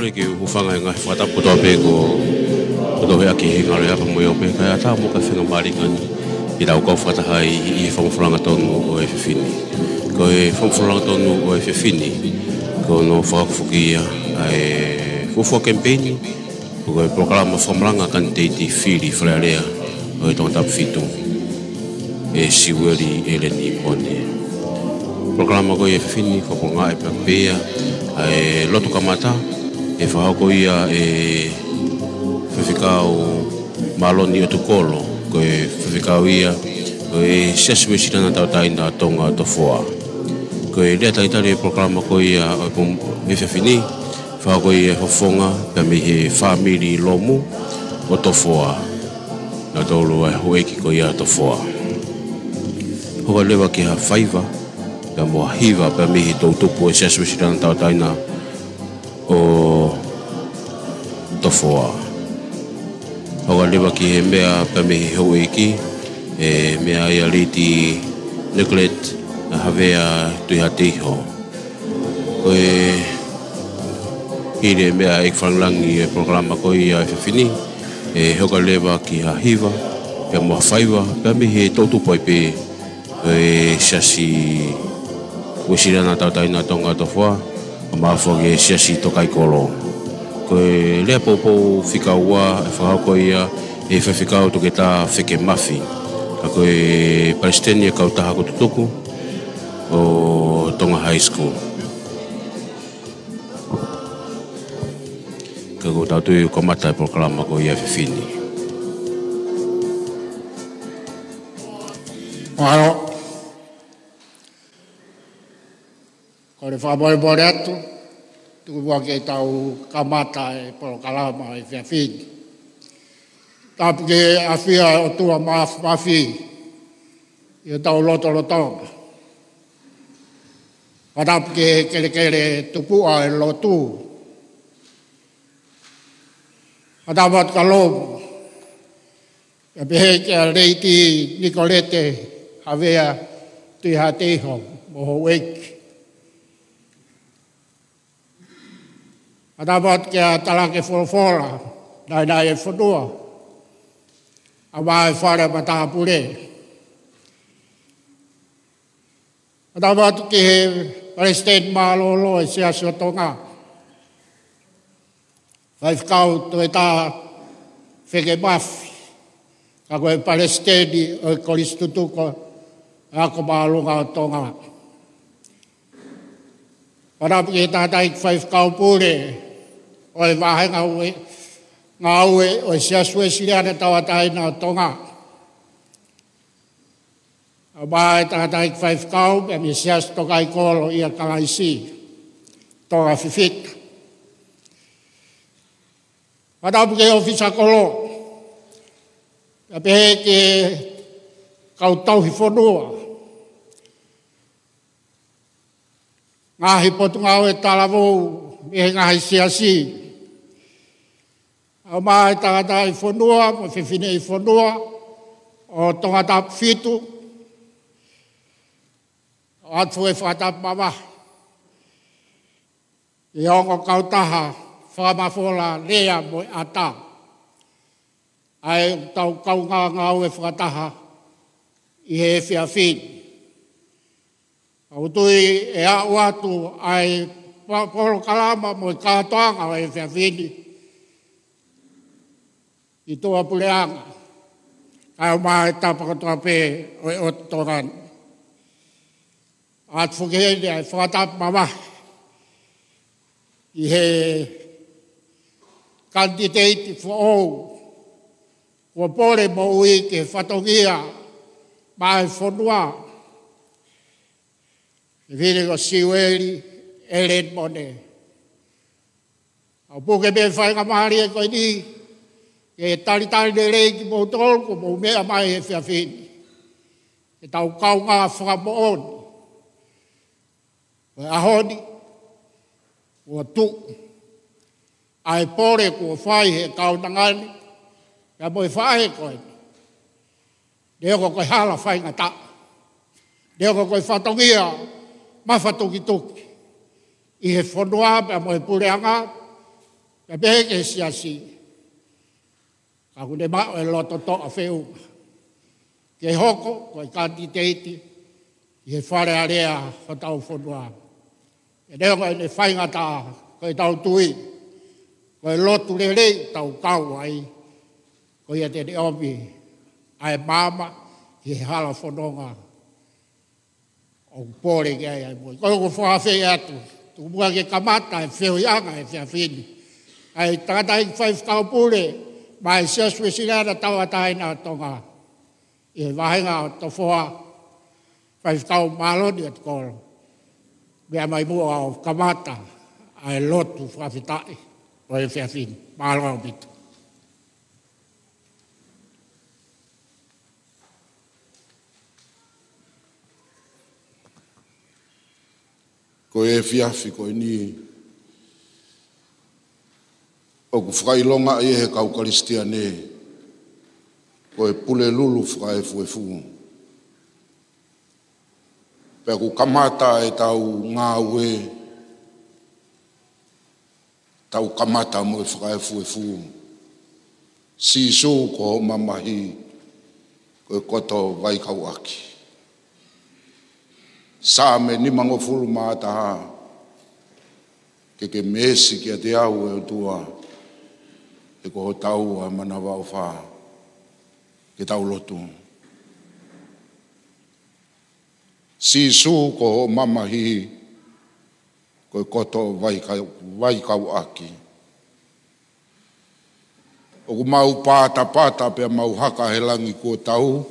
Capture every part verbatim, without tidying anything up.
Ke u hūfanga he ngaahi fakatapu kotoa pē kuo, kuo tohi ʻaki ʻe he ngalo ʻa e ʻApa mo e ʻOpe, kae ʻatā mo e kau faingamālie ni ke tau kau fakataha ai ʻi he fakamatala tonu ʻo e efiafi ni. Ko e fakamatala tonu ʻo e efiafi ni, ko hono fakahoko foki ia ʻa e fuofua kemipeini, ko e polokalama fakamalanga kanititeiti fili Fale Alea ʻo e Tongatapu fitu, ʻe Siueli ʻEleni Mone. Polokalama ko ia ʻo e efiafi ni, fakapulonga ʻe pea pea ʻa e lotu kamata, ʻe fakahoko ia ʻe Faifekau Maloni ʻOtukolo, ko e faifekau ia ʻo e Siasi Uēsiliana Tauʻatāina Tonga Tofoa. Ko e lea talitali ʻo e polokalama ko ia ʻo e pom-, efiafi ni, fakahoko ia ʻe he Fofonga pea mei he fāmili Lomu ʻo Tofoa, nautolu ʻa e houʻeiki ko ia ʻo Tofoa. Hoko leva ki ha faiva pea mo ha hiva pea mei he toʻutupu ʻo e Siasi Uēsiliana Tauʻatāina ʻo Tofoa. Hoko leva ki he meʻa pea mei he houʻeiki, ʻe meʻa ai ʻa Lady Nicolette Havea Tuʻihaʻateiho. Ko e hili e meʻa ʻa e ʻEiki Fakalāngilangi ʻo e polokalama ko ia ʻo e efiafi ni, ʻe hoko leva ki ha hiva pea mo ha faiva pea mei he toʻutupu ai pē ʻo e Siasi Uēsiliana Tauʻatāina Tonga Tofoa, ʻo maʻu foki ʻe he Siasi Tokaikolo. Ko e lea poupou fika ua, ʻe fakahoko ia ʻe Faifekau Toketā Feke Mafi, ʻa ia ko e Palesiteni ʻo e Kautaha Kututuku ʻo Tonga High School. Ka ko ʻetau tui ʻoku kamata e polokalama ko ia ʻo e efiafi ni. Mālō. Kole fakamolemole atu, tuku muʻa ke tau kamata e polokalama ʻo e efiafi ni. Tapu ki he ʻafio ʻa e ʻOtua Māfimafi ʻi hotau lotolotonga. Fakatapu ki he kelekele tupuʻa ʻo e lotu. Fakatapu atu kia Lomu, pea pehē kia Lady Nicolette Havea Tuʻihaʻateiho mo houʻeiki. Fakatapu atu kia Talake Folofola, Naenaeʻifonua, ʻa ia ʻoku fale ʻa e matāpule. Fakatapu atu ki he Palesiteni Mālōlō ʻo e Siasi ʻo Tonga, Faifekau Toketā Feke Mafi, ka ko e Palesiteni ʻo e Kolisi Tutuku ʻo e Ako Māʻolunga ʻo Tonga. Fakatapu ki he tangataʻeiki faifekau pule ʻo e vāhenga ngāue, ngāue ʻo e Siasi Uēsiliana Tauʻatāina ʻo Tonga, ʻa ia ʻoku tangataʻeiki faifekau pea mei he Siasi Tokaikolo ʻia Kalaisi, Tonga Fifita. Fakatapu ki he ʻōfisa kolo, pea pehē ki he kau tauhi fonua, ngaahi potungāue talavou mei he ngaahi siasi, ʻa ia ʻoku tangataʻi fonua mo e fefineʻi fonua ʻo Tongatapu fitu, ʻoatu e fakatapu mavahe ki he ongo kautaha fakamafola lea mo e ʻata, ʻa ia ʻoku tau kaungā ngāue fakataha ʻi he efiafi ni. ʻOku ou tui ʻe aʻu atu ʻa e pa-, polokalama mo e kātoanga ʻo e efiafi ni ʻi tuʻapuleʻanga, kae ʻumaʻā e tapa kotoa pē ʻo e ʻOtu Tonga ni. ʻOatu foki heni ʻa e fakatapu mavahe ki he kanititeiti foʻou kuo pole moʻui ki he fatongia maʻa e fonua, ʻa e fefine ko Siueli ʻEleni Mone. ʻOku ou puke pē faingamālie ko eni ke talitali lelei kimoutolu kuo mou meʻa mai he efiafi ni, ke tau kaungā fakamoʻoni ko e ʻaho ni kuo tuʻu ʻa e pole kuo fai he kaunanga ni, pea mo e faʻahi ko eni. Neongo ko e hala faingataʻa, neongo ko e fatongia mafatukituki ʻi he fonua pea mo e puleʻanga, Pea pehē ki he siasi, ka ʻoku ne maʻu e loto toʻa feʻunga ke hoko ko e kanititeiti ʻi he Fale Alea hotau fonua. Pea neongo ʻene faingataʻa, ko ʻetau tui ko e lotu lelei ʻoku tau kau ai, ko ia te ne ʻomi ʻa e maama ki he hala fononga ʻoku pole ki ai ʻa e moʻui. Ko ia ʻoku ou fakaafeʻi atu, tuku muʻa ke kamata e feohiʻanga he efiafi ni, ʻa e tangataʻeiki faifekau pule maʻa e Siasi Uēsiliana Tauʻatāina ʻo Tonga ʻi he vahenga ʻo Tofoa, Faifekau Māloni ʻo Tokolo. Meʻa mai muʻa ʻo kamata ʻa e lotu fakafetaʻi ʻo e efiafi ni. Mālō ʻaupito. Ko e efiafi ko eni ʻoku fakaʻilongaʻi ʻe he kau Kalisitiane ko e Pulelulu Fakaefuefu. Pea ʻoku kamata ʻetau ngāue, tau kamata mo e fakaefuefu: Sīsū ko hoʻo mamahi, ko e koto vaikauʻaki. Saame nimangofulu mā taha: Ke ke meesi kiate au, ʻe ʻOtua, he ko ho taua ʻa e manavaʻofa. Ke tau lotu. Sīsū ko hoʻo mamahi, ko e koto vaikau-, vaikauʻaki. ʻOku mau patapata pea mau haka he langi kuo tau,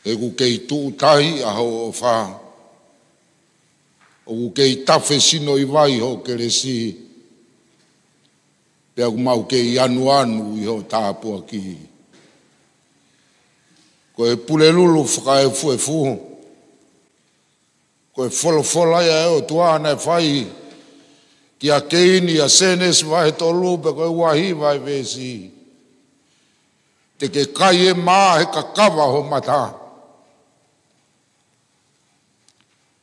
he ʻoku kei tuʻutai ʻa hoʻo ʻofa, ʻoku kei tafe sino ʻi vai hoʻo kelesi, pea ʻoku mau kei anuanu ʻi hoʻo tāpuaki. Ko e Pulelulu Fakaefuefu, ko e folofola ia ʻa e ʻOtua naʻe fai kia Keini ʻia Sēnesi vahe tolu, pea ko e ua hiva e veesi: Te ke kai e mā he kakava ho mata,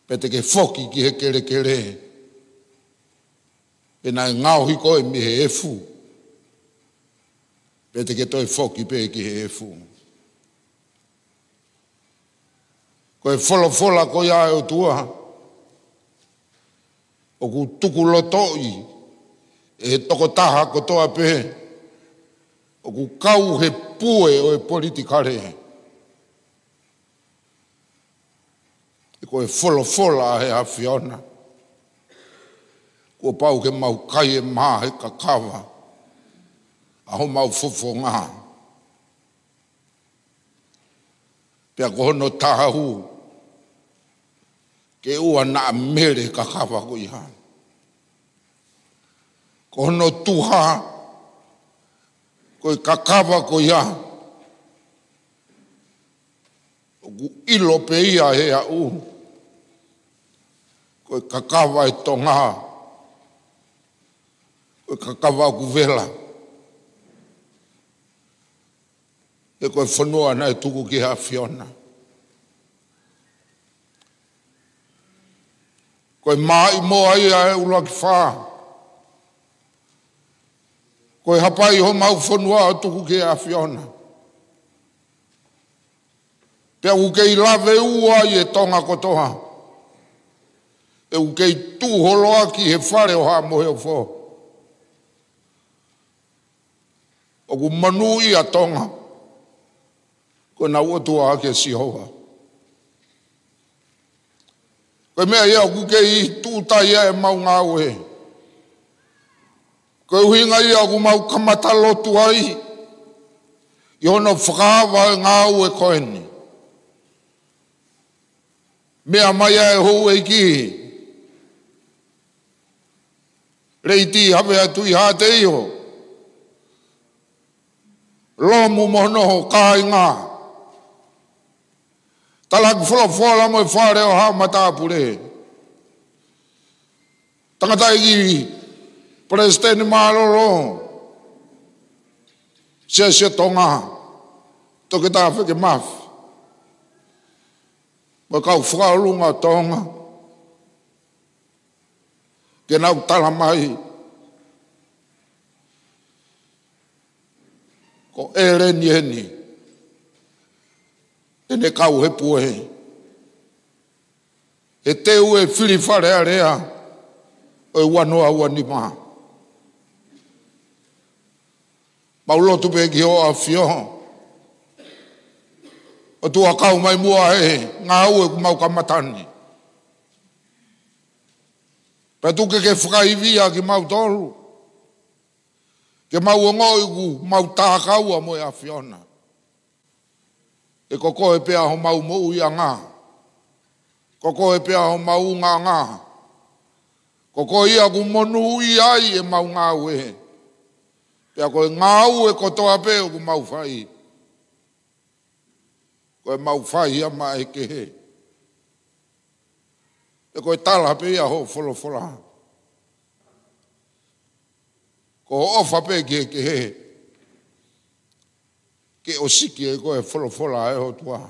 pea te ke foki ki he kelekele, pea naʻe ngaohi koe mei he efu, pea te ke toe foki pē ki he efu. Ko e folofola ko ia ʻa e ʻOtua ʻoku tukulotoʻi ʻe he tokotaha kotoa pē ʻoku kau he pue ʻo e politikale. He ko e folofola ʻa e ʻAfiona, kuo pau ke mau kai e mā he kakava ʻa homau fofonga. Pea ko hono taha hū, ke ʻoua naʻa mele e kakava ko ia. Ko hono tuha, ko e kakava ko ia ʻoku ʻilo pē ia he aʻu, ko e kakava ʻa e Tonga, ko e kakava ʻoku vela, he ko e fonua naʻe tuku ki he ʻAfiona. Ko e maʻimoa ia ʻa e ʻUluaki Fā. Ko e hapai homau fonua ʻo tuku ki he ʻAfiona. Pea ʻoku kei lave ua ai e Tonga kotoa. He ʻoku kei tuʻu holo ʻaki he Fale ʻo Haʻa-mohe-ofo. ʻOku monūʻia Tonga, ko ʻenau ʻOtua ʻa Sihova. Ko e meʻa ia ʻoku kei tuʻutai ai ʻemau ngāue. Ko e ʻuhinga ia ʻoku mau kamata lotu ai ʻi hono fakaava e ngāue ko eni. Meʻa mai ʻa e houʻeiki Leiti Havea Tuʻihaʻateio, Lomu mo hono kāinga, talaki folofola mo e Fale ʻo Haʻa Matāpule, tangataʻeiki Palesiteni Mālōlō Siasi ʻo Tonga, Toketā Feke Mafi, mo e kau fakaʻolunga ʻo Tonga, ke nau tala mai ʻo ʻEleni eni, ʻene kau he pue, he teu e fili Fale Alea ʻo e ua noa ua nima. Mau lotu pē ki hoʻo ʻAfio, ʻOtua, kau mai muʻa he ngāue ʻoku mau kamata ni. Pea tuku ke ke fakaivia kimautolu, ke mau ongoʻi ʻoku mau takaua mo e ʻAfiona. He ko koe pē homau moʻuiʻanga, ko koe pē homau ungaʻanga, ko koe ia ʻoku monūʻia ai ʻemau ngāue. Pea ko e ngāue kotoa pē ʻoku mau fai, ko ʻemau fai ia maʻa e kehe. He ko e tala pē ia hoʻo folofola, ko hoʻo ʻofa pē ki he kehe, ke ʻosiki ʻe koe e folofola ʻa e ʻOtua.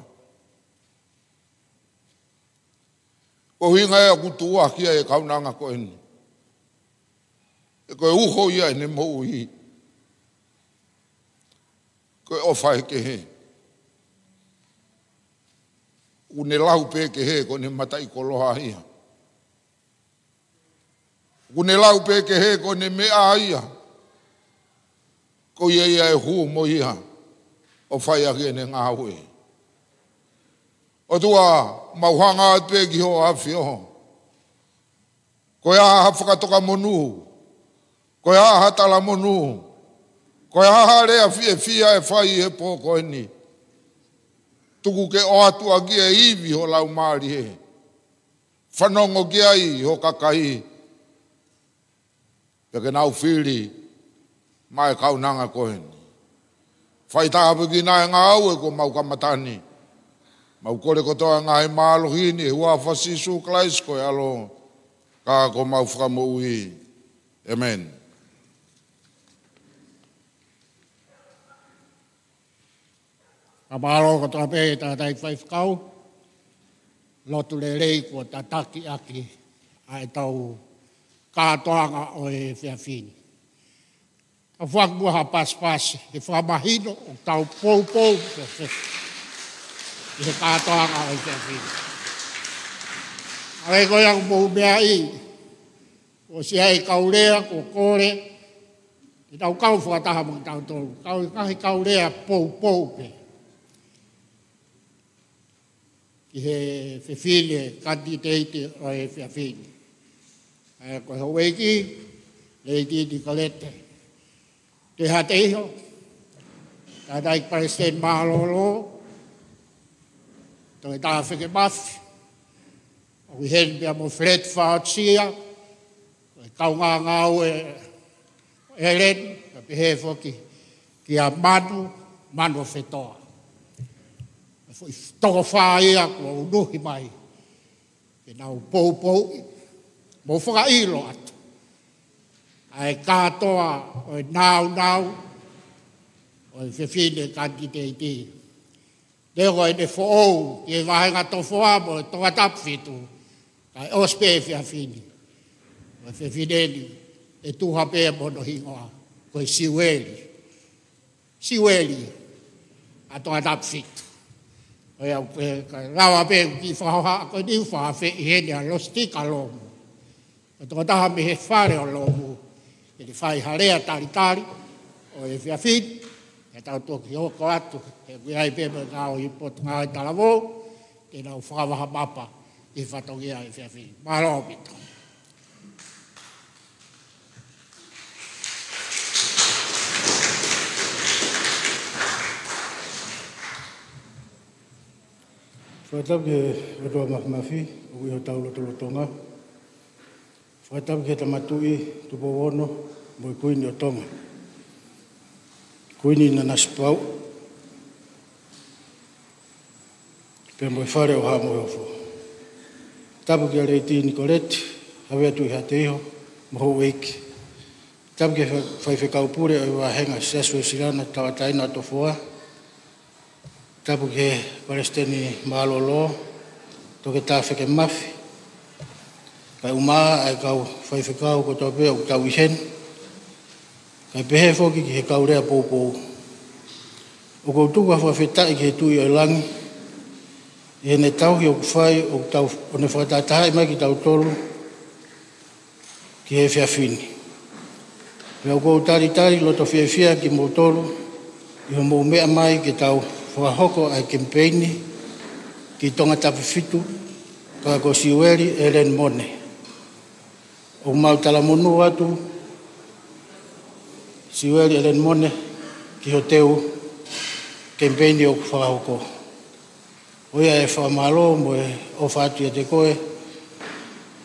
Ko e ʻuhinga ia ʻoku tuʻuaki ai e kaunanga ko eni. He ko e uho ia ʻene moʻui, ko e ʻofa he kehe. ʻOku ne lau pē kehe ko ʻene mataʻikoloa ia. ʻOku ne lau pē kehe ko ʻene meʻa ia. Ko ia ia ʻe hū mo ia ʻo fai ʻaki ʻene ngāue. ʻOtua, mau hanga atu pē ki hoʻo ʻAfio. Ko e hā ha fakatoka monū, ko e hā ha tala monū, ko e hā ha lea fiefia ʻe fai he pō ko eni, tuku ke ʻoatu ʻaki e ivi ho Laumālie. Fanongo ki ai ho kakai, pea ke nau fili maʻa e kaunanga ko eni. Fai tāpuekina e ngāue kuo mau kamata ni. Mau kole kotoa e ngaahi mālohi ni ʻi he huafa ʻo Sīsū Kalaisi ko e ʻAlo, ka ko homau Fakamoʻui. ʻĒmeni. Ka mālō kotoa pē e tangataʻeiki faifekau, lotu lelei kuo tataki ʻaki ʻa e tau kātoanga ʻo e efiafi ni. Ka foaki muʻa ha pasipasi ke fakamahino ʻoku tau poupou pē he kātoanga ʻo e efiafi ni. ʻA e ko ia ʻoku mou meaʻi, ʻosi ʻi ai e kau lea kuo kole ke tau kau fakataha mo kitautolu, kau, ngaahi kau lea poupou pē ki he fefine kanititeiti ʻo e efiafi ni. ʻA ia ko e houʻeiki, Lady Nicolette Tuʻihaʻateiho, tangataʻeiki palesiteni mālōlō, Toketā Feke Mafi, ʻoku ʻi heni pea mo Fred Faotia, ko e kaungāngāue ʻo ʻEleni, pea pehē foki kia Manu, Manu ʻo Fetoa. Ko e foʻi toko fā ia kuo unuhi mai ke nau poupouʻi mo fakaʻilo atu ʻa e kātoa ʻo e nāunau ʻo e fefine kanititeiti. Neongo ʻene foʻou ki he vāhenga Tofoa mo Tongatapu fitu, kae ʻosi pē efiafi ni, ko e fefine ni ʻe tuha pē mo hono hingoa ko e Siueli. Siueli ʻa Tongatapu fitu. ʻOku ou pehē, ka lava pē ʻeku kiʻi fakahohaʻa ko eni, ʻoku fakaafeʻi heni ʻa Lositika Lomu, ko e tokotaha mei he Fale ʻo Lomu, ke ne fai ha lea talitali ʻo e efiafi ni, pea tau toki hoko atu, he ʻoku ʻi ai pē mo e ngaahi potungāue talavou te nau fakavaha mapa ki he fatongia ʻo e efiafi ni. Mālō ʻaupito. Fakatapu ki he ʻOtua Māfimafi ʻoku ʻi hotau lotolotonga. Fakatapu ki he Tama Tuʻi Tupou Ono mo e Kuini ʻo Tonga, Kuini Nanasipauʻu, pea mo e Fale ʻo Haʻa Moheofo. Tapu kia Lady Nicolette Havea Tuʻihaʻateiho mo houʻeiki. Tapu ki he fa-, faifekau pule ʻo e vāhenga Siasi Uēsiliana Tauʻatāina ʻo Tofoa. Tapu ki he palesiteni mālōlō, Toketā Feke Mafi. Kae ʻumaʻā ʻa e kau faifekau kotoa pē ʻoku tau ʻi heni. Kae pehē foki ki he kau lea poupou. ʻOku ou tuku ha fakafetaʻi ki he Tuʻi ʻo e langi ʻi heʻene tauhi ʻoku fai ʻoku tau, ʻo ne fakatahatahaʻi mai kitautolu ki he efiafi ni. Pea ʻoku ou talitali loto fiefia kimoutolu ʻi hoʻomou meʻa mai ke tau fakahoko ʻa e kemipeini ki Tongatapu fitu, ka ko Siueli ʻEleni Mone. ʻOku mau talamonū atu, Siueli ʻEleni Mone, ki hoʻo teu kemipeini ʻoku fakahoko. ʻOiauē, fakamālō mo e ʻofa atu ʻiate koe,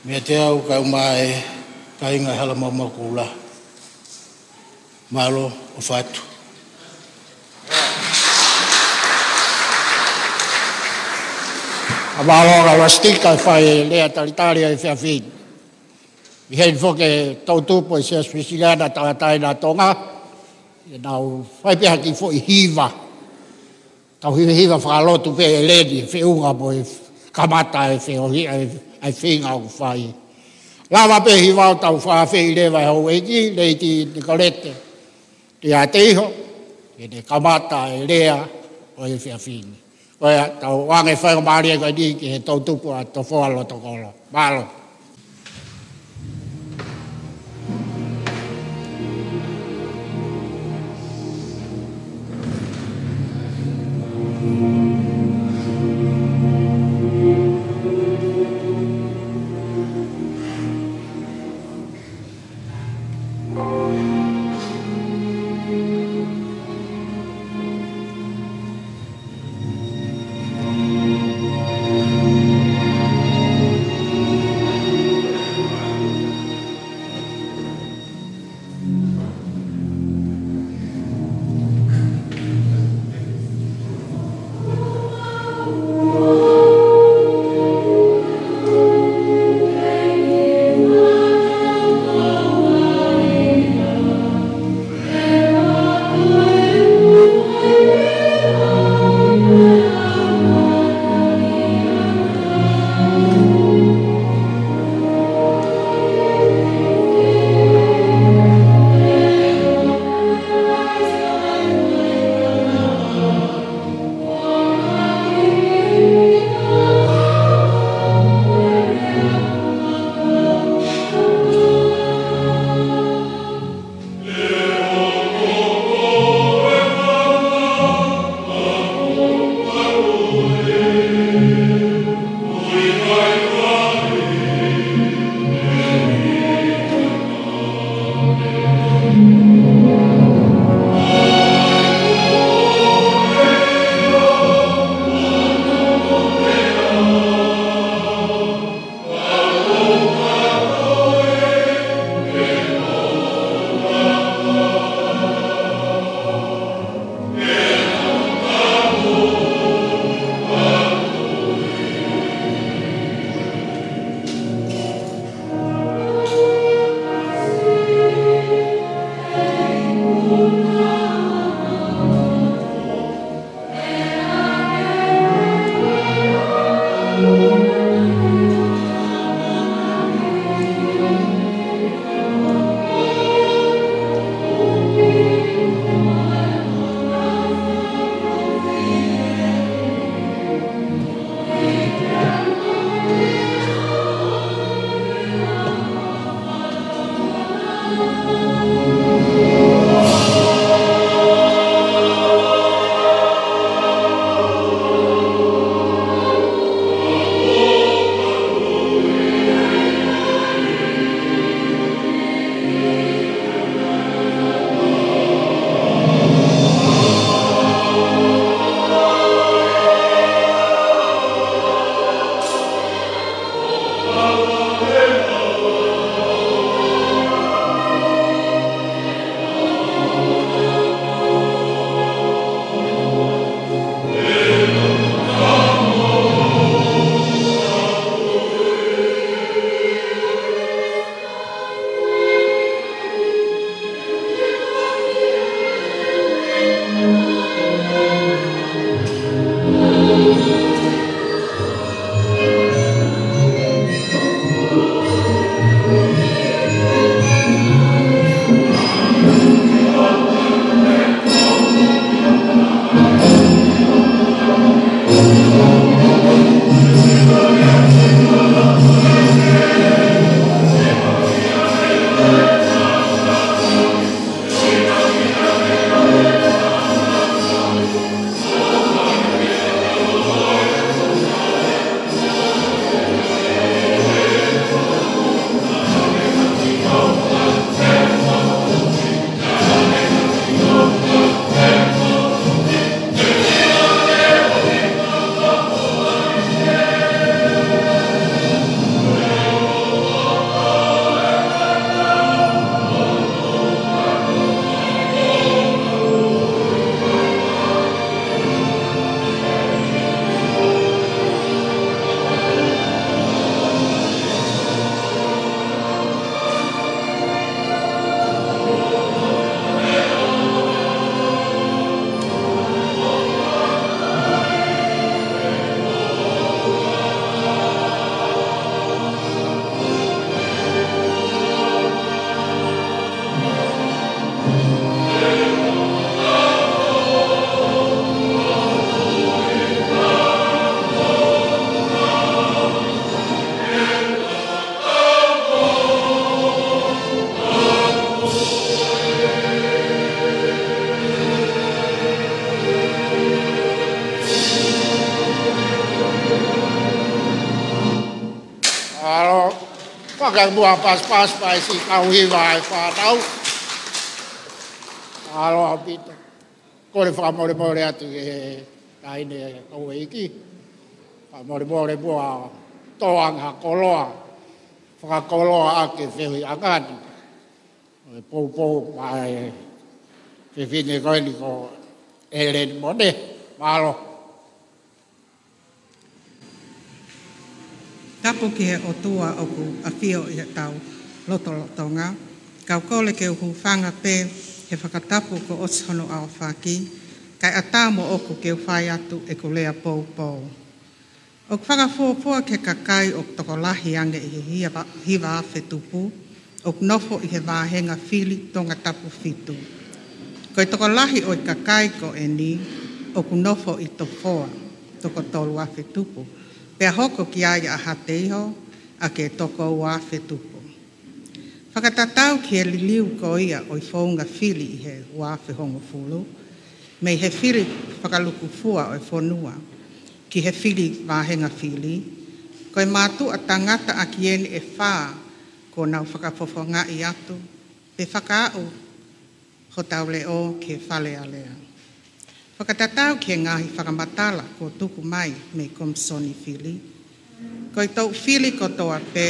meiate au kae ʻumaʻā e kāinga ʻi Halamaumau Koula. Mālō, ʻofa atu. Mālō ʻaupito Siueli, kae fai e lea talitali ʻa e efiafi ni. ʻI heni foki e toʻutupu ʻo e Siasi Uēsiliana Tauʻatāina ʻa Tonga, ʻe nau fai pē ha kiʻi foʻi hiva. Tau hivahiva fakalotu pē ʻEleni, feʻunga mo e kamata e feohi, ʻa e, ʻa e feinga ʻoku fai. Lava pē hiva ʻo tau fakaafeʻi leva e houʻeiki, Lady Nicolette Tuʻiāteiho, ke ne kamata e lea ʻo e efiafi ni. Ko ia, tau ʻoange faingamālie ko eni ki he toʻutupu ʻa Tofoa Lotokolo. Mālō. Kae muʻa pasipasi mai siʻi kau hiva ʻa e fānau. Mālō ʻaupito. Kole fakamolemole atu ki he taʻahine kau ʻeiki. Fakamolemole muʻa tō ange ha koloa fakakoloa ʻaki e feohiʻanga ni ʻo e poupou maʻa e fefine ko eni ko ʻEleni Mone. Mālō. Tapu ki he ʻOtua ʻoku ʻafio ʻi hotau lotolotonga. Kau kole ke u hūfanga pē he fakatapu kuo ʻosi hono aofaki, kae ʻatā moʻoku ke u fai atu ʻeku lea poupou. ʻOku fakafuofua ki he kakai ʻoku tokolahi ange ʻi he hiva, hiva afe tupu, ʻoku nofo ʻi he vāhenga fili Tongatapu fitu. Ko e tokolahi ʻo e kakai ko eni ʻoku nofo ʻi Tofoa, toko tolu afe tupu, pea hoko ki ai ʻa Hateiho, ʻa e toko ua afe tupu. Fakatatau ki he liliu ko ia ʻo e founga fili ʻi he ua afe hongofulu, mei he fili fakalukufua ʻo e fonua ki he fili vāhenga fili, ko e mātuʻa tangata ʻaki eni ʻe fā kuo nau fakafofongaʻi atu pe fakaaʻu hotau leʻo ki he Fale Alea. Fakatatau ki he ngaahi fakamatala kuo tuku mai mei he Komisoni Fili, ko e toʻu fili kotoa pē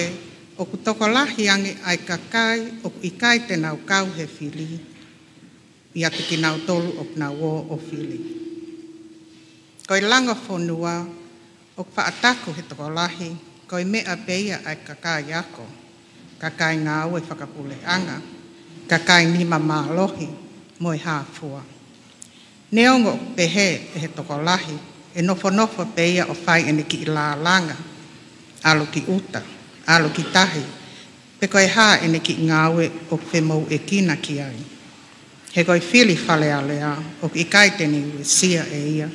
ʻoku tokolahi ange ʻa e kakai ʻoku ʻikai te nau kau he fili ʻiate kinautolu ʻoku nau ō ʻo fili. Ko e langa fonua ʻoku faʻa taku he tokolahi, ko e meʻa pē ia ʻa e kakai ako, kakai ngāue fakapuleʻanga, kakai nima mālohi mo e hā fua. Neongo ʻoku pehē ʻe he tokolahi ʻe nofonofo pē ia ʻo fai ʻene kiʻi lālanga, ʻalu ki ʻuta, ʻalu ki tahi, pe ko e hā ʻene kiʻi ngāue ʻoku femouʻekina ki ai. He ko e fili Fale Alea ʻoku ʻikai te ne uesia ʻe ia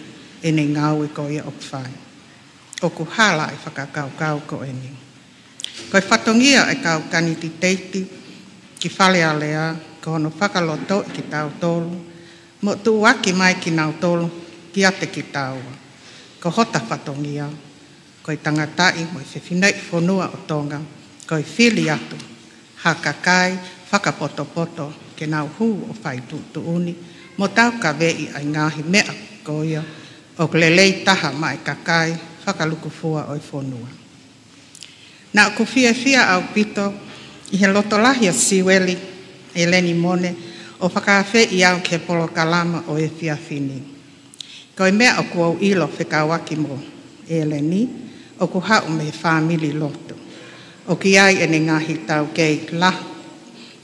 ʻene ngāue ko ia ʻoku fai. ʻOku hala ʻa e fakakaukau ko eni. Ko e fatongia ʻa e kau kanititeiti ki Fale Alea ko hono fakalotoʻi kitautolu mo tuʻuaki mai kinautolu kiate kitaua. Ko hota fatongia, ko e tangataʻi mo e fefineʻi fonua ʻo Tonga, ko e fili atu ha kakai fakapotopoto ke nau hū ʻo fai tuʻutuʻuni mo taukaveʻi ʻa e ngaahi meʻa ko ia ʻoku lelei taha maʻa e kakai fakalukufua ʻo e fonua. Naʻa ku fiefia ʻaupito ʻi he loto lahi ʻa Siueli ʻEleni Mone ʻo fakaafeʻi au ki he polokalama ʻo e efiafi ni. Ko e meʻa ʻoku ou ʻilo fekauʻaki mo ʻEleni, ʻoku haʻu mei he fāmili lotu. ʻOku ʻi ai ʻene ngaahi taukei lahi,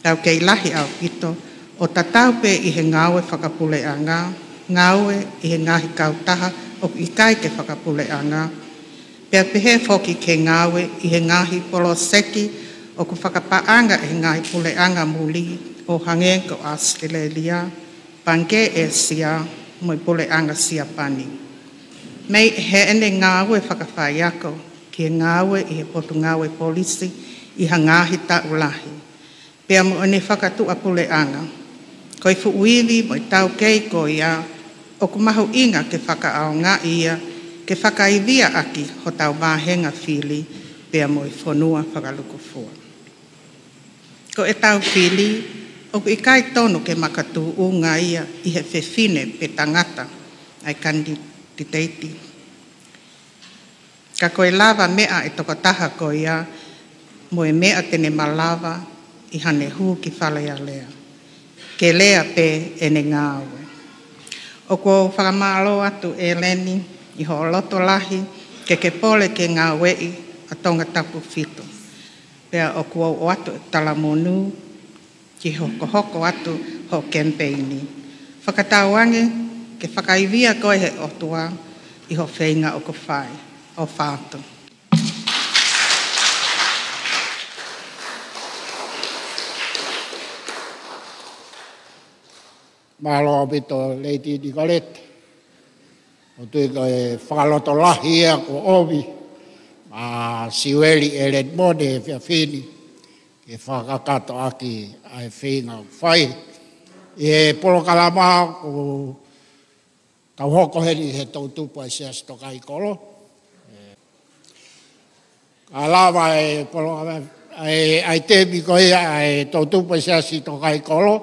taukei lahi ʻaupito, ʻo tatau pē ʻi he ngāue fakapuleʻanga, ngāue ʻi he ngaahi kautaha ʻoku ʻikai ke fakapuleʻanga, pea pehē foki ki he ngāue ʻi he ngaahi poloseki ʻoku fakapaʻanga ʻe he ngaahi puleʻanga muli ʻo hangē ko ʻAositelēlia, Pangikē ʻĒsia mo e puleʻanga Siapani. Mei heʻene ngāue fakafaiako ki he ngāue ʻi he Potungāue Polisi ʻi ha ngaahi taʻu lahi, pea mo ʻene fakatuʻapuleʻanga, ko e fuʻu ivi mo e taukei ko ia ʻoku mahuʻinga ke fakaʻaongaʻi ia ke fakaivia ʻaki hotau vāhenga fili pea mo e fonua fakalukufua. Ko ʻetau fili, ʻoku ʻikai tonu ke makatuʻunga ia ʻi he fefine pe tangata ʻa e kanititeiti. Ka ko e lavameʻa ʻa e tokotaha ko ia mo e meʻa te ne malava ʻi haʻane hū ki Fale Alea, ke lea pē ʻene ngāue. ʻOku ou fakamālō atu ʻEleni ʻi hoʻo loto lahi ke ke pole ke ngāueʻi ʻa Tongatapu fitu. Pea ʻoku ou ʻoatu e talamonū ki he hokohoko atu hoʻo kemipeini. Fakatauange ke fakaivia koe ʻe he ʻOtua ʻi hoʻo feinga ʻoku fai. ʻOfa atu. Mālō ʻaupito Lady Nicolette. ʻOku ou tui ko e fakalotolahi ia kuo ʻomi ʻa Siueli ʻEleni Mone he efiafi ni ke fakakakato ʻaki ʻa e feinga ʻoku fai ʻi he polokalama ʻoku tau hoko heni he toʻutupu ʻa e Siasi Tokaikoló. Ka lava e polokalama ʻa e, ʻa e temi ko ia ʻa e toʻutupu ʻa e Siasi Tokaimakolo,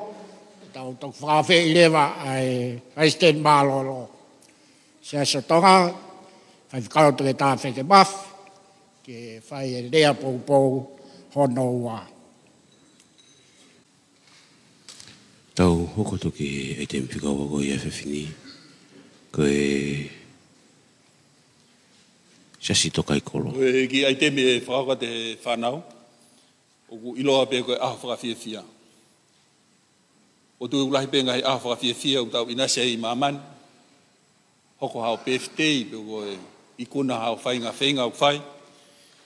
tau toki fakaafeʻi leva ʻa e Palesiteni Mālōlō Siasi ʻo Tonga, Faifekau Toketā Feke Mafi, ke fai e lea poupou hono ua. Tau hoko atu ki he ʻaitemi fika ua ko ia he efiafi ni, ko e Siasi Tokaimakolo. Ko e kiʻi ʻaitemi ʻe fakahoko atu ʻe he fānau, ʻoku ʻiloa pē ko e ʻaho fakafiefia. ʻOku tuʻu lahi pē ngaahi ʻaho fakafiefia ʻoku tau ʻinasi ai ʻi māmani. Hoko haʻo birthday, pe ko e ikuna haʻo faʻahinga feinga ʻoku fai.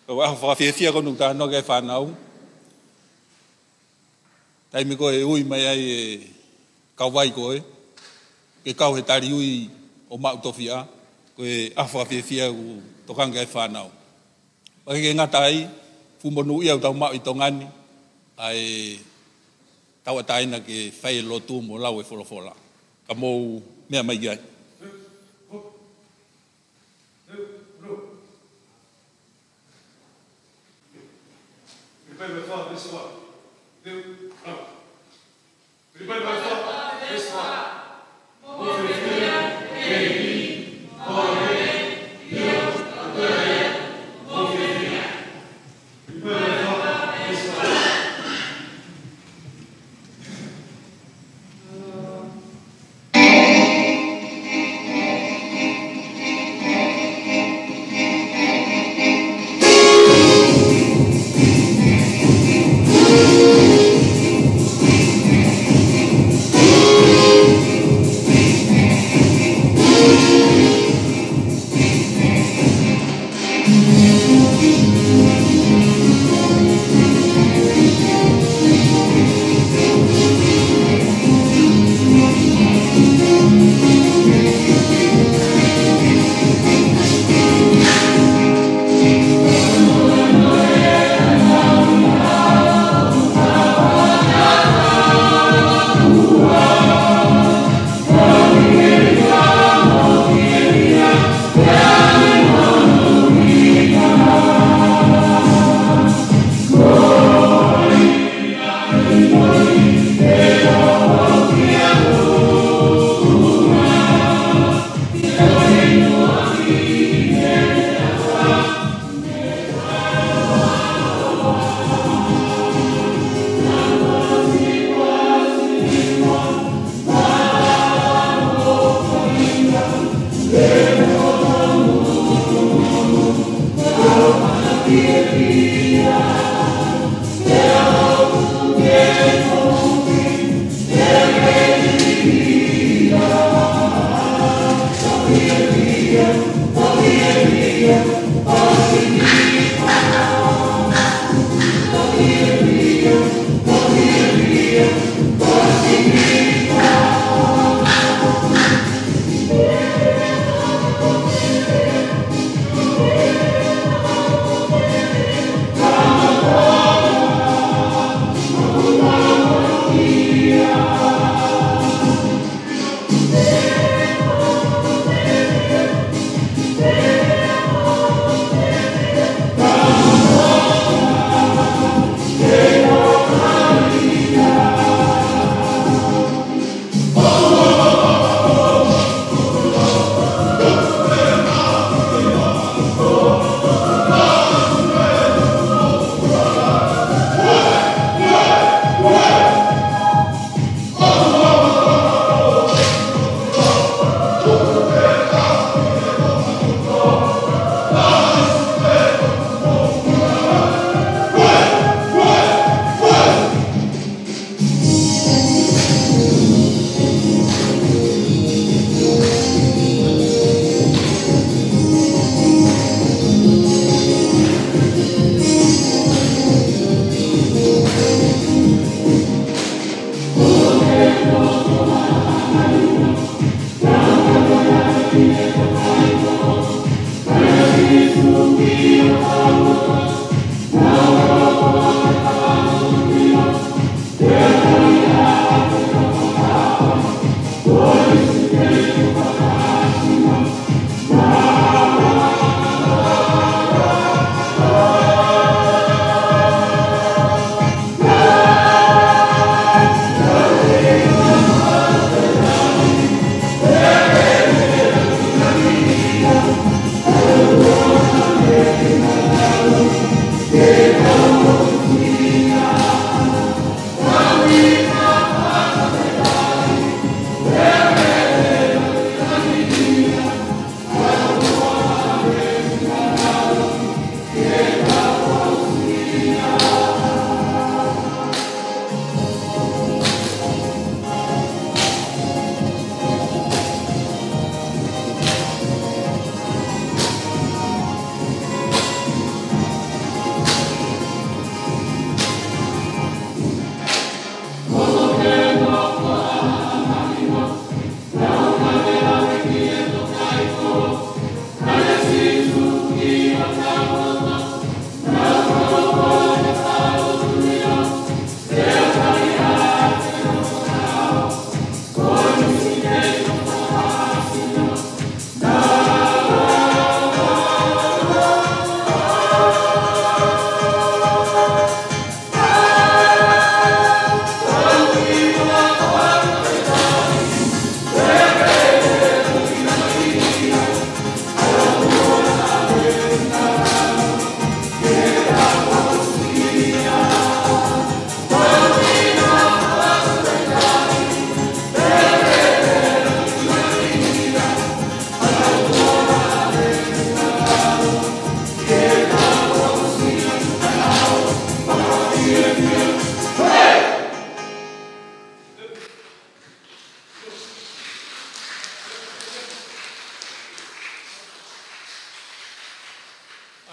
Ko e ʻaho fakafiefia ko eni ʻoku talanoa ki ai e fānau. Taimi ko ē ʻe ui mai ai e kauvai ko ē, ke kau he tali ui ʻo maʻu tofiʻa, ko e ʻaho fakafiefia ʻoku tokanga ki ai e fānau. Pea ʻikai ke ngata ai, fuʻu monūʻia ʻoku tau maʻu ʻi Tonga ni, ʻa e tauʻatāina ke fai e lotu mo lau e folofola. Ka mou meʻa mai ki ai.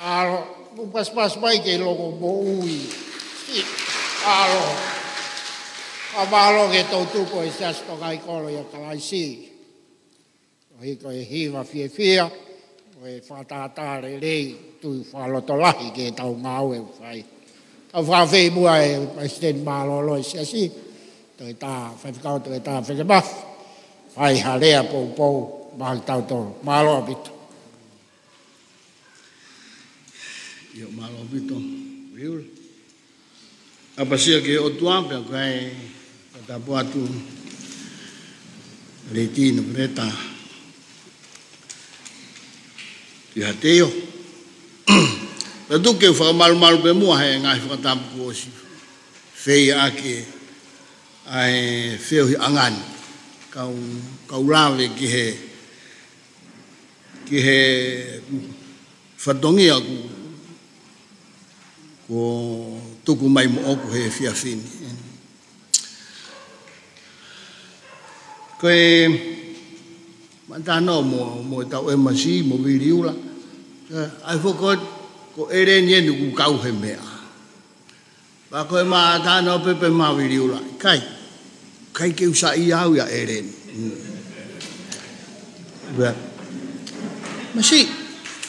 ʻAlo, ʻoku pasipasi mai ke longomoʻui. ʻAlo. Fakamālō ki he toʻutupu ʻo e Siasi Tonga ʻi Kolo ʻia Kalaisi. ʻOku ʻi ai e hiva fiefia, ʻo e fakatātā lelei, tui fakalotolahi ki heʻetau ngāue ʻoku fai. Tau fakafeʻiloaki muʻa e Palesiteni Mālōlō ʻo e Siasi, Toketā, Faifekau Toketā Fekemafi, fai ha lea poupou maʻa kitautolu. Mālō ʻaupito. ʻIo, mālō ʻaupito, Will. ʻApasia ki he ʻOtua, pea ʻoku ou fakatapu atu, Lady Noveleta Tuʻihaʻateiho. Pea tuku ke u fakamalumalu pē muʻa he ngaahi fakatapu kuo ʻosi fai ʻaki ʻa e feohiʻanga ni. Kau, kau lave ki he ki he fatongia kuo, kuo tuku mai moʻoku he efiafi ni. Ko e matanao mo, mo ʻetau M C, mo Viliula. ʻA e foki ko ʻEleni eni ʻoku kau he meʻa. Pea ko e matanao pē pea mo Viliula. ʻIkai. ʻIkai ke u saiʻia au ʻia ʻEleni. Mm. Pea, M C,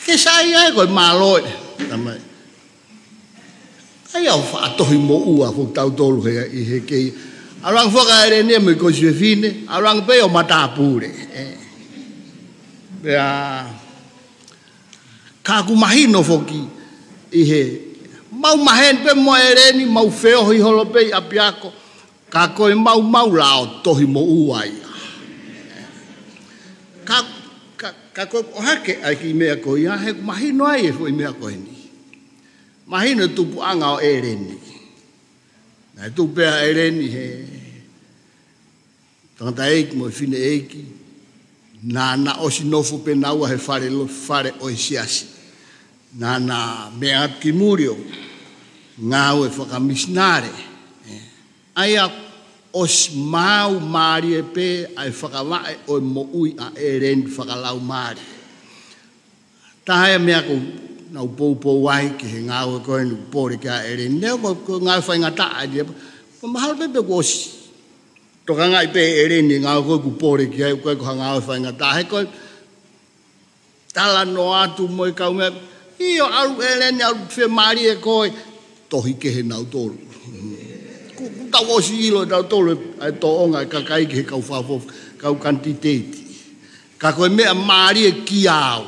ke saiʻia ē, ko e mālō ē. Tamai. ʻIkai au faʻa tohi moʻua foki tautolu he, ʻi he kei. ʻAlu ange foki ʻa ʻEleni ia mo e kiʻi fefine. ʻAlu ange pē ʻo matāpule. ʻE. Pea, ka ʻoku mahino foki ʻi he, mau maheni pē mo ʻEleni, mau feohi holo pē ʻi ʻapiako, ka ko e maumau lao tohi moʻua ia. Ka, ka, ka ko e ʻohake ʻa e kiʻi meʻa ko ia, he ʻoku mahino ai e foʻi meʻa ko eni. Mahino e tupuʻanga ʻo ʻEleni. Naʻe tupu pē ʻa ʻEleni he tangataʻeiki mo e fineʻeiki, naʻa na ʻosi nofo pē naua he fale lo-, fale ʻo e siasi. Naʻa na meʻa atu ki muli ʻo ngāue fakamisinale. ʻA ia ʻosi maau mālie pē ʻa e fakavaʻe ʻo e moʻui ʻa ʻEleni fakalaumālie. Taha e meʻa ʻoku nau poupou ai ki he ngāue ko eni ʻoku pole ki ai ʻa ʻEleni. Neongo ko e ngāue faingataʻa ia, ko e mahalo pē pe kuo ʻosi tokangaʻi pē ʻe ʻEleni e ngāue ko ē ʻoku pole ki ai, ʻoku ʻikai ko ha ngāue faingataʻa. He ko e talanoa atu mo e kau meʻa, ʻio ʻalu ʻEleni, ʻalu fiemālie koe, tohi kehe nautolu. Kuo, kuo tau ʻosi ʻilo ʻe tautolu ʻa e tōʻonga ʻa e kakai ki he kau fafo, kau kanititeiti. Ka ko e meʻa mālie kiate au,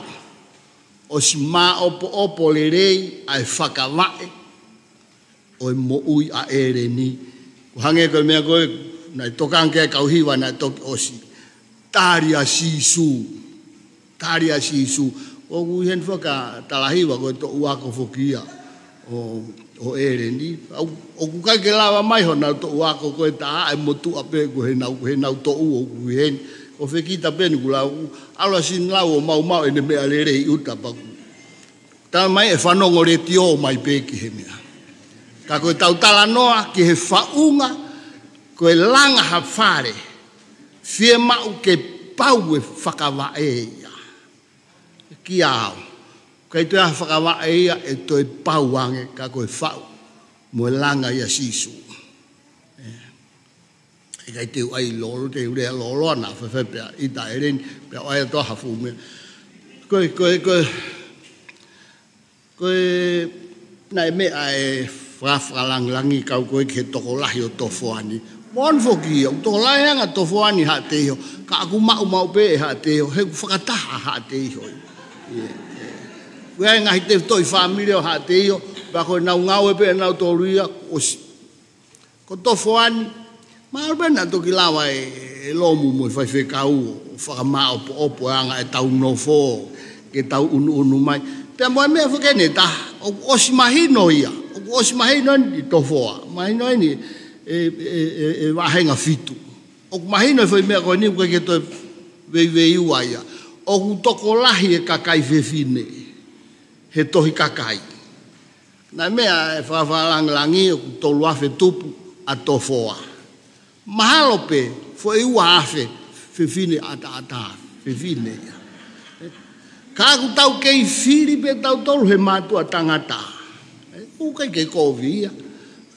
ʻosi māʻopoʻopo lelei ʻa e fakavaʻe ʻo e moʻui ʻa ʻEleni. Kuo hangē ko e meʻa ko ē naʻe tokanga ki ai e kau hiva naʻe toki ʻosi. Tali ʻa Sīsū. Tali ʻa Sīsū. ʻOku ʻi heni foki ʻa e talahiva ko e toʻu ako foki ia ʻo, ʻo ʻEleni. ʻOku, ʻoku ʻikai ke lava mai honau toʻu ako ko e taʻe motuʻa pē ko ē ʻenau, ko ʻenau toʻu ʻoku ʻi heni. Ko e fekita pē eni kuo lau, ʻalu ʻa Sinilau ʻo maumau ʻene meʻa lelei ʻi ʻuta pea kuo talamai ʻe fanongo letiō mai pē ki he meʻa. Ka ko ʻetau talanoa ki he faʻunga, ko e langa ha fale, fiemaʻu ke pau e fakavaʻe ia. Kiate au, ʻikai toe ʻi ai ha fakavaʻe ia ʻe toe pau ange ka ko e faʻu mo e langa ʻia Sīsū. ʻIkai te u ʻai lolo, te u lea lolo ʻana, fefē pea ʻita ʻEleni, pea ʻai atu ha fuʻu meʻa. Ko e, ko e, ko e, ko e, naʻe meʻa e fakafakalāngilangi kau ko ē ki he tokolahi ʻo Tofoani. Moʻoni foki ia, ʻoku tokolahi ange ʻa Tofoani Haʻateiho, ka ʻoku maumau pē ʻe Haʻateiho, he ʻoku fakataha Haʻateiho. ʻIo, ʻio. Ko e ngaahi tefitoʻi fāmili ʻo Haʻateiho, pea ko ʻenau ngāue pē ʻenautolu ia, ʻosi ko Tofoani, mahalo pē naʻa toki lava ʻe, ʻe Lomu mo e faifekau ʻo fakamāʻopoʻopo e anga ʻetau nofo, ke tau ʻunuʻunu mai. Pea mo e meʻa foki eni ʻe taha, ʻoku ʻosi mahino ia, ʻoku ʻosi mahino eni ʻi Tofoa, mahino eni ʻe, ʻe, ʻe, ʻe Vahenga Fitu. ʻOku mahino e foʻi meʻa ko eni ʻoku ʻikai ke toe veiveiua ia. ʻOku tokolahi e kakai fefine he tohi kakai. Naʻe meʻa e fakafakalāngilangi ʻoku tolu afe tupu ʻa Tofoa. Mahalo pē, foʻi ua afe, fefine ʻataʻatā, fefine ia. Ka ʻoku tau kei fili pē tautolu he mātuʻa tangata. ʻOku ʻikai ke kovi ia.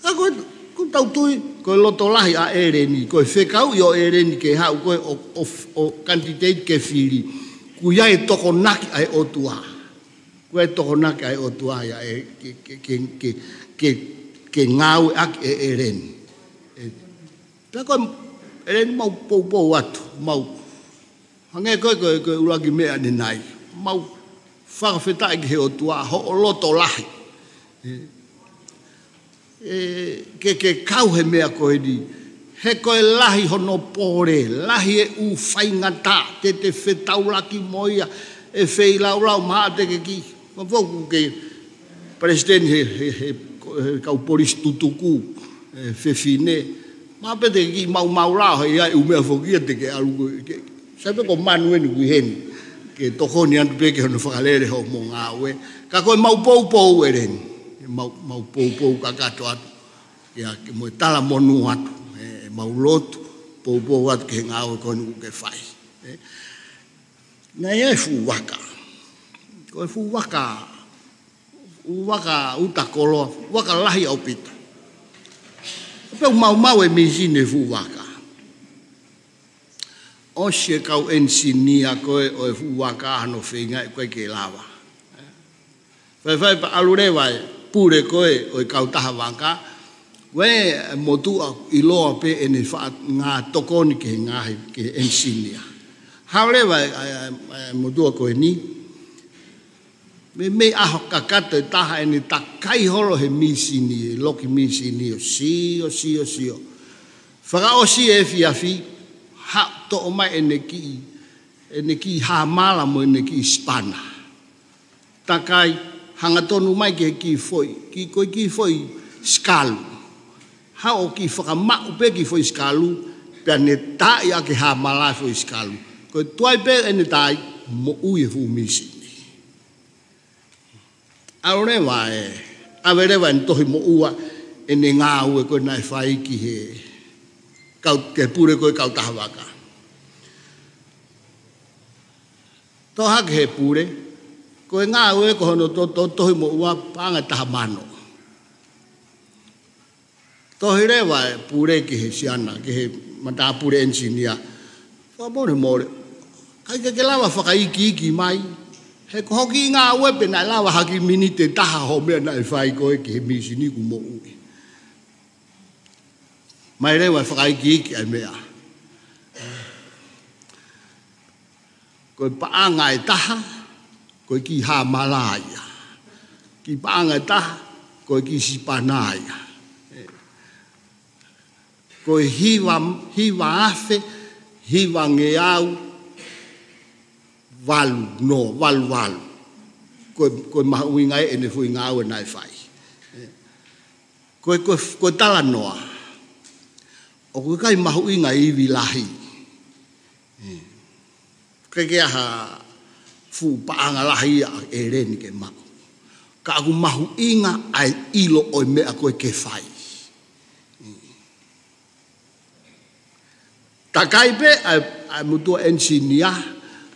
Ka ko e, ʻoku tau tui, ko e loto lahi ʻa ʻEleni, ko e fekauʻi ʻo ʻEleni ke haʻu ko e ʻo, ʻo, ʻo candidate ke fili. ʻOku ʻi ai e tokonaki ʻa e ʻOtua. ʻOku ʻi ai e tokonaki ʻa e ʻOtua ia ʻe, ke, ke, ke, ke, ke, ke ngāueʻaki ʻe ʻEleni. ʻE, pea ko e, ʻEleni mau poupou atu, mau. Hangē ko e, ko e, ko e ʻuluaki meʻa ʻanenai. Mau fakafetaʻi ki he ʻOtua, hoʻo loto lahi. ʻE, ʻe, ke, ke kau he meʻa ko eni. He ko e lahi hono pole, lahi e ʻū faingataʻa, te te fetaulaki mo ia, ʻe feilaulau maʻa te ke ki. Ko foku ke palesiteni he, he, he, he kau polisi tutuku, ʻe fefine. Maʻa pē te ke ki maumau lao, he ʻi ai e ʻū meʻa foki ia te ke ʻalu ko e, ke, sai pē ko Manu eni ʻoku ʻi heni. Ke tokoni atu pē ke hono fakalele hoʻomo ngāue. Ka ko e mau poupou ʻEleni. Mau, mau poupou kakato atu. Ia ke mo e talamonū atu. ʻE, ʻe mau lotu, poupou atu ki he ngāue ko eni ʻoku ke fai. ʻE, naʻe ʻi ai e fuʻu vaka. Ko e fuʻu vaka, fuʻu vaka ʻuta koloa, fuʻu vaka lahi ʻaupito. Pea ʻoku maumau e mīsini he fuʻu vaka. ʻOsi e kau ʻenisinia ko ē ʻo e fuʻu vaka hano feinga ʻe ʻikai ke lava. Faifai pea ʻalu leva e pule ko ē ʻo e kautaha vaka, ko e motuʻa ʻiloa pē ʻene faʻa ngā tokoni ki he ngaahi, ki he ʻenisinia. Haʻu leva e, e, e, e motuʻa ko eni, meimei ʻaho kakato ʻe taha ʻene takai holo he mīsini, e loki mīsini ʻo sio, sio, sio. Fakaʻosi e efiafi, haʻu toʻo mai ʻene kiʻi, ʻene kiʻi hāmala mo ʻene kiʻi sipana. Takai, hangatonu mai ki he kiʻi foʻi, kiʻi, ko e kiʻi foʻi sikalu. Haʻu ʻo kiʻi fakamaʻu pē kiʻi foʻi sikalu, pea ne taaʻi ʻaki e hāmala e foʻi sikalu. Ko e tuai pē ʻene taaʻi, moʻui e fuʻu mīsini. ʻAlu leva e, ʻave leva ʻene tohi moʻua, ʻene ngāue ko ē naʻe fai ki he kau, ki he pule ko ē kautaha vaka. Toʻo hake he pule, ko e ngāue ko hono to, to, tohi moʻua paʻanga ʻe taha mano. Tohi leva e pule ki he siana, ki he matāpule ʻenisinia. Fakamolemole. ʻIkai ke ke lava fakaikiiki mai. He ko hoʻo kiʻi ngāue pē naʻe lava ha kiʻi miniti ʻe taha hoʻo meʻa naʻe fai ko ē ki he mīsini kuo moʻui. Mai leva e fakaikiiki ʻa e meʻa. Ko e paʻanga ʻe taha, ko e kiʻi hāmala ia. Kiʻi paʻanga ʻe taha, ko e kiʻi sipana ia. Ko e hiva, hiva afe, hivangeau, valu, noa, valu, valu. Ko e, ko e mahuʻinga ʻene foʻi ngāue naʻe fai. Ko e, ko e, ko e talanoa. ʻOku ʻikai mahuʻinga e ivi lahi. ʻIkai ke ʻi ai ha fuʻu paʻanga lahi ia ʻa ʻEleni ke maʻu. Ka ʻoku mahuʻinga ʻa e ʻilo ʻo e meʻa ko ē ke fai. Takai pē ʻa e, ʻa e motuʻa ʻenisinia,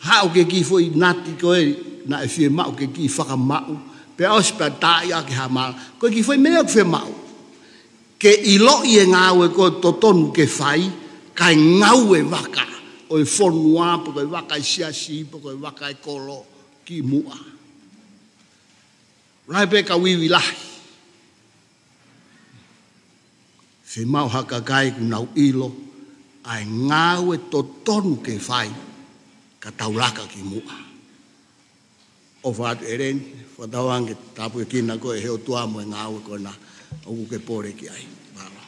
haʻu ki he kiʻi foʻi nati ko ē naʻe fiemaʻu ke kiʻi fakamaʻu, pea ʻosi pea taaʻi ʻaki e hāmala. Ko e kiʻi foʻi meʻa ʻoku fiemaʻu. Ke ʻiloʻi e ngāue ko ē totonu ke fai, kae ngāue vaka ʻo e fonua, pe ko e vaka ʻi he siasi, pe ko e vaka ʻi he kolo, ki muʻa. Lahi pē kau ivi lahi. Fiemaʻu ha kakai ʻoku nau ʻilo ʻa e ngāue totonu ke fai, ka tau laka ki muʻa. ʻOfa atu ʻEleni, fakatauange ke tāpuekina koe ʻe he ʻOtua mo e ngāue ko ena ʻoku ke pole ki ai. Mālō.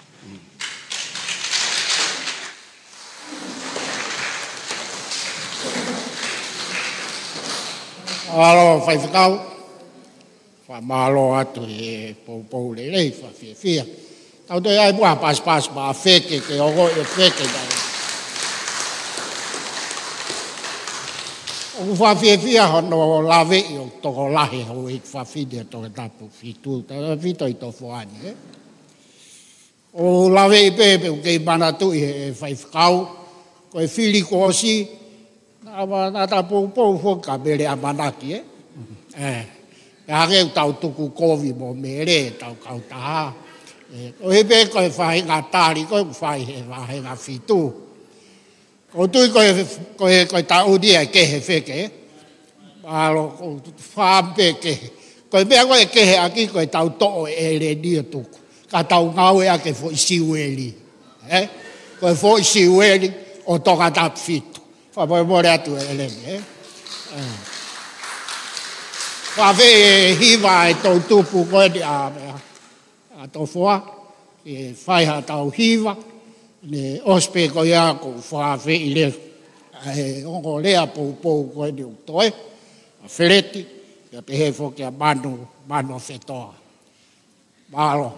Mālō, Faifekau. Fakamālō atu he poupou lelei, fakafiefia. Tau toe ʻai pē ha pasipasi maʻa Feke, ke ongoʻi ʻe Feke mai. ʻOku fakafiefia hono laveʻi ʻo e tokolahi houʻeiki fafine ʻo Tongatapu fitu, tautefito ʻi Tofoani, ē? ʻOku laveʻi pē, pea ʻoku kei manatuʻi ʻe he Faifekau, ko e fili kuo ʻosi, ʻAmanaki ʻa Poupou foki ka Mele ʻamanaki, ē? ʻE. Pea hangē ʻoku tau tuku kovi mo Mele, tau kautaha. ʻE, ʻoku ʻi ai pē ko e faʻahinga tali ko ē ʻoku fai he vāhenga fitu. ʻOku ou tui ko e, ko e, ko e taʻu ni ʻe kehe feke. Mālō, ʻoku ou fā pē kehe. Ko e meʻa ko ē ʻe kehe ʻaki ko e tau toʻo e ʻeleni ʻo tuku. Ka tau ngāueʻaki e foʻi siueli. Ē? Ko e foʻi siueli ʻo Tongatapu fitu. Fakamolemole atu ʻEleni, ē? Ē. Fakaafeʻi e hiva ʻa e toʻutupu ko eni ʻa, ʻa Tofoa, ke fai haʻatau hiva, ne ʻosi pē ko ia ʻoku ou fakaafeʻi leva ʻa e ongo lea Poupou ko eni ʻoku toe, ʻa Feleti, pea pehē foki ʻa Manu, Manu Fetoa. Mālō.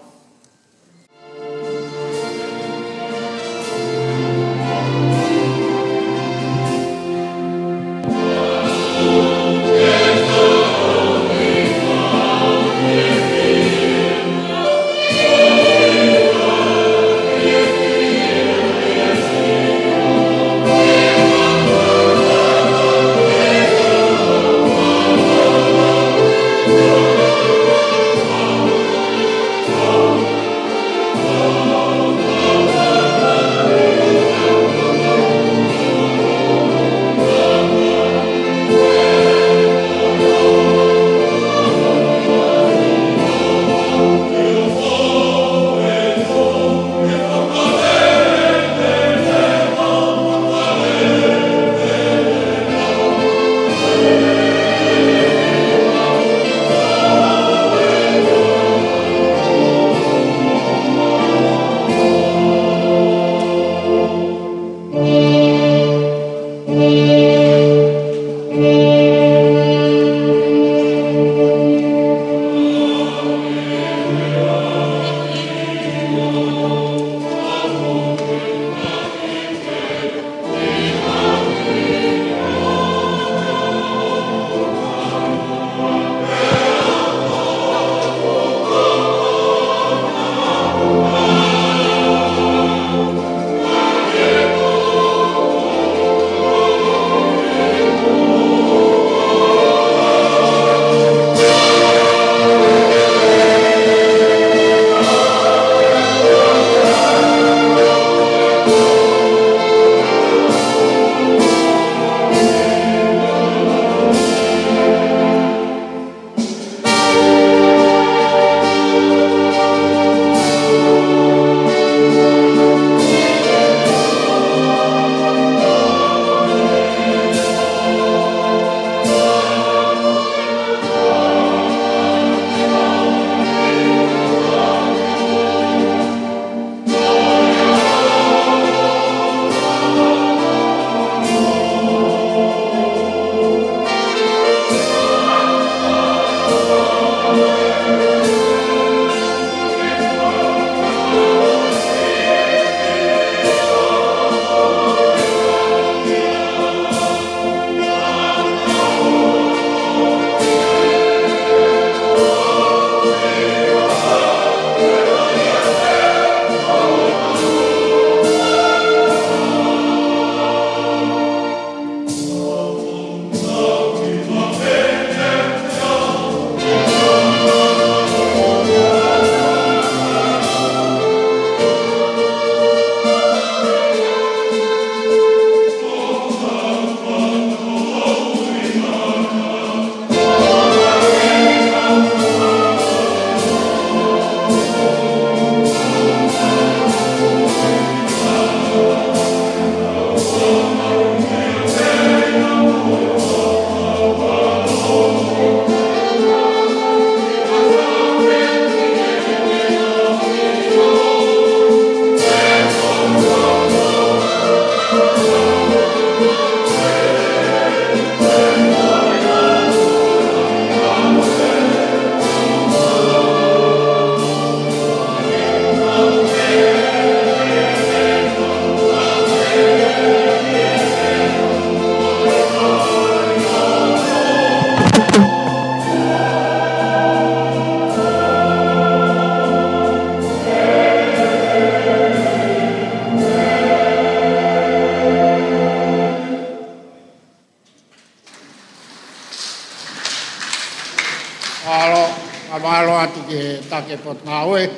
Mālō, ka mālō atu ki he Taki Potungāue,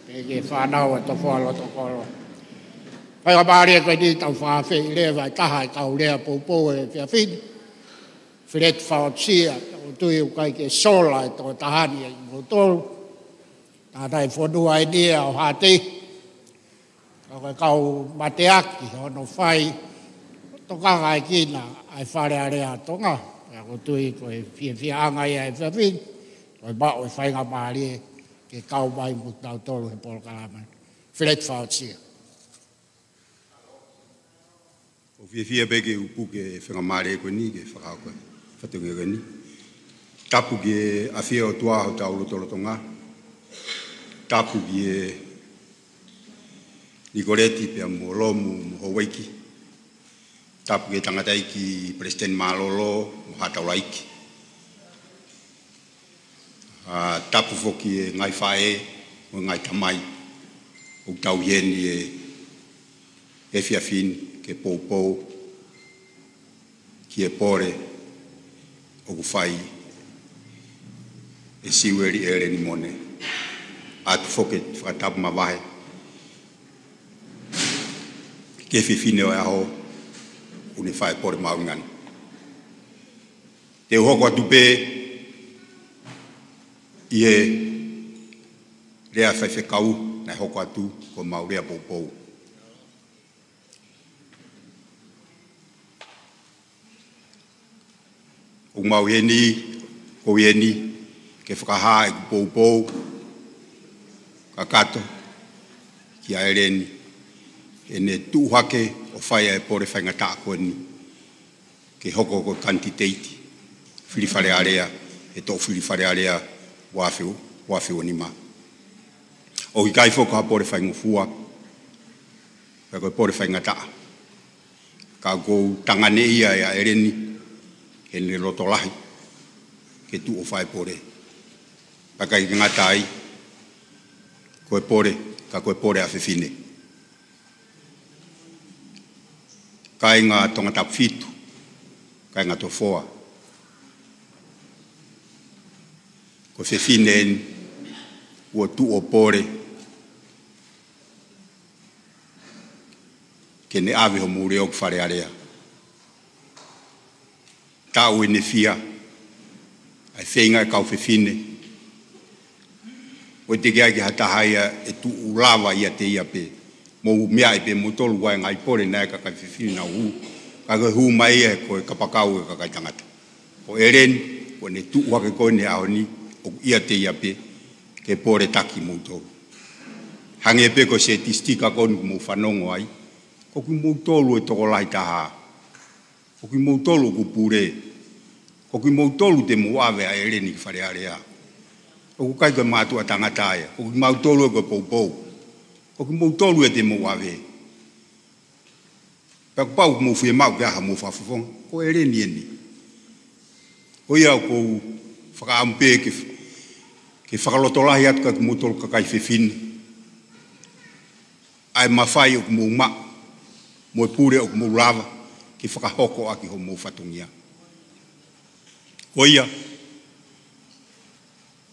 pea ki he fānau ʻa e Tofoa Lotokolo. Faingamālie ko eni tau fāfeʻi leva ʻe taha ʻi he kau lea poupou ʻo e efiafi ni, Feleti Faosia, ʻoku ou tui ʻoku ʻikai ke sola e tokotaha ni ʻia kimoutolu. Tangataʻi fonua eni ia ʻo Haʻatei. Ka ko e kau mateaki hono fai, tokanga ʻa e kina ʻa e Fale Alea ʻa Tonga. Pea ʻoku ou tui ko e fiefiaʻanga ia ʻo e efiafi ni, ko e maʻu e faingamālie ke kau mai mo kitautolu he polokalama ni. Feleti Faosia. ʻOku ou fiefia pē ke u puke e faingamālie ko eni ke fakahoko e fatongia ko eni. Tapu ki he ʻafio ʻa e ʻOtua ʻi hotau lotolotonga. Tapu ki he Nikoleti pea mo Lomu mo Houaiki. Tapu ki he tangataʻeiki Palesiteni Mālōlō mo Haʻa Taulaʻeiki. ʻA, tapu foki e ngaahi faʻē mo e ngaahi tamai ʻoku tau ʻi heni he efiafi ni ke poupou ki he pole ʻoku fai ʻe Siueli ʻEleni Mone. ʻOatu foki e fakatapu mavahe ki he fefine ʻo e ʻaho ʻoku ne fai e pole mahuʻinga ni. Te u hoko atu pē ʻi he lea faifekau naʻe hoko atu ko ʻemau lea poupou. ʻOku mau ʻi heni, ʻoku ou ʻi heni ke fakahā ʻeku poupou kakato kia ʻEleni, ʻene tuʻu hake ʻo fai ʻa e pole faingataʻa ko eni ke hoko ko e kanititeiti fili Fale Alea, ʻe toʻo fili Fale Alea ua afe, ua afe ua nima. ʻOku ʻikai foki ko ha pole faingofua, pea ko e pole faingataʻa. Ka ʻoku ou tanganeʻia ʻa ʻEleni, heʻene loto lahi ke tuʻu ʻo fai e pole. Pea ʻikai ke ngata ai, ko e pole, ka ko e pole ʻa fefine. Kāinga Tongatapu fitu, kāinga Tofoa. Ko e fefine eni kuo tuʻu ʻo pole ke ne ʻave homou leʻo ki Fale Alea. Taʻu ʻene fia, ʻa e feinga ʻa e kau fefine. ʻOku teʻeki ai ke ha taha ia ʻe tuʻu lava ʻiate ia pē. Mou meaʻi pē moutolu ʻa e ngaahi pole naʻe ʻa e kakai fefine naʻa nau hū. Ka ko e hū mai ia ko e kapakau ʻa e kakai tangata. Ko ʻEleni, ko ʻene tuʻu hake ko eni he ʻaho ni, ʻoku ʻiate ia pē ke pole taki moutolu. Hangē pē ko e sitisika ko eni ʻoku mou fanongo ai, ko kimoutolu e tokolahi taha. Ko kimoutolu ʻoku pule. Ko kimoutolu te mou ʻave ʻa ʻEleni ki Fale Alea. ʻOku ʻikai ko e mātuʻa tangata ia. Ko kimautolu ʻoku poupou. Ko kimoutolu ia te mou ʻave. Pea kapau ʻoku mou fiemaʻu ke ʻai haʻamou fakafofonga, ko ʻEleni eni. Ko ia ʻoku ou fakaʻamu pē ke, ke fakalotolahi atu kia kimoutolu kakai fefine ʻa e mafai ʻoku mou maʻu, mo e pule ʻoku mou lava ke fakahoko ʻaki hoʻomou fatongia. Ko ia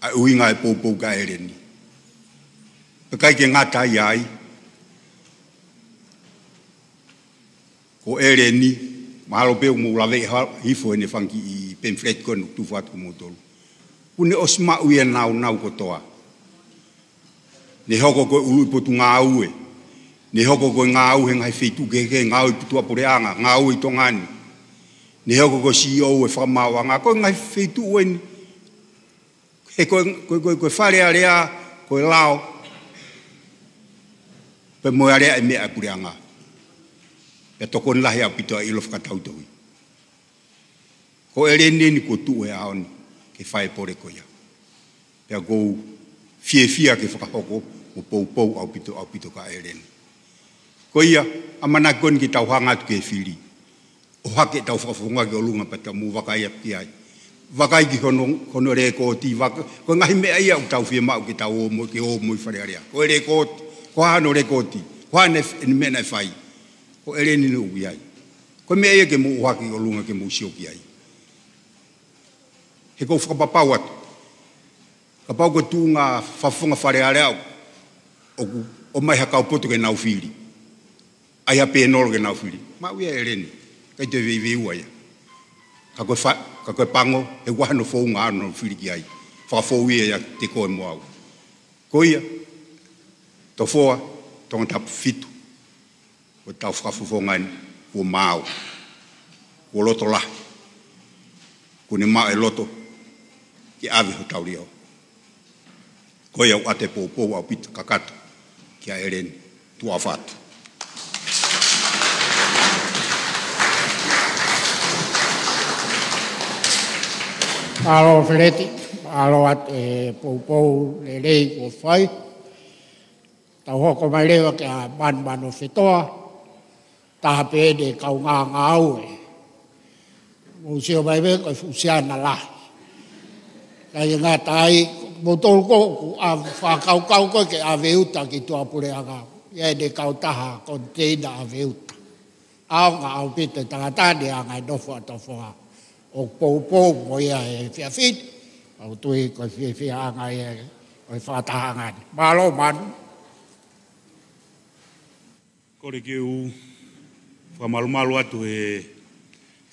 ʻa e ʻuhinga e poupou kia ʻEleni. Pea ʻikai ke ngata ai, ko ʻEleni, mahalo pē ʻoku mou laveʻi ha-, hifo ʻene fanga kiʻi pamphlet ko eni ʻoku tufa atu kia moutolu. Kuo ne ʻosi maʻu ia ʻa e nāunau kotoa. Ne hoko ko e ʻuluʻi potungāue. Ne hoko ko e ngāue he ngaahi feituʻu kehekehe, ngāue ʻi tuʻapuleʻanga, ngāue ʻi Tonga ni. Ne hoko ko e C E O ʻo e fakamaauʻanga, ko e ngaahi feituʻu eni. He ko e, ko e, ko e, ko e Fale Alea, ko e lao, pea mo e alea ʻa e meʻa ʻa e puleʻanga. Pea tokoni lahi ʻaupito ʻa e ʻilo fakatau tohi. Ko ʻEleni eni kuo tuʻu he ʻaho ni ke fai e pole ko ia. Pea ʻoku ou fiefia ke fakahoko mo poupou ʻaupito, ʻaupito kia ʻEleni. Ko ia, ʻamanaki ko eni ke tau hanga atu ki he fili. ʻO hake ʻetau fakafofonga ki ʻolunga pea tau mou vakai atu ki ai. Vakai ki hono, hono lēkooti, vaka-, ko e ngaahi meʻa ia ʻoku tau fiemaʻu ke tau ō mo, ke ō mo ia ki Fale Alea. Ko e lēkooti, ko e hā hono lēkooti, ko e hā ʻene, ʻene meʻa naʻe fai. Ko ʻEleni eni ʻoku ʻi ai. Ko e meʻa ia ke mou ʻohake ki ʻolunga ke mou sio ki ai. He ʻoku ou fakapapau atu. Kapau ko e tuʻunga fakafofonga Fale Alea ʻoku ʻomai ha kau poto ke nau fili, ʻai ha pēnolo ke nau fili, maʻu ia ʻe ʻEleni. ʻIkai toe veiveiua ia. Ka ko e fa-, ka ko e pango, he ʻoku ʻi ai hono founga ʻo hono fili ki ai. Fakafou ia ʻiate koe mo au. Ko ia, Tofoa, Tongatapu fitu, ko ʻetau fakafofonga ni, kuo maau, kuo loto lahi, kuo ne maʻu e loto ke ʻave hotau leʻo. Ko ia ʻoku ʻoatu e poupou ʻaupito kakato kia ʻEleni. Tuʻa ʻofa atu. Mālō Feleti, mālō atu e poupou lelei kuo fai. Tau hoko mai leva kia Manumanu Fetoa, taha pē ʻene kaungāngāue. Mou sio mai pē ko e fuʻu siana lahi. Kae ngata ai, moutolu ko ē ʻoku fakakaukau ko ē ke ʻave uta ki tuʻapuleʻanga, ʻi ai ʻene kautaha koniteina ʻave uta. ʻAonga ʻaupito e tangata ni, anga e nofo ʻa Tofoa. ʻOku poupou mo ia he efiafi ni, ʻoku ou tui ko e fiefiaʻanga ia ʻo e fakatahaʻanga ni. Mālō Manu. Kole ke u fakamalumalu atu he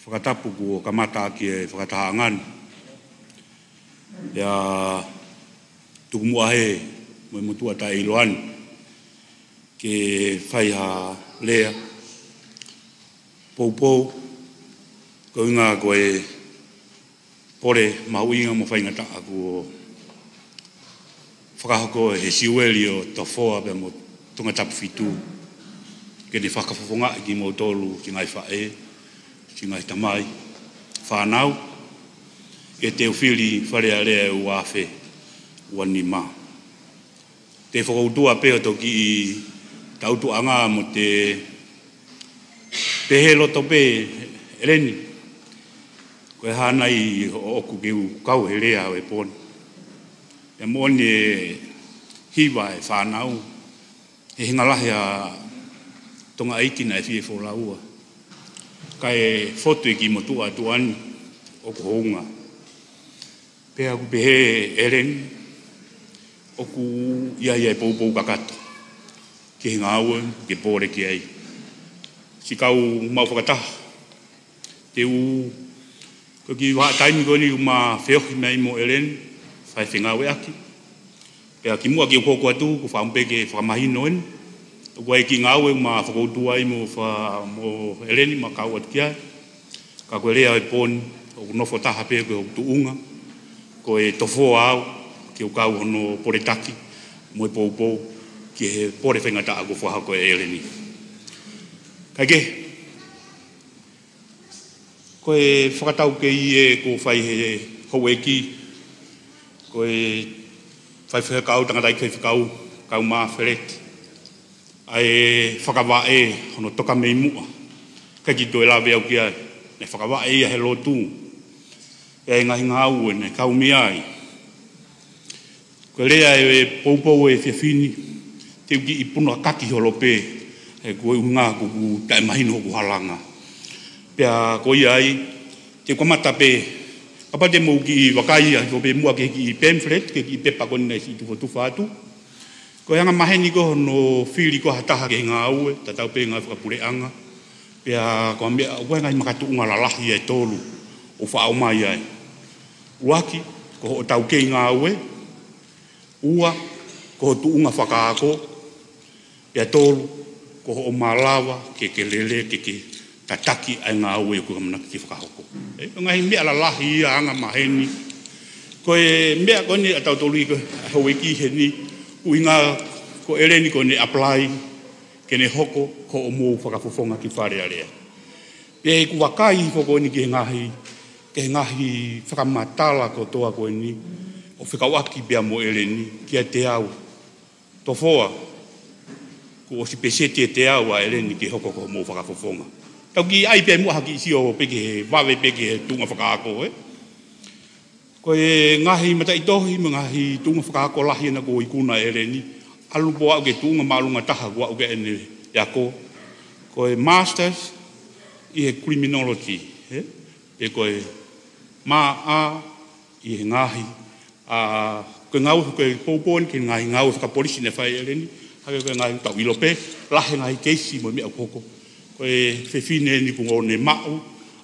fakatapu kuo kamata ʻaki e fakatahaʻanga ni. Pea tuku muʻa hē mo e motuʻa taʻeʻiloa ni ke fai ha lea poupou, koeʻuhinga ko e pole mahuʻinga mo faingataʻa kuo fakahoko ʻe he Siueli ʻo Tofoa pea mo Tongatapu fitu, ke ne fakafofongaʻi kimoutolu siʻi ngaahi faʻē, siʻi ngaahi tamai, fānau, ke teu fili Fale Alea ʻe ua afe ua nima. Te fakautua pē ʻo toki tautuʻanga mo te pehē loto pē, ʻEleni, ko e hā nai ʻoʻoku ke u kau he lea ʻo e pō ni? Pea moʻoni e hiva e fānau, he hinga lahi ʻa Tonga ʻeiki naʻe fie folau, kae fotu e kiʻi motuʻa tuʻa ni ʻoku hounga. Pea ʻoku pehē ʻEleni, ʻoku ʻi ai e poupou kakato ki he ngāue ke pole ki ai. Siʻi kau maʻu fakataha, te u, ko e kiʻi vahaʻa taimi ko eni ʻoku ma feohi mai mo ʻEleni, fai fengāueʻaki. Pea kimuʻa ke u hoko atu, ʻoku ou fakaʻamu pē ke fakamahino eni. ʻOku ʻi ai e kiʻi ngāue ʻoku ma fakautua ai mo fa-, mo ʻEleni ma kau atu ki ai. Ka ko e lea ʻo e pō ni, ʻoku nofo taha pē ko e hoku tuʻunga, ko e Tofoa au, ke u kau hono poletaki mo e poupou ki he pole faingataʻa kuo fakahoko ʻe ʻEleni. Kae kehe, ko e fakataukei ē kuo fai ʻe he houʻeiki, ko e faifekau, tangataʻeiki faifekau, kau mā Feleti, ʻa e fakavaʻe hono toka mei muʻa. ʻIkai ke toe lave au ki ai, naʻe fakavaʻe ia he lotu. ʻI ai e ngaahi ngāue naʻe kau mei ai. Ko e lea ʻo e poupou he efiafi ni, te u kiʻi punakaki holo pē, he ko e ʻuhinga ʻoku ou taʻemahino hoku halanga. Pea ko ia ai, te u kamata pē, kapau te mou kiʻi vakai ā hifo pē muʻa ki he kiʻi pamphlet, ki he kiʻi pepa ko eni naʻe siʻi tufotufa atu. Ko e angamaheni ko ē hono fili ko ē ha taha ki he ngāue, tatau pē ngāue fakapuleʻanga. Pea ko e meʻa, ʻoku ʻi ai e ngaahi makatuʻunga lalahi ʻe tolu ʻoku faʻa ʻomai ai. ʻUluaki, ko hoʻo taukei ngāue. Ua, ko ho tuʻunga fakaako. Pea tolu, ko hoʻo malava ke ke lele, ke ke tataki ʻa e ngāue ʻoku ke ʻamanaki ke fakahoko. ʻE, ko e ngaahi meʻa lalahi ia angamaheni. Ko e meʻa ko eni ʻa tautolu ʻi he houʻeiki heni, ʻuhinga ko ʻEleni ko ʻene apply ke ne hoko ko hoʻomou fakafofonga ki Fale Alea. Pea ʻi heʻeku vakai hifo ko eni ki he ngaahi, ki he ngaahi fakamatala kotoa ko eni, ʻo fekauʻaki pea mo ʻEleni, kiate au, Tofoa, kuo ʻosi peseti ʻe teau ʻa ʻEleni ke hoko ko hoʻomou fakafofonga. Tau kiʻi ʻai pē muʻa ha kiʻi sio pē ki he vave pē ki he tuʻunga fakaako, ē? Ko e ngaahi mataʻitohi mo e ngaahi tuʻunga fakaako lahi ena kuo ikuna ʻe ʻEleni, ʻalu pē ʻo aʻu ki he tuʻunga māʻolunga taha kuo aʻu ki ai ʻene ako. Ko e Masters ʻi he Criminology, ē? Pe ko e M A ʻi he ngaahi ʻA, ko e ngāue, ko e poupou eni ki he ngaahi ngāue fakapolisi naʻe fai ʻe ʻEleni, hangē ko e ngaahi tau ʻilo pē, lahi e ngaahi keisi mo e meʻa ʻoku hoko. Ko e fefine eni kuo ne maʻu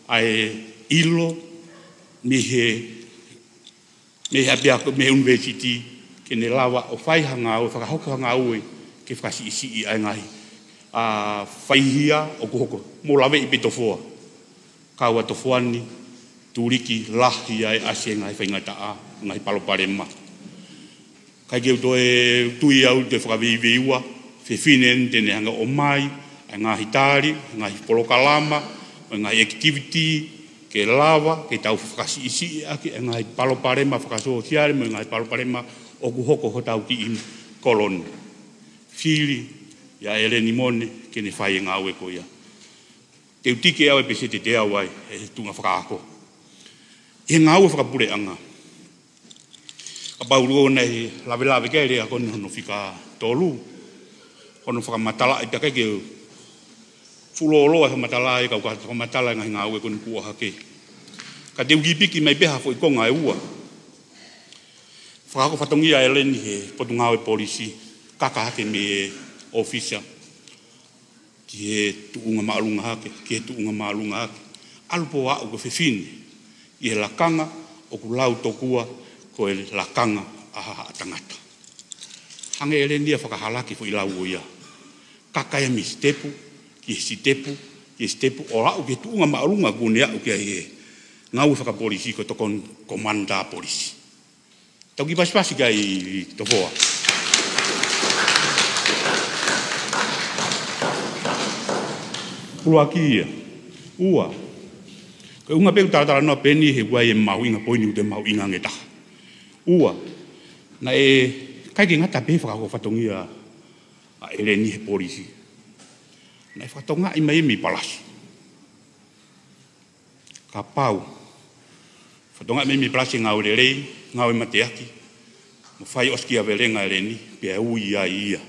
ʻa e ʻilo mei he, mei he ʻapiako, mei he university, ke ne lava ʻo fai ha ngāue, fakahoko ha ngāue ke fakasiʻisiʻi ʻa e ngaahi, ʻa, faihia ʻoku hoko. Mou laveʻi pē Tofoa. Kau ʻa Tofoa ni, tuliki lahi ai ʻa e ngaahi faingataʻa, ngaahi palopalema. ʻIkai ke u toe tui au te fakaveiveiua, fefine eni te ne hanga ʻo ʻomai ʻa e ngaahi tali, ngaahi polokalama, mo e ngaahi activity, ke lava ke tau fakasiʻisiʻi ʻaki ʻa e ngaahi palopalema fakasōsiale mo e ngaahi palopalema ʻoku hoko hotau kiʻi kolo ni. Fili ʻia ʻEleni Mone ke ne fai e ngāue ko ia. Te u tiki au e peseti ʻe teau ai he tuʻunga fakaako. ʻI he ngāue fakapuleʻanga, kapau ʻoku ou ʻi ai ha lavelave ki he lea ko eni hono fika tolu, hono fakamatalaʻi, pea ʻikai ke u fuʻu lōloa he fakamatala ʻa e kau ka fakamatala e ngaahi ngāue ko eni kuo ʻohake. Ka te u kiʻi piki mai pē ha foʻi konga ʻe ua. Fakahoko fatongia ʻa ʻEleni he Potungāue Polisi, kaka hake mei he ʻōfisa ki he tuʻunga māʻolunga hake, ki he tuʻunga māʻolunga hake. ʻAlu pē ʻo aʻu ko e fefine ʻi he lakanga ʻoku lau tokua ko e lakanga ʻa haʻa tangata. Hangē ʻe ʻEleni ia fakahalaki foʻi lau ko ia. Kaka ia mei he sitepu ki he sitepu ki he sitepu, ʻo aʻu ki he tuʻunga māʻolunga kuo ne aʻu ki ai he ngāue fakapolisi ko e tokoni komanda polisi. Tau kiʻi pasipasi ki ai Tofoa. ʻUluaki ia. Ua. Ko e ʻuhinga pē ʻoku talatalanoa pē eni he ʻoku ʻi ai e mahuʻinga poini ʻoku te mahuʻinga ange taha. Ua. Naʻe ʻikai ke ngata pē he fakahoko fatongia ʻa ʻEleni he polisi. Naʻe fakatokangaʻi mai mei palasi. Kapau fakatokangaʻi mai mei palasi e ngāue lelei, ngāue mateaki, mo fai ʻosikiavelenga ʻa ʻEleni, pea ui ai ia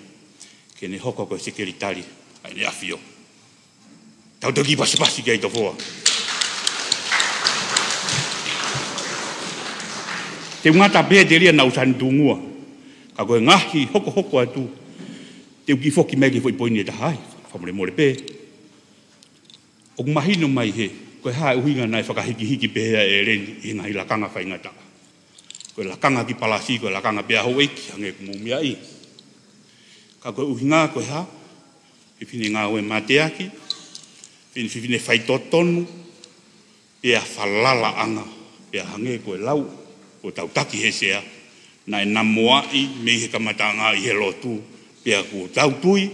ke ne hoko ko e sekelitali ʻa ʻEne ʻAfio. Tau toki pasipasi ki ai Tofoa. Te u ngata pē he telia naʻa ku sani tungua. Ka ko e ngaahi hokohoko atu, te u kiʻi foki mai ki he foʻi poini ʻe taha ai, fakamolemole pē. ʻOku mahino mai hē, ko e hā e ʻuhinga naʻe fakahikihiki pehē ai ʻa ʻEleni ʻi he ngaahi lakanga faingataʻa. Ko e lakanga ki palasi, ko e lakanga pē ʻa houʻeiki, hangē ko e mou meaʻi. Ka ko e ʻuhinga ko e hā, fefine ngāue mateaki, fefine, fefine faitotonu, pea falalaʻanga, pea hangē ko e lau ʻoku tau taki he sea, naʻe namoaʻi mei he kamataʻanga ʻi he lotu, pea ʻoku tau tui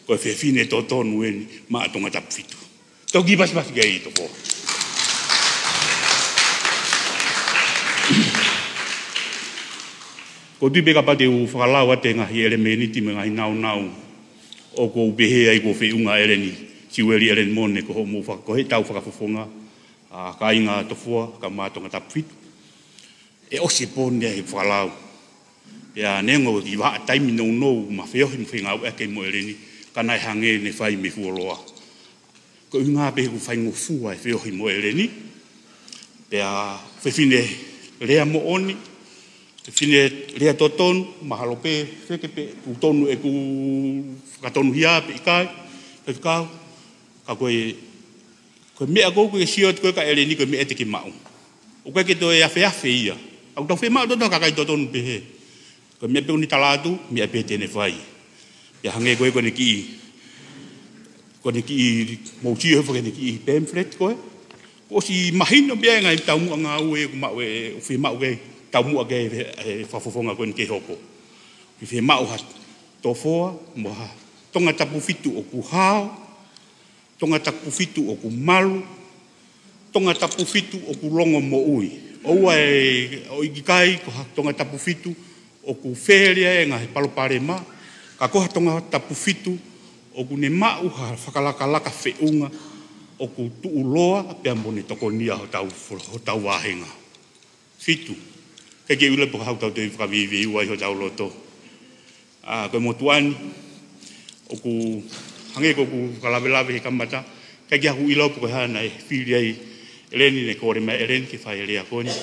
ko e fefine totonu eni maʻa Tongatapu fitu. Tau kiʻi pasipasi ki ai Tofoa. ʻOku ou tui pē kapau te u fakalau atu e ngaahi ʻelemēniti mo e ngaahi nāunau ʻoku ou pehē ai kuo feʻunga ʻa ʻEleni, Siueli ʻEleni Mone, ko hoʻomou faka-, ko heʻetau fakafofonga, ʻa, kāinga Tofoa, kae ʻumaʻā Tongatapu fitu. ʻE ʻosi e pō ni he fakalau. Pea neongo e kiʻi vahaʻa taimi nounou ma feohi mo fengāueʻaki mo ʻEleni, ka naʻe hangē ne fai mei fuoloa. Ko e ʻuhinga pē he ʻoku faingofua e feohi mo ʻEleni. Pea fefine lea moʻoni, fefine lea totonu, mahalo pē, feke pē, ʻoku tonu ʻeku fakatonuhia pe ʻikai, pe kau, ka ko e, ko e meʻa ʻoku ou sio atu ko ē kia ʻEleni ko e meʻa te ke maʻu. ʻOku ʻikai ke toe afeafe ia. ʻOku tau fiemaʻu totonu ha kakai totonu pehē. Ko e meʻa pē ʻoku ne tala atu, meʻa pē te ne fai. Pea hangē ko ē ko ʻene kiʻi, ko ʻene kiʻi, mou sio hifo ki heʻene kiʻi pamphlet ko ē. Kuo ʻosi mahino pē ʻa e ngaahi taumuʻa ngāue ʻoku maʻu ē, ʻoku fiemaʻu ke taumuʻa ki he, he fakafofonga ko eni ke hoko. Ke fiemaʻu ha Tofoa, mo ha Tongatapu fitu ʻoku hao, Tongatapu fitu ʻoku malu, Tongatapu fitu ʻoku longomoʻui. ʻOua ʻe, ʻo ʻikai ko ha Tongatapu fitu ʻoku fele ai e ngaahi palopalema, ka ko ha Tongatapu fitu ʻoku ne maʻu ha fakalakalaka feʻunga ʻoku tuʻuloa pea mo ne tokonia hotau, hotau vāhenga. Fitu, ʻikai ke u ʻilo pe ko e hā ʻoku tau toe fakaveiveiua ai hotau loto. ʻA, ko e motuʻa ni, ʻoku hangē ko ʻeku fakalavelave he kamata, ʻikai ke u ʻilo pe ko e hā naʻe fili ai ʻEleni, ne kole mai ʻEleni ke fai e lea ko eni.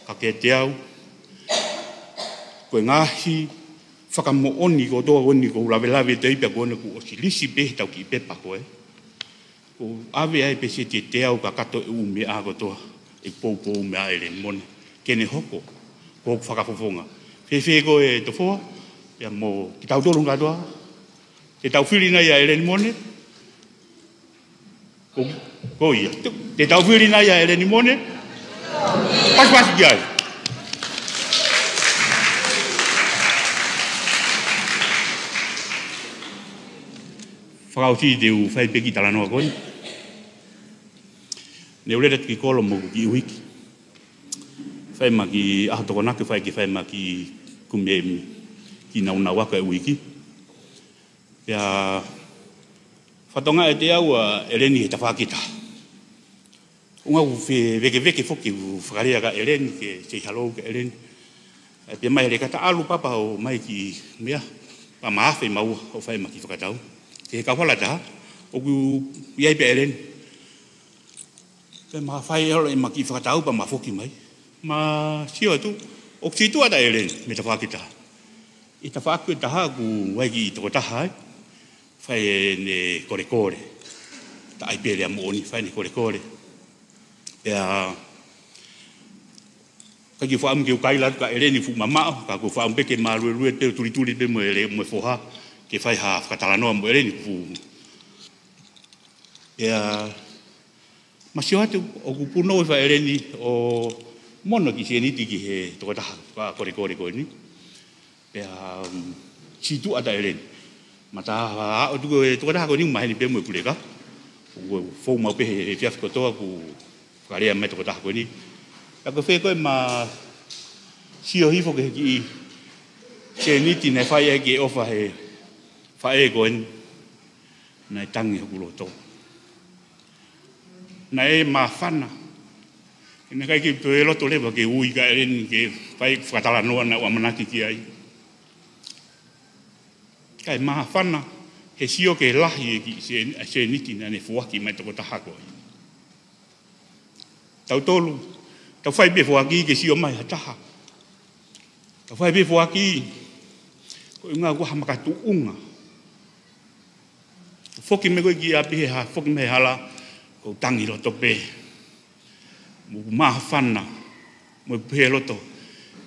Ka kiate au, Ko e ngaahi fakamoʻoni kotoa ko eni ʻoku ou lavelave atu ai pea ko ena kuo ʻosi lisi pē ʻetau kiʻi pepa ko ē. Kuo ʻave ai pē seti ʻe teau kakato e ʻū meʻa kotoa ʻe poupou meʻa ʻa ʻEleni Mone ke ne hoko ko hoku fakafofonga. Fēfē koe Tofoa? Pea mo kitautolu kātoa. Te tau fili nai ʻa ʻEleni Mone? Ko, ko ia. Te, te tau fili nai ʻa ʻEleni Mone? Pasipasi ki ai. Fakaʻosi te u fai pē kiʻi talanoa ko eni. Ne u lele atu ki kolo mo hoku kiʻi ʻuhiki. Fai mai kiʻi ʻaho Tokonaki, fai ke fai mai kiʻi kumi e kiʻi naunau ʻa e ʻuhiki. Pea fakatokangaʻi ʻe au ʻa ʻEleni he tafaʻaki ʻe taha. ʻUhinga ʻoku fevekeveke foki ʻeku fakalea kia ʻEleni ke say hello kia ʻEleni. ʻE pehē mai he leka, ta ʻalu papa ʻo ʻomai kiʻi meʻa, pea ma afe maua ʻo fai mai kiʻi fakatau. Ke he kau hala ʻe taha, ʻoku ʻi ai pē ʻa ʻEleni. Pea ma fai holo ʻema kiʻi fakatau pea ma foki mai. Ma sio atu, ʻoku situʻa atu ʻa ʻEleni mei he tafaʻaki ʻe taha. ʻI he tafaʻaki ʻe taha ʻoku ʻi ai e kiʻi tokotaha ai. Fai ʻene kolekole. Taʻe pehē lea moʻoni, fai ʻene kolekole. Pea ʻikai ke u fakaʻamu ke u kaila atu kia ʻEleni fuʻu mamaʻo, ka ʻoku ou fakaʻamu pē ke ma luelue pē ʻo tulituli pē mo ʻEle-, mo e foha, ke fai ha fakatalanoa mo ʻEleni fuʻu. Pea ma sio atu, ʻoku punou hifo ʻa ʻEleni ʻo mono e kiʻi sēniti ki he tokotaha fakakolekole ko eni. Pea, um, situʻa atu ʻa ʻEleni. Ma tā aʻu atu ko e tokotaha ko eni ʻoku maheni pē mo e kuleka. ʻOku fou maʻu pē he, he efiafi kotoa ʻoku fakalea mai e tokotaha ko eni. Pea ko e fē koe ma sio hifo ki he kiʻi sēniti naʻe fai ai e kiʻi ʻofa he faʻē ko eni. Naʻe tangi hoku loto. Naʻe māfana. He naʻe ʻikai ke u toe loto leva ke ui kia ʻEleni ke fai e fakatalanoa naʻá ku ʻamanaki ki ai. Kae māfana he sio ki he lahi e kiʻi sē-, sēniti naʻá ne foaki mai ki he tokotaha ko ē. Tautolu, tau fai pē foaki ke sio mai ha taha. Tau fai pē foaki, ko e ʻuhinga ʻoku ʻi ai ha makatuʻunga. Foki mai koe ki ʻapi he ha-, foki mai he hala, ʻoku ou tangi loto pē. Mo māfana, mo pehē loto.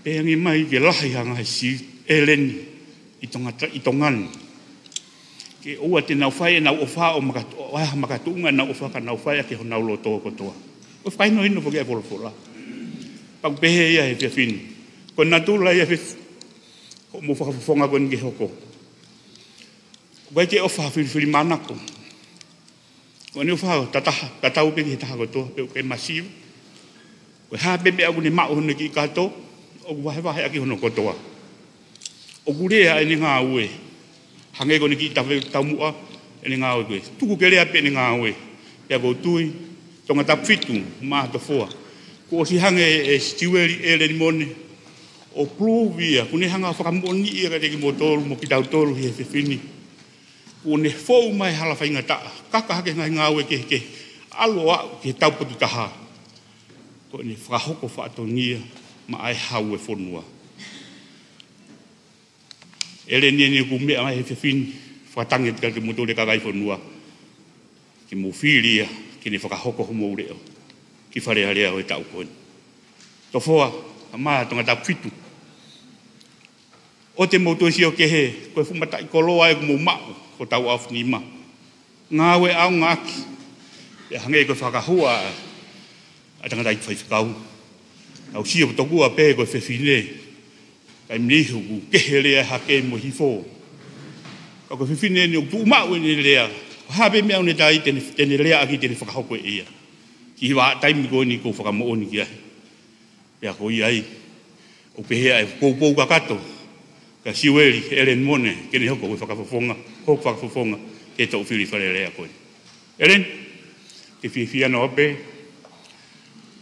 Pea hangē mai ke lahi ha ngaahi sēniti ʻa ʻEleni ʻi Tonga ta-, ʻi Tonga ni. Ke ʻoua te nau fai ʻenau ʻofa ʻo makatu-, ʻo ʻi ai ha makatuʻunga ʻenau ʻofa ka nau fai ʻaki honau loto kotoa. ʻOku fakahinohino foki ʻa e folofola. Pea ʻoku pehē ia he efiafi ni. Ko e natula ia he efiafi, hoʻomou fakafofonga ko eni ke hoko. ʻOku ʻikai ke ʻofa filifilimānako. Ko ʻene ʻofa tatau, tatau pē ki he taha kotoa, pea ʻoku ke masiu. Ko e hā pē meʻa ʻoku ne maʻu hono kiʻi kato, ʻoku vahevahe ʻaki hono kotoa. ʻOku lea ʻene ngāue, hangē ko ʻene kiʻi tave taumuʻa, ʻene ngāue ko ē. Tuku ke lea pē ʻene ngāue. Pea ʻoku ou tui, Tongatapu fitu, Mā Tofoa. Kuo ʻosi hanga ʻe Siueli ʻEleni Mone ʻo prove ia, kuo ne hanga ʻo fakamoʻoniʻi ia kiate kimoutolu mo kitautolu he efiafi ni. Kuo ne fou mai he hala faingataʻa, kaka hake he ngaahi ngāue kehekehe, ʻalu ʻo aʻu ki he taupotu taha. Ko ʻene fakahoko fatongia maʻa e hau e fonua. ʻEleni, ʻeni ʻoku ou meʻa mai he efiafi ni, fakatangi atu kiate kimoutolu e kakai fonua. Ke mou fili ia, ke ne fakahoko homou leʻo ki Fale Alea ʻo e taʻu ko eni. Tofoa, ʻa Mā Tongatapu fitu. ʻOua te mou toe sio kehe, ko e fuʻu mataʻikoloa ʻoku mou maʻu, ko hotau ʻaofinima. Ngāue ʻaonga ʻaki, pea hangē ko e fakahua ʻa e tangataʻeiki faifekau. Tau sio tokua pē ko e fefine, kae mei he ʻoku kehe lea hake mo hifo. Ka ko e fefine ni ʻoku tuʻu maʻu ʻene lea. Ko e hā pē meʻa ʻoku ne tali te ne, te ne lea ʻaki te ne fakahoko ʻe ia. Ki he vahaʻa taimi ko eni ʻoku ou fakamoʻoni ki ai. Pea ko ia ai, ʻoku pehē ʻa e poupou kakato, kia Siueli ʻEleni Mone, ke ne hoko ko e fakafofonga, hoku fakafofonga, ke toʻo fili Fale Alea ko ē. ʻEleni, ke fiefia noa pē,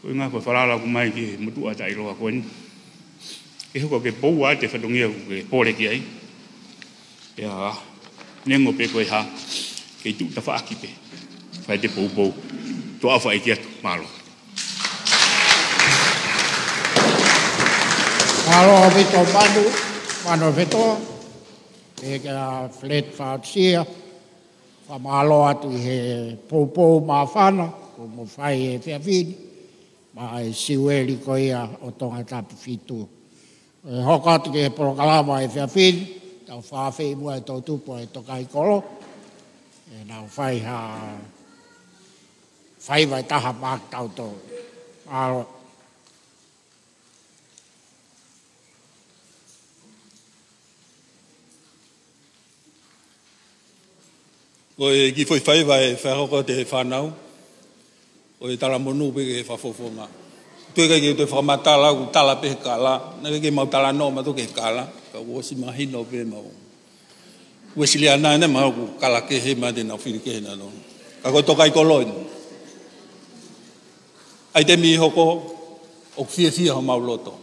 ko e ʻuhinga ko e falala ʻoku ʻomai ki he motuʻa taʻeʻiloa ko eni. Ke hoko ke poupou ʻa e fatongia ʻoku ke pole ki ai. Pea, neongo pe ko e hā, kei tuʻu tafaʻaki pē. Fai ʻete poupou. Tuʻa ʻofa ʻeiki atu. Mālō. Mālō ʻaupito Manu. Fānau Fetoa, ʻe kia Fred Faosia, fakamālō atu ʻi he poupou māfana kuo mo fai he efiafi ni, maʻa e Siueli ko ia ʻo Tongatapu fitu. ʻE hoko atu ki he polokalama he efiafi ni, tau fakaafeʻi muʻa e toʻutupu ʻo e Tokāikolo, ʻe nau fai ha faiva ʻe taha maʻa kitautolu. Mālō. Ko e kiʻi foʻi faiva ʻe fakahoko atu ʻe he fānau, ko e talamonū pē ki he fakafofonga. Toe ʻikai ke u toe fakamatala, ʻoku tala pē he kala, naʻe ʻikai ke mau talanoa mautolu ki he kala, ka kuo ʻosi mahino pē ʻemau Uēsiliana ʻeni, mahalo ʻoku kala kehe mai te nau fili kehe nautolu. Ka ko e Tokāikolo ʻeni. ʻAi te mei hoko, ʻoku fiefia homau loto.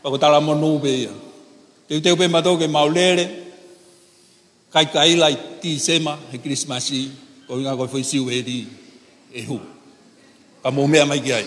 Pea ko e talamonū pē ia. Teuteu pē mautolu ke mau lele, kaikaila ʻi Tīsema he Kilisimasi, ko e ʻuhinga ko e foʻi Siueli ʻe hū. Ka mou meʻa mai ki ai.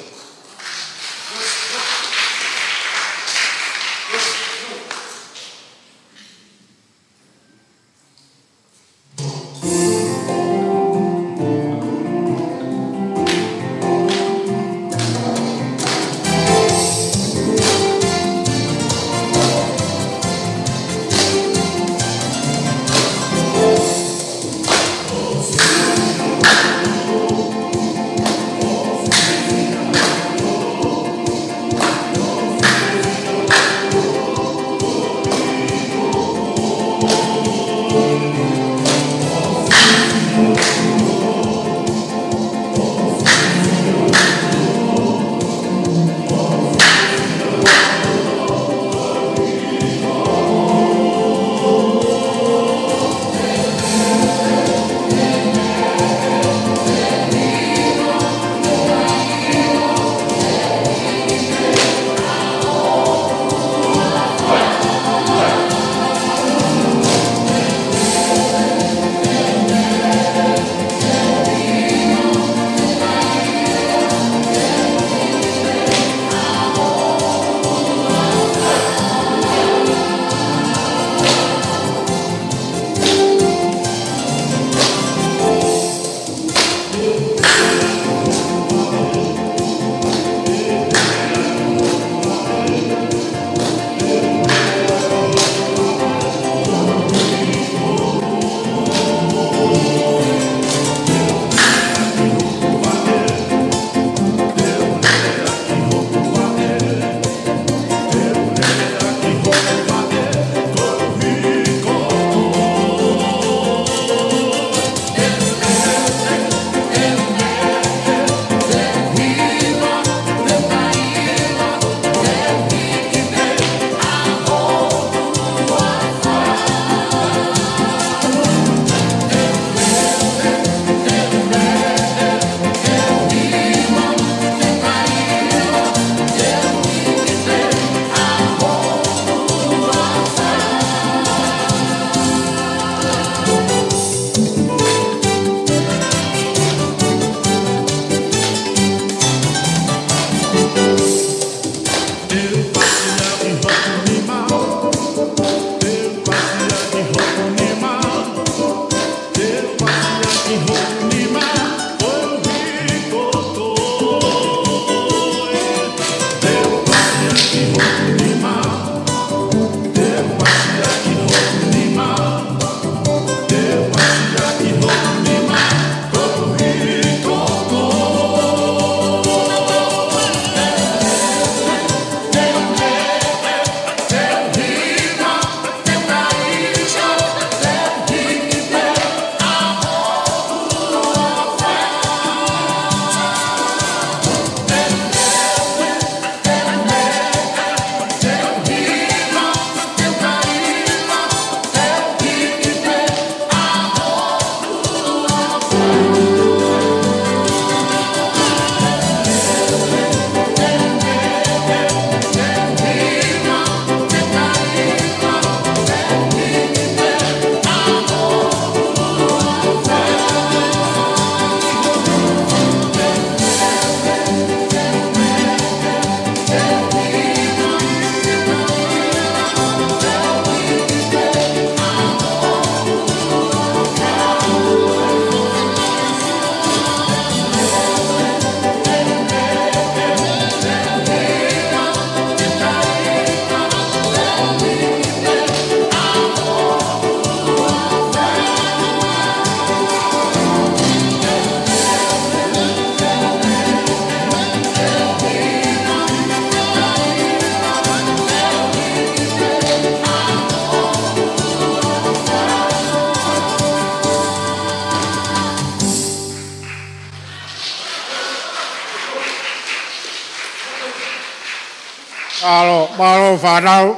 Mālō, mālō fānau.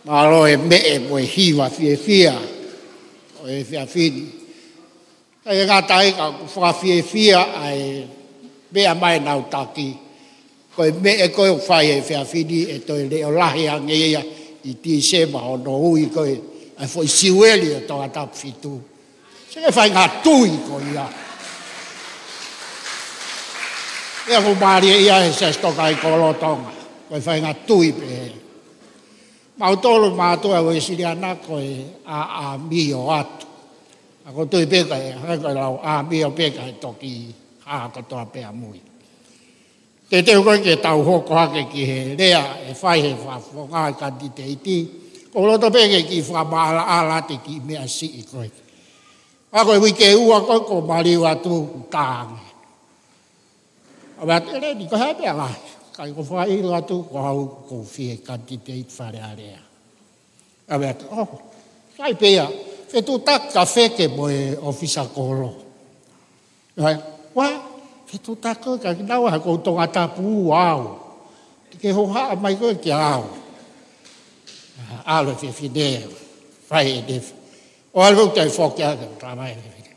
Mālō e meʻe mo e hiva fiefia ʻo e efiafi ni. ʻIkai ke ngata ai ka ʻoku fakafiefia ʻa e meʻa mai ʻenau taki. Ko e meʻa ko ē ʻoku fai he efiafi ni ʻe toe leʻo lahi ange ia ʻi Tīsema hono ui ko ē ʻa e foʻi siueli ʻo Tongatapu fitu. Sio ki he faʻahinga tui ko ia. ʻIa ʻoku mālie ia he Siasi Tōkaikolo Tonga. Ko e faʻahinga tui pē. Mautolu mātuʻa Uēsiliana ko e ʻāʻāmio atu. ʻA ko tui pē ka e, hangē ko e lau ʻāmio pē ka e toki hā kotoa pē ʻamui. Teuteu ko ē ke tau hoko hake ki he lea ʻe fai he fakafofonga ʻa e kanititeiti. ʻOku ou loto pē ke kiʻi fakamaʻalaʻala atu e kiʻi meʻa siʻi ko ē. ʻA ko e uike ua ko ē kuo maliu atu kuo tā ange. ʻAve atu, ʻEleni, ko e hā e meʻa lahi? ʻIkai, ʻoku ou fakaʻilo atu ko au ʻoku ou fie kanititeiti Fale Alea. ʻAve atu, ʻō, sai pē ia, fetuʻutaki ka feke mo e ʻōfisa kolo. ʻAve, ʻoua, fetuʻutaki ka kinaua he ʻoku ou Tongatapu ua au. Te ke hohaʻa mai koe kia au. ʻAlu e fefine, fai e nefi. ʻO ʻalu ʻo toe foki ake, talamai e fefine.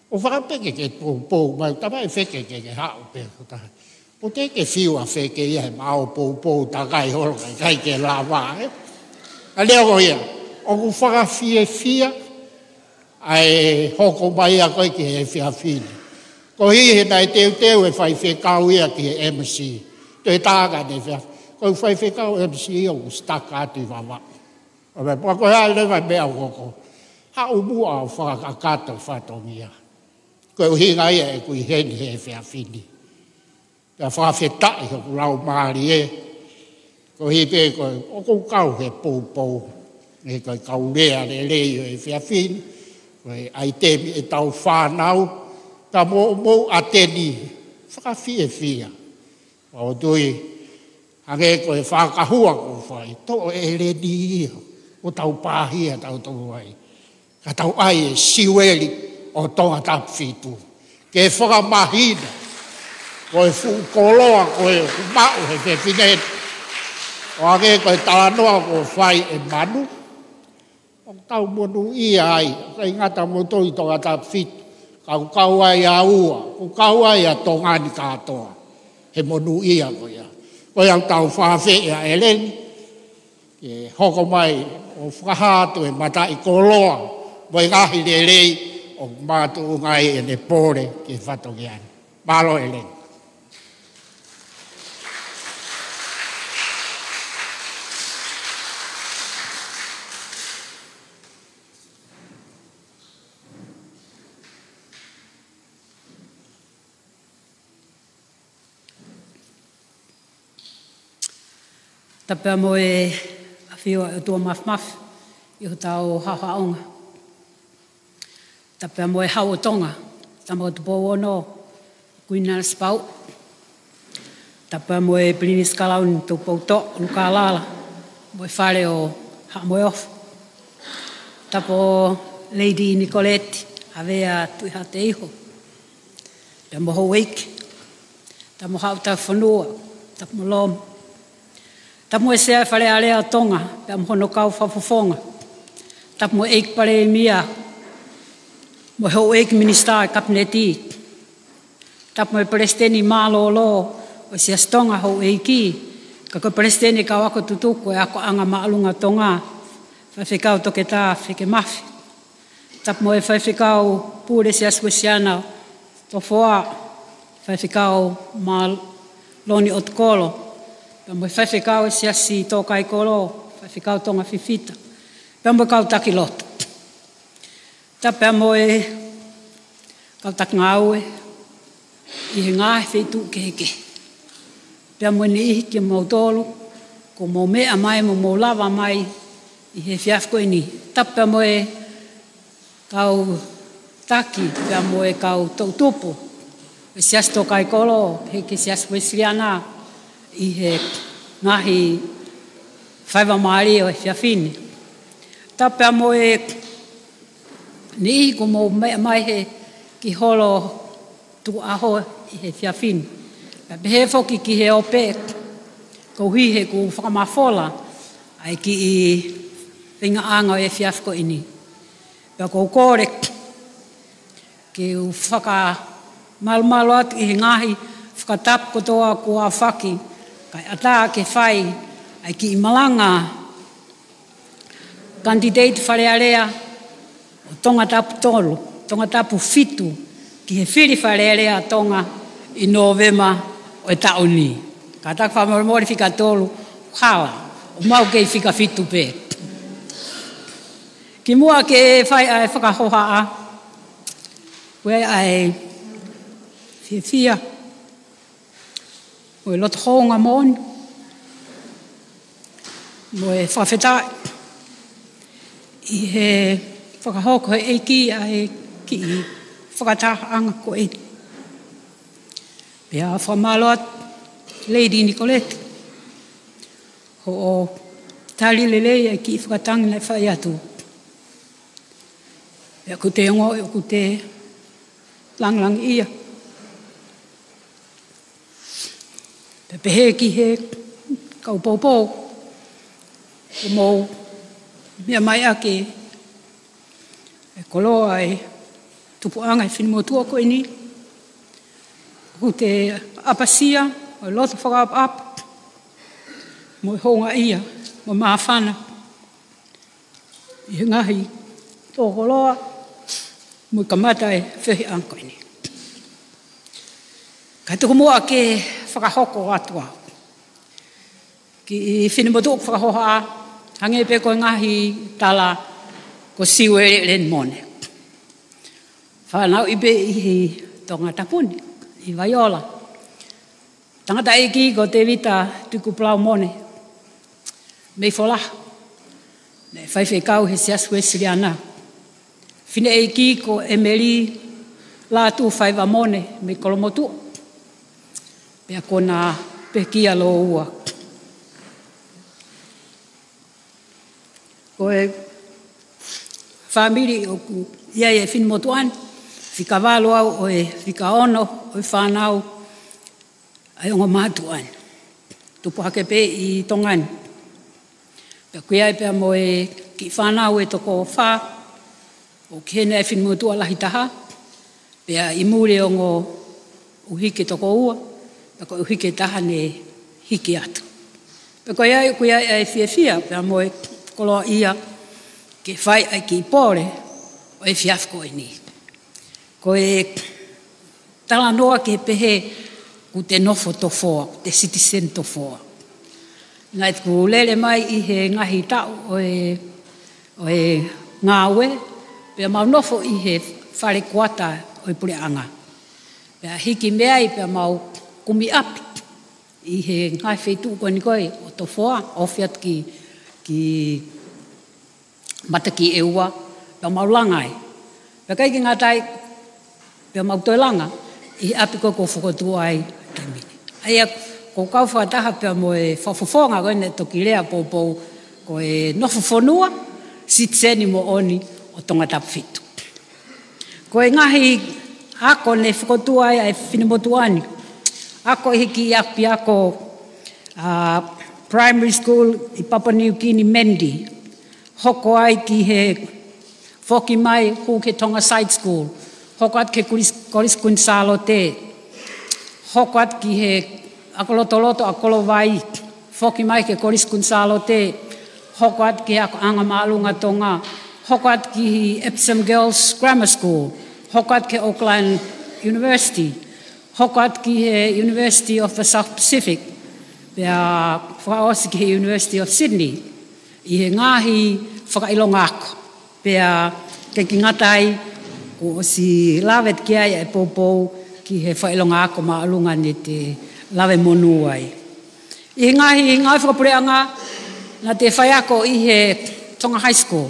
ʻOku ou fakaʻamu pē ke ke poupou mai, talamai e feke ke ke haʻu pē, ko ta. ʻOku teʻeki ke fiu ʻa feke ia he maʻu poupou takai holo ka ʻikai ke lava, ē? ʻA e lea ko ia, ʻoku fakafiefia ʻa e hoko mai ʻa koe ki he efiafi ni. Ko e hā he naʻe teuteu e faifekau ia ki he M C. Toe tā ange ʻene efiafi. Ko e faifekau M C ia ʻoku stuck atu ʻi Vavaʻu. ʻAve, pea ko e hā leva e meʻa ʻoku hoko? Haʻu muʻa ʻo fakakakato fatongia. Ko e ʻuhinga ia ʻeku ʻi heni he efiafi ni. Pea fakafetaʻi hoku laumālie. Ko e hā pē ko ē, ʻoku ou kau he poupou. He ko e kau lea lelei ʻo e efiafi ni. Ko e ʻaitemi ʻetau fānau. Ka mou, mou ʻateni. Fakafiefia. Pea ʻoku ou tui, hangē ko e fakahua kuo fai, toʻo ʻe ʻEleni ia, ʻo tau pāhia tautolu ai. Ka tau ʻai e siueli ʻo Tongatapu fitu. Ke fakamahino, ko e fuʻu koloa ko ē ʻoku maʻu he fefine ni. ʻO hangē ko e talanoa kuo fai ʻe Manu. ʻOku tau monūʻia ai, ʻikai ngata moutolu ʻi Tongatapu fitu, ka ʻoku kau ai ʻa ua, ʻoku kau ai ʻa Tonga ni kātoa, he monūʻia ko ia. Ko ia ʻoku tau fakaafeʻi ʻa ʻEleni, ke hoko mai ʻo fakahā atu e mataʻikoloa, mo e ngaahi lelei, ʻoku makatuʻunga ai ʻene pole ki he fatongia ni. Mālō ʻEleni. Tapu pea mo e ʻafio ʻa e ʻOtua Māfimafi ʻi hotau haʻohaʻonga. Tapu pea mo e Hau ʻo Tonga, Tama ko Tupou Ono, Kuini Nanasipauʻu. Tapu pea mo e Pilinisi Kalauni Tupoutoʻa ʻUlukālala, mo e Fale ʻo Haʻa Moheofo. Tapu Lady Nicolette Havea Tuʻihaʻateiho. Pea mo houʻeiki. Tapu mo Haʻa ʻUlufonua, tapu mo Lomi. Tapu mo e Sea ʻo e Fale Alea ʻo Tonga, pea mo hono kau fakafofonga. Tapu mo e ʻEiki Palēmia, mo e houʻeiki minisitā ʻo e Kapineti. Tapu mo e Palesiteni mālōlō ʻo e Siasi Tonga, houʻeiki, ka ko e Palesiteni ʻo e Kau Ako Tutuku ʻo e Akoʻanga Māʻolunga ʻo Tonga, Faifekau Toketā Feke Mafi. Tapu mo e Faifekau Pule Siasi Uēsiliana Tofoa, Faifekau Māloni ʻOtukolo, pea mo e Faifekau ʻo e Siasi Tōkaikolo, Faifekau Tonga Fifita, pea mo e kau taki lotu. Tapu pea mo e kau taki ngāue ʻi he ngaahi feituʻu kehekehe. Pea mo e niʻihi kimoutolu, kuo mou meʻa mai mo mou lava mai ʻi he efiafi ko eni. Tapu pea mo e kau taki, pea mo e kau toʻutupu ʻo e Siasi Tōkaikolo, he ki he Siasi Uēsiliana ʻi he ngaahi faingamālie ʻo e efiafi ni. Tapu pea mo e niʻihi kuo mou meʻa mai he kiʻi holo tukuʻaho ʻi he efiafi ni. Pehē foki ki he ope, koeʻuhi he ʻoku fakamafola ʻa e kiʻi feingaʻanga ʻo e efiafi ko eni. Pea ʻoku ou kole ke u fakamalumalu atu ʻi he ngaahi fakatapu kotoa kuo aofaki, kae ʻatā ke fai ʻa e kiʻi malanga candidate Fale Alea ʻo Tongatapu tolu, Tongatapu fitu, ki he fili Fale Alea ʻa Tonga ʻi Nōvema ʻo e taʻu ni. Kātaki fakamolemole, fika tolu, hala, ʻoku mau kei fika fitu pē. Kimuʻa ke fai ʻa e fakahohaʻa, ʻoku ʻi ai ʻa e fiefia mo e loto houngaʻia moʻoni mo e fakafetaʻi ʻi he fakahoko ʻe he ʻEiki ʻa e kiʻi fakatahaʻanga ko eni. Pea fakamālō atu, Lady Nicolette, hoʻo tali lelei ʻa e kiʻi fakatangi naʻe fai atu. Pea ʻoku te ongoʻi ʻoku te langilangiʻia. Pea pehē ki he kau poupou, ʻoku mou meʻa mai ʻaki e koloa ʻa e tupuʻanga ʻo e finemotuʻa ko eni. ʻOku te ʻapasia ʻa e loto fakaʻapaʻapa mo e houngaʻia mo e māfana ʻi he ngaahi tō koloa mo e kamata ʻa e feohiʻanga ko eni. Kae tuku muʻa ke fakahoko atu au ki he finemotuʻa ʻoku fakahohaʻa, hangē pē ko e ngaahi tala, ko Siuele Lenimone. Fānauʻi pē ʻi Tongatapu ni, ʻi Vaiola. Tangataʻeiki ko Tēvita Tuikupulau Mone mei Folaha, naʻe faifekau he Siasi Uēsiliana. Fineʻeiki ko ʻEmeli Lātūfaiva Mone mei Kolomotuʻa, pea ko ʻena pekia lōua. Ko e fāmili ʻoku ʻi ai ʻa e finemotuʻa ni, fika valu au ʻo e fika ono ʻo e fānau ʻa e ongo mātuʻa ni. Tupu hake pē ʻi Tonga ni. Pea ʻoku ʻi ai pea mo e kiʻi fānau ʻe toko fā, ʻoku ʻi heni ʻa e finemotuʻa lahi taha, pea ʻi muli ongo ʻuhike toko ua, pea ko e ʻuhike taha ne hiki atu. Pea ko ia ʻoku ʻi ai ʻa e fiefia pea mo e koloaʻia ke fai ʻa e kiʻi pole ʻo e efiafi ko eni. Ko e talanoa ke pehē ʻoku te nofo tofoa, ʻoku te citizen tofoa. Naʻe tuku lele mai ʻi he ngaahi taʻu ʻo e, ʻo e ngāue, pea mau nofo ʻi he fale kuata ʻo e puleʻanga. Pea hiki mei ai pea mau kumi ʻapi ʻi he ngaahi feituʻu ko eni ko ē ʻo tofoa, ofi atu ki, ki Matakiʻeua, pea mau langa ai. Pea ʻikai ke ngata ai, pea mau toe langa ʻi he ʻapi ko ē kuo fokotuʻu ai ʻi he taimi ni. ʻA ia, ʻoku ou kau fakataha pea mo e fakafofonga ko ē naʻe toki lea poupou, ko e nofo fonua, sitiseni moʻoni ʻo Tongatapu fitu. Ko e ngaahi ako ne fokotuʻu ai ʻa e finemotuʻa ni. Ako ʻi he kiʻi ʻapiako, ā, primary school ʻi Papua New Guinea, Mendi. Hoko ai ki he foki mai, hū ki he Tonga Side School. Hoko atu ki he Kolis-, Kolisi Kuini Sālote. Hoko atu ki he ako lotoloto ʻa Kolovai. Foki mai ki he Kolisi Kuini Sālote. Hoko atu ki he Akoʻanga Māʻolunga Tonga. Hoko atu ki he Epsom Girls Grammar School. Hoko atu ki he Auckland University. Hoko atu ki he University of the South Pacific. Pea fakaʻosi ki he University of Sydney. ʻI he ngaahi fakaʻilonga ako. Pea ʻikai ke ngata ai, kuo ʻosi lave ki ai ʻa e poupou ki he fakaʻilonga ako māʻolunga ne te lave monū ai. ʻI he ngaahi, ngaahi fakapuleʻanga, naʻa te faiako ʻi he Tonga High School.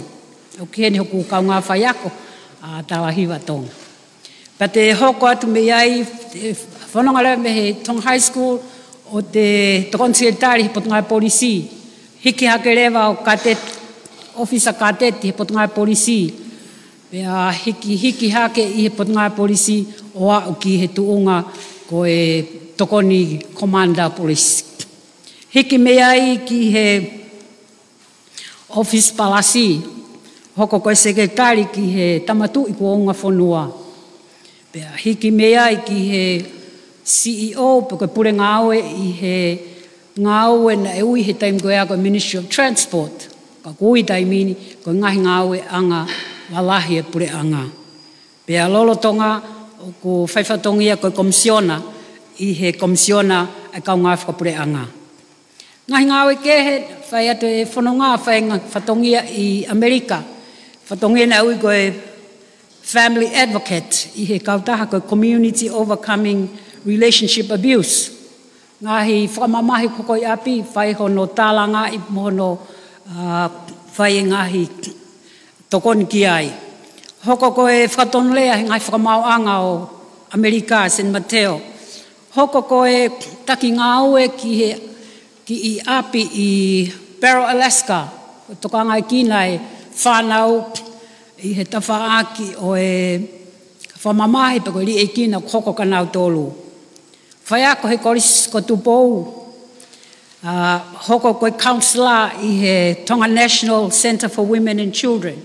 ʻOku ʻi heni hoku kaungā faiako, ʻa Talahiva Tonga. Pea te hoko atu mei ai, te fononga leva mei he Tonga High School ʻo te tokoni sekelitali he Potungāue Polisi. Hiki hake leva ʻo cadet, ʻōfisa cadet he Potungāue Polisi. Pea hiki, hiki hake ʻi he Potungāue Polisi ʻo aʻu ki he tuʻunga ʻo e tokoni Commander Police. Hiki mei ai ki he ʻofisi palasi, hoko ko e sekelitali ki he Tama Tuʻi Kuonga Fonua. Pea hiki mei ai ki he C E O, pe ko e pule ngāue ʻi he ngāue naʻe ui he taimi ko ia ko e Ministry of Transport. Ka ʻoku ui taimi ni ko e ngaahi ngāueʻanga lalahi ʻa e puleʻanga. Pea lolotonga ʻoku fai fatongia ko e komisiona ʻi he komisiona ʻa e kau ngāue fakapuleʻanga. Ngaahi ngāue kehe, fai atu e fononga, fai ngaahi fatongia ʻi ʻAmelika. Fatongia naʻe ui ko e Family Advocate ʻi he kautaha ko e Community Overcoming Relationship Abuse. Ngaahi fakamamahi ko ē ʻi ʻapi, fai hono tālangaʻi mo hono, ā, fai e ngaahi tokoni ki ai. Hoko ko e fakatonulea he ngaahi fakamaauʻanga ʻo ʻAmelika, San Mateo. Hoko ko e taki ngāue ki he, ki ʻi ʻapi ʻi Barrow, Alaska. Tokangaʻi kinautolu e fānau ʻi he tafaʻaki ʻo e fakamamahi pe ko e liʻekina ʻoku hoko kia nautolu. Faiako he Kolisi ko Tupou, ā, hoko ko e counselor ʻi he Tonga National Centre for Women and Children.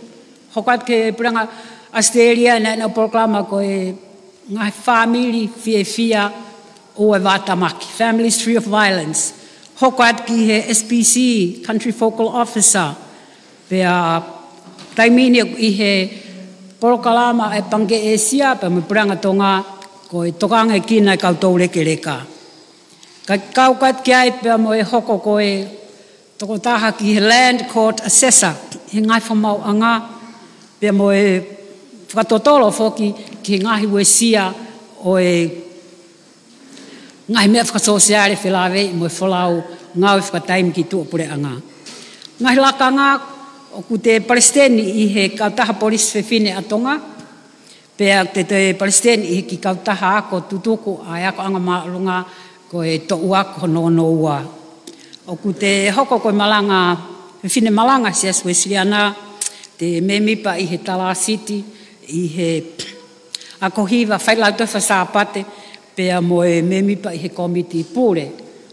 Hoko atu ki he puleʻanga ʻAositelēlia naʻe ʻi ai ʻena polokalama ko e ngaahi fāmili fiefia ʻo e vātamaki, Families Free of Violence. Hoko atu ki he S P C, Country Focal Officer. Pea taimi ni ʻi he polokalama ʻa e Pangikē ʻĒsia pea mo e Puleʻanga Tonga, ko e tokangaʻi kinautolu e kau toulekeleka. Kae kau atu ki ai pea mo e hoko ko e tokotaha ki he Land Court Assessor, he ngaahi fakamaauʻanga, pea mo e fakatotolo foki ki he ngaahi uesia ʻo e ngaahi meʻa fakasōsiale felāveʻi mo e folau ngāue fakataimi ki tuʻa puleʻanga. Ngaahi lakanga, ʻoku te palesiteni ʻi he Kautaha Polisi Fefine ʻa Tonga, pea te te palesiteni ʻi he kiʻi kautaha ako tutuku ʻa e akoʻanga māʻolunga ko e Toʻu Ako hono ono ua. ʻOku te hoko ko e malanga, fefine malanga Siasi Uesiliana, te mēmipa ʻi he Talāsiti, ʻi he ako hiva failautohi faka-Sāpate, pea mo e mēmipa ʻi he kōmiti pule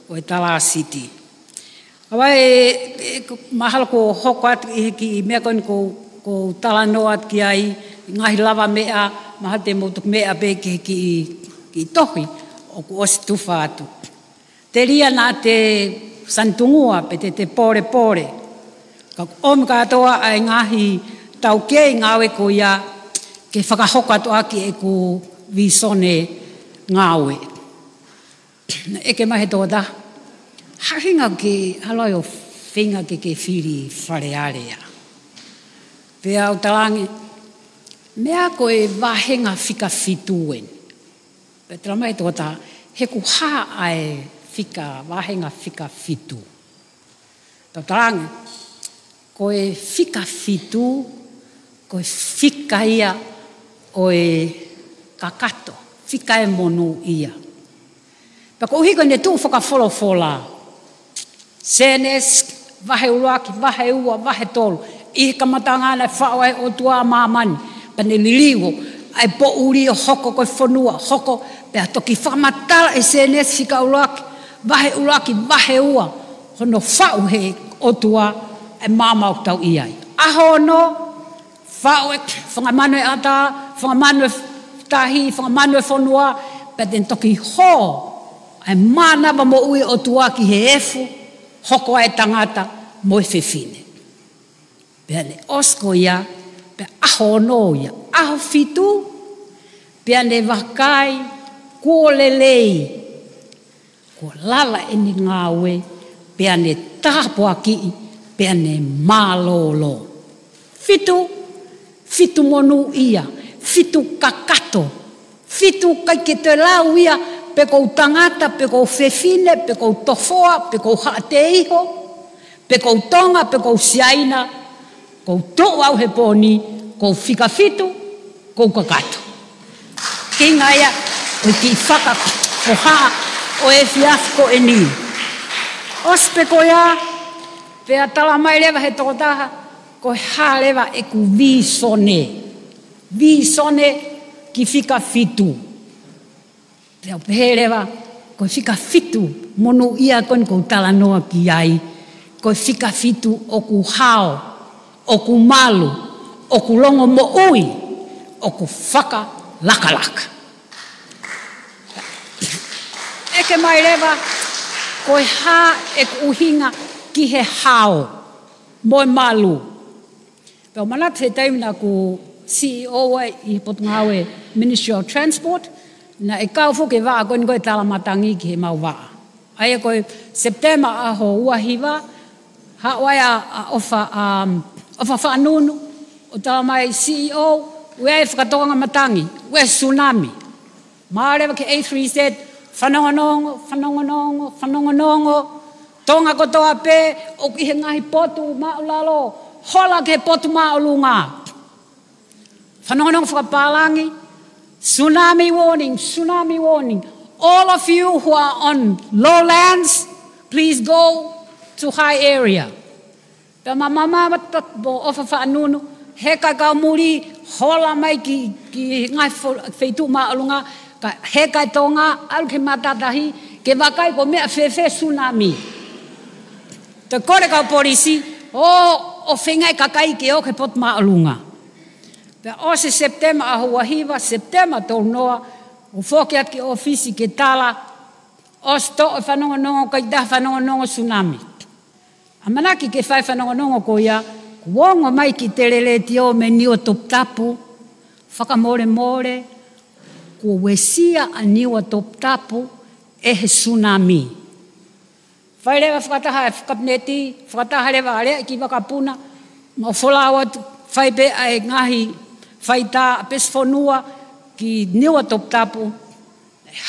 ʻo e Talāsiti. Auē, e, e, ko, mahalo kuo hoko atu ʻi he kiʻi meʻa ko eni ʻoku ou, ʻoku ou talanoa atu ki ai, ngaahi lavameʻa, mahalo te mou toki meʻa pē ki he kiʻi, kiʻi tohi ʻoku ʻosi tufa atu. Telia naʻa te sanitungua pe te te polepole. Ka ʻoku ʻomi kātoa ʻa e ngaahi taukei ngāue ko ia ke fakahoko atu ʻaki ʻeku vīsone ngāue. Naʻe ʻeke mai he tokotaha, ha ʻuhinga ke ʻalu ai ʻo feinga ke ke fili Fale Alea. Pea u talaange, meʻa ko e vāhenga fika fitu eni. Pea tala mai he tokotaha, he ʻoku hā ʻa e fika, vāhenga fika fitu. Pea u talaange, ko e fika fitu, ko e fika ia ʻo e kakato, fika e monūʻia. Pea koeʻuhi ko ʻene tuʻu fakafolofola, Sēnesi, vahe ʻuluaki, vahe ua, vahe tolu. ʻI he kamataʻanga naʻe faʻu ai ʻe he ʻOtua ʻa māmani, pea ne liliu ʻa e poʻuli ʻo hoko ko e fonua, hoko, pea toki fakamatala ʻe Sēnesi fika ʻuluaki, vahe ʻuluaki, vahe ua, hono faʻu ʻe he ʻOtua ʻa e māmani ʻoku tau ʻi ai. ʻAho ono, faʻu e fanga manu ʻo e ʻatā, fanga manu ʻo e tahi, fanga manu ʻo e fonua, pea te ne toki hō ʻa e mānava moʻui ʻo e ʻOtua ki he efu, hoko ai e tangata mo e fefine. Pea ne ʻosi ko ia, pea ʻaho ono ia, ʻaho fitu, pea ne vakai, kuo lelei, kuo lava ʻene ngāue, pea ne tāpuakiʻi, pea ne mālōlō. Fitu, fitu monūʻia, fitu kakato, fitu ʻikai ke toe lau ia, pe ko u tangata, pe ko u fefine, pe ko u tofoa, pe ko u haʻateiho, pe ko u Tonga, pe ko u Siaina, ko u toʻu au he pō ni, ko u fika fitu, ko u kakato. Kei ngā ia, ʻo e kiʻi fakapoha ʻo e efiafi ko eni. ʻOsi pē ko ia, pea tala mai leva he tokotaha, ko e hā leva ʻeku vīsone. Vīsone ki fika fitu. Pea u pehē leva, ko e fika fitu monūʻia ko eni ʻoku ou talanoa ki ai, ko e fika fitu ʻoku hao, ʻoku malu, ʻoku longomoʻui, ʻoku fakalakalaka. ʻEke mai leva, ko e hā ʻeku ʻuhinga ki he hao mo e malu. Pea u manatu he taimi naʻa ku C E O ai ʻi he Potungāue Ministry of Transport, naʻe kau foki e vaʻa ko eni ko e Talamatangi ki heʻemau vaʻa. ʻA ia ko e Sepitema ʻaho ua hiva, haʻu ai ʻa, ʻa ʻOfa, um, ʻOfa Faʻanunu, ʻo tala mai, C E O, ʻoku ʻi ai e fakatokanga matangi, ʻoku ʻi ai e tsunami. Mālō leva ki he A three Z, fanongonongo, fanongonongo, fanongonongo. Tonga kotoa pē, ʻoku ʻi he ngaahi potu māʻulalo, hola ki he potu māʻolunga. Fanongonongo fakapālangi, tsunami warning, tsunami warning. All of you who are on lowlands, please go to high area. Pea ma, ma, ma, ma, ta, mo ʻOfa Faʻanunu, heka e kau muli, hola mai ki, ki he ngaahi fo-, feituʻu māʻolunga, kae heka e Tonga, ʻalu ki he matātahi, ke vakai ko e meʻa fēfē e tsunami. Toe kole e kau polisi, ʻo, ʻo feinga e kakai ke ō ki he potu māʻolunga. Pea ʻosi e Sepitema ʻaho ua hiva, Sepitema tolu noa, ʻo foki atu ki he ʻōfisi ke tala, ʻosi toʻo e fanongonongo, ʻikai toe fanongonongo tsunami. ʻAmanaki ke fai e fanongonongo ko ia, kuo ongo mai ki he telelētio mei Niuatoputapu, fakamolemole, kuo uesia ʻa Niuatoputapu ʻe he tsunami. Fai leva fakataha e Kapineti, fakataha leva ʻa e ʻEiki Vakapuna, mo folau atu, fai pē ʻa e ngaahi faitā ʻa Pesifonua ki Niuatoputapu,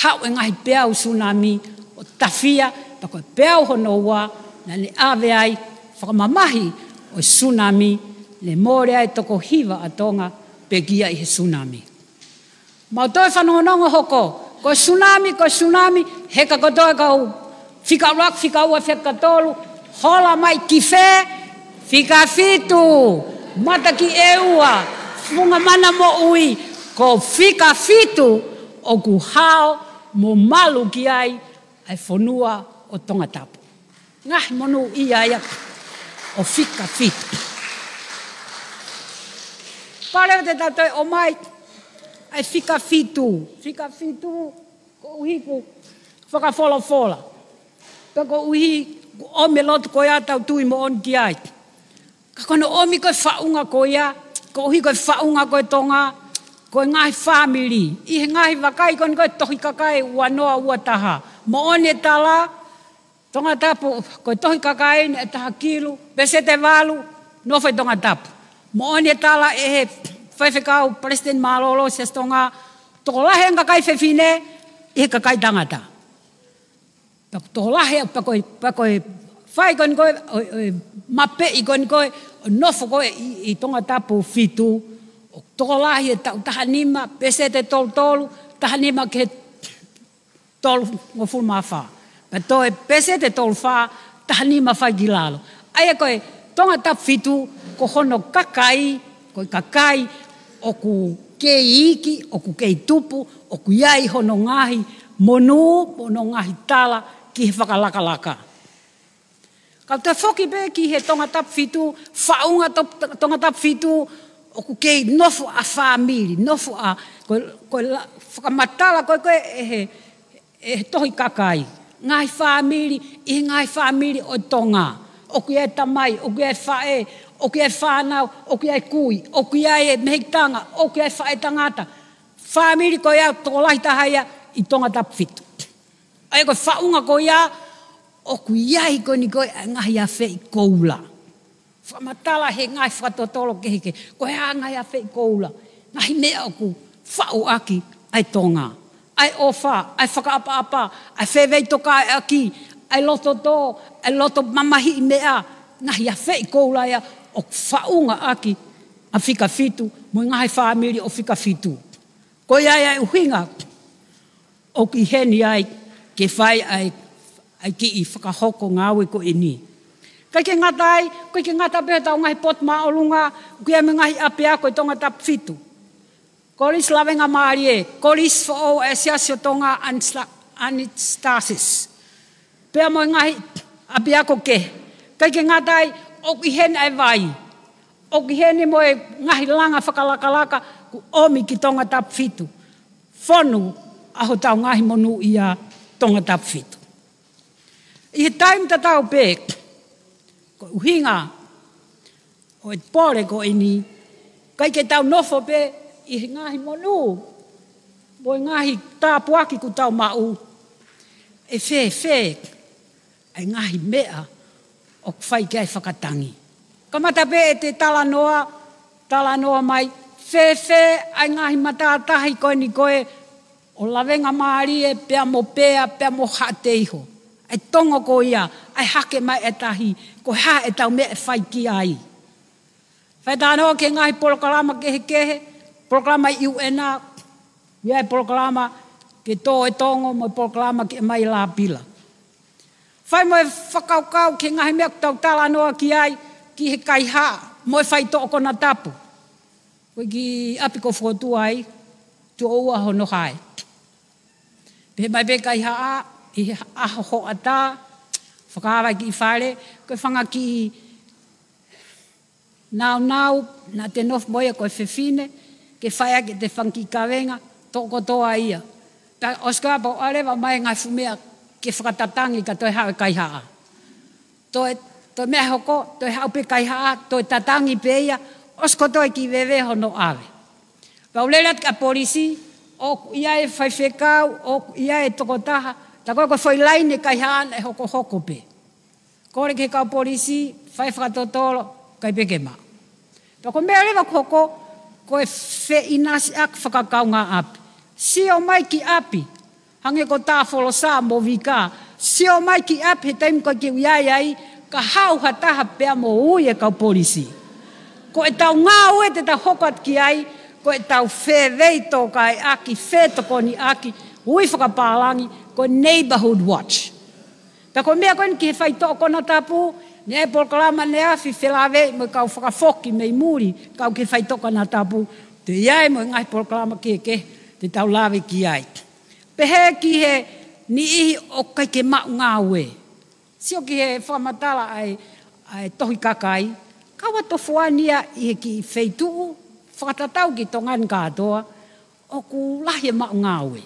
haʻu e ngaahi peau tsunami ʻo tafia, pea ko e peau hono ua, naʻa ne ʻave ai fakamamahi ʻo e tsunami, ne mole ai e toko hiva ʻa Tonga, pekia ʻi he tsunami. Mau toe fanongonongo hoko, ko e tsunami, ko e tsunami, heka kotoa e kau fika ʻuluaki, fika ua, fika tolu, hola mai ki fē, fika fitu, mata ki ʻEua, funga mana moʻui, ko e fika fitu ʻoku hao mo malu ki ai ʻa e fonua ʻo Tongatapu. Ngaahi monūʻia ia ʻo e fika fitu. Pea leva te tau toe ʻomai ʻa e fika fitu. Fika fitu, koeʻuhi ko e fakafolofola. Pea koeʻuhi ko e ʻomi e lotu ko ia ʻoku tau tui moʻoni ki ai. Ka ko hono ʻomi ko ē e faʻunga ko ia, koeʻuhi ko e faʻunga ko ē ʻo Tonga, ko e ngaahi fāmili. ʻI he ngaahi vakai ko eni ko ē e tohi kakai ua noa ua taha. Moʻoni e tala, Tongatapu, ko e tohi kakai naʻe taha kilu, peseti ʻe valu, nofo ʻi Tongatapu. Moʻoni e tala ʻe he faifekau Palesiteni Mālōlō Siasi Tonga, tokolahi e kakai fefine ʻi he kakai tangata. Pea ko e tokolahi, pea ko e, pea ko e fai ko eni ko ē, ʻo, ʻo e mapeʻi ko eni ko ē, ʻo e nofo ko ē ʻi, ʻi Tongatapu fitu, ʻoku tokolahi e taʻu taha nima, peseti ʻe tolu tolu, taha nima ki he tolungofulu mā fā. Pea toe peseti ʻe tolu fā, taha nima fai ki lalo. ʻA ia ko e Tongatapu fitu, ko hono kakai, ko e kakai ʻoku kei iiki, ʻoku kei tupu, ʻoku ʻi ai hono ngaahi monū, hono ngaahi tala ki he fakalakalaka. Ka u toe foki pē ki he Tongatapu fitu, faʻunga to-, Tongatapu fitu, ʻoku kei nofo ʻa e fāmili, nofo ʻa, ko, ko e la-, fakamatala ko ē ko ē ʻe he, ʻe he tohi kakai. Ngaahi fāmili, ʻi he ngaahi fāmili ʻo Tonga. ʻOku ʻi ai e tamai, ʻoku ʻi ai e faʻē, ʻoku ʻi ai e fānau, ʻoku ʻi ai e kui, ʻoku ʻi ai e mehikitanga, ʻoku ʻi ai e faʻētangata. Fāmili ko ia ʻoku tokolahi taha ia ʻi Tongatapu fitu. ʻA ia ko e faʻunga ko ia, ʻoku ʻi ai ko eni ko ē ʻa e ngaahi afeʻi koula. Fakamatala he ngaahi fakatotolo kehekehe. Ko e hā e ngaahi afeʻi koula? Ngaahi meʻa ʻoku faʻu ʻaki ʻa e Tonga. ʻA e ʻofa, ʻa e fakaʻapaʻapa, ʻa e fefeitokaʻaki, ʻa e loto tō, ʻa e loto mamahiʻi meʻa. Ngaahi afeʻi koula ia ʻoku faʻunga ʻaki ʻa e fika fitu, mo e ngaahi fāmili ʻo e fika fitu. Ko ia ia e ʻuhinga ʻoku ʻi heni ai ke fai ai ʻa e kiʻi fakahoko ngāue ko eni. ʻIkai ke ngata ai, ʻikai ke ngata pē he ʻetau ngaahi potu māʻolunga, ʻoku ʻi ai mo e ngaahi ʻapiako ʻi Tongatapu fitu. Kolisi Lavengamālie, Kolisi foʻou ʻa e Siasi ʻo Tonga, Ansta-, Anastasis. Pea mo e ngaahi ʻapiako kehe. ʻIkai ke ngata ai, ʻoku ʻi heni ʻa e vai. ʻOku ʻi heni mo e ngaahi langa fakalakalaka kuo ʻomi ki Tongatapu fitu. Fonu ʻa hotau ngaahi monū ʻi Tongatapu fitu. ʻI he taimi tatau pē, ko e ʻuhinga ʻo e pole ko eni, ʻikai ke tau nofo pē ʻi he ngaahi monū, mo e ngaahi tāpuaki kuo tau maʻu, ʻe fēfē ʻa e ngaahi meʻa ʻoku fai ki ai e fakatangi. Kamata pē ʻete talanoa, talanoa mai, fēfē ʻa e ngaahi matātahi ko eni ko ē ʻo Lavengamālie pea mo Pea, pea mo Haʻateiho. ʻA e tongo ko ia, ʻa e hake mai e tahi, ko e hā ʻetau meʻa ʻe fai ki ai. Fai talanoa ki he ngaahi polokalama kehekehe, polokalama ʻi ʻU N, ʻi ai e polokalama ke tō e tongo mo e polokalama ke ʻomai e lāpila. Fai mo e fakakaukau ki he ngaahi meʻa ʻoku tau talanoa ki ai, ki he kaihaʻa, mo e faitoʻo konatapu. Ko e kiʻi ʻapi ʻoku ou fokotuʻu ai, tuʻo ua hono hae. Pehē mai pē kaihaʻa, ʻi he ʻaho hoʻatā, fakaava e kiʻi fale, ko e fanga kiʻi naunau, naʻa te nofo mo ia ko e fefine, ke fai ʻaki ʻete fanga kiʻi kavenga, toʻo kotoa ia. Pea ʻosi ko ia pea ʻalu leva mai e ngaahi fuʻu meʻa ke fakatatangi ka toe haʻu e kaihaʻa. Toe, toe meʻa hoko, toe haʻu pē kaihaʻa, toe tatangi pē ia, ʻosi kotoa e kiʻi veve hono ʻave. Pea u lele atu ki he polisi, ʻoku ʻi ai e faifekau, ʻoku ʻi ai e tokotaha, tā ko ē ko e foʻi laine kaihaʻa naʻe hokohoko pē. Kole ki he kau polisi, fai fakatotolo, ʻikai pē ke maʻu. Pea ko e meʻa leva ʻoku hoko, ko e feʻinasiʻaki fakakaungāʻapi. Sio mai ki ʻapi, hangē ko Tāfolosā mo Vika, sio mai ki ʻapi he taimi ko ē ke u ʻi ai ai, ka haʻu ha taha pea mo ui e kau polisi. Ko ʻetau ngāue te tau hoko atu ki ai, ko ʻetau feveitōkaeʻaki, fetokoniʻaki, ui fakapālangi, ko e neighborhood watch. Pea ko e meʻa ko eni ki he faitoʻo konatapu, naʻe ʻi ai e polokalama ʻaneafi felāveʻi mo e kau fakafoki mei muli, kau ki he faitoʻo konatapu, toe ʻi ai mo e ngaahi polokalama kehekehe te tau lave ki ai. Pehē ki he niʻihi ʻoku ʻikai ke maʻu ngāue. Sio ki he fakamatala ʻa e, ʻa e tohi kakai, kau atu ʻo foani ia ʻi he kiʻi feituʻu, fakatatau ki Tonga ni kātoa, ʻoku lahi e maʻu ngāue.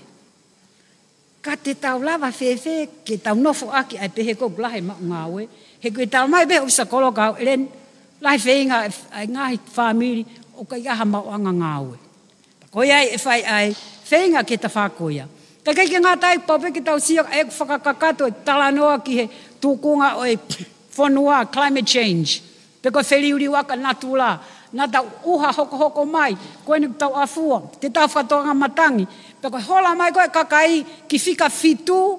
Ka te tau lava fēfē ke tau nofo ʻaki ʻa e pehē ko ē ʻoku lahi e maʻu ngāue, he ko e talamai pē ʻe he ʻofisa kolo kau ʻEleni, lahi e feinga ʻa e, ʻa e ngaahi fāmili ʻoku ʻikai ha maʻuʻanga ngāue. Ko ia ai ʻe fai ai e feinga ki he tafaʻaki ko ia. Ka ʻikai ke ngata ai, pau pē ke tau sio ʻa e fakakakato e talanoa ki he tukunga ʻo e fonua, climate change. Pe ko e feliuliuʻaki ʻa natula, naʻa tau ʻuha hokohoko mai, ko eni ʻoku tau ʻafua, te tau fakatokanga matangi, pe ko e hola mai ko ē e kakai ki fika fitu,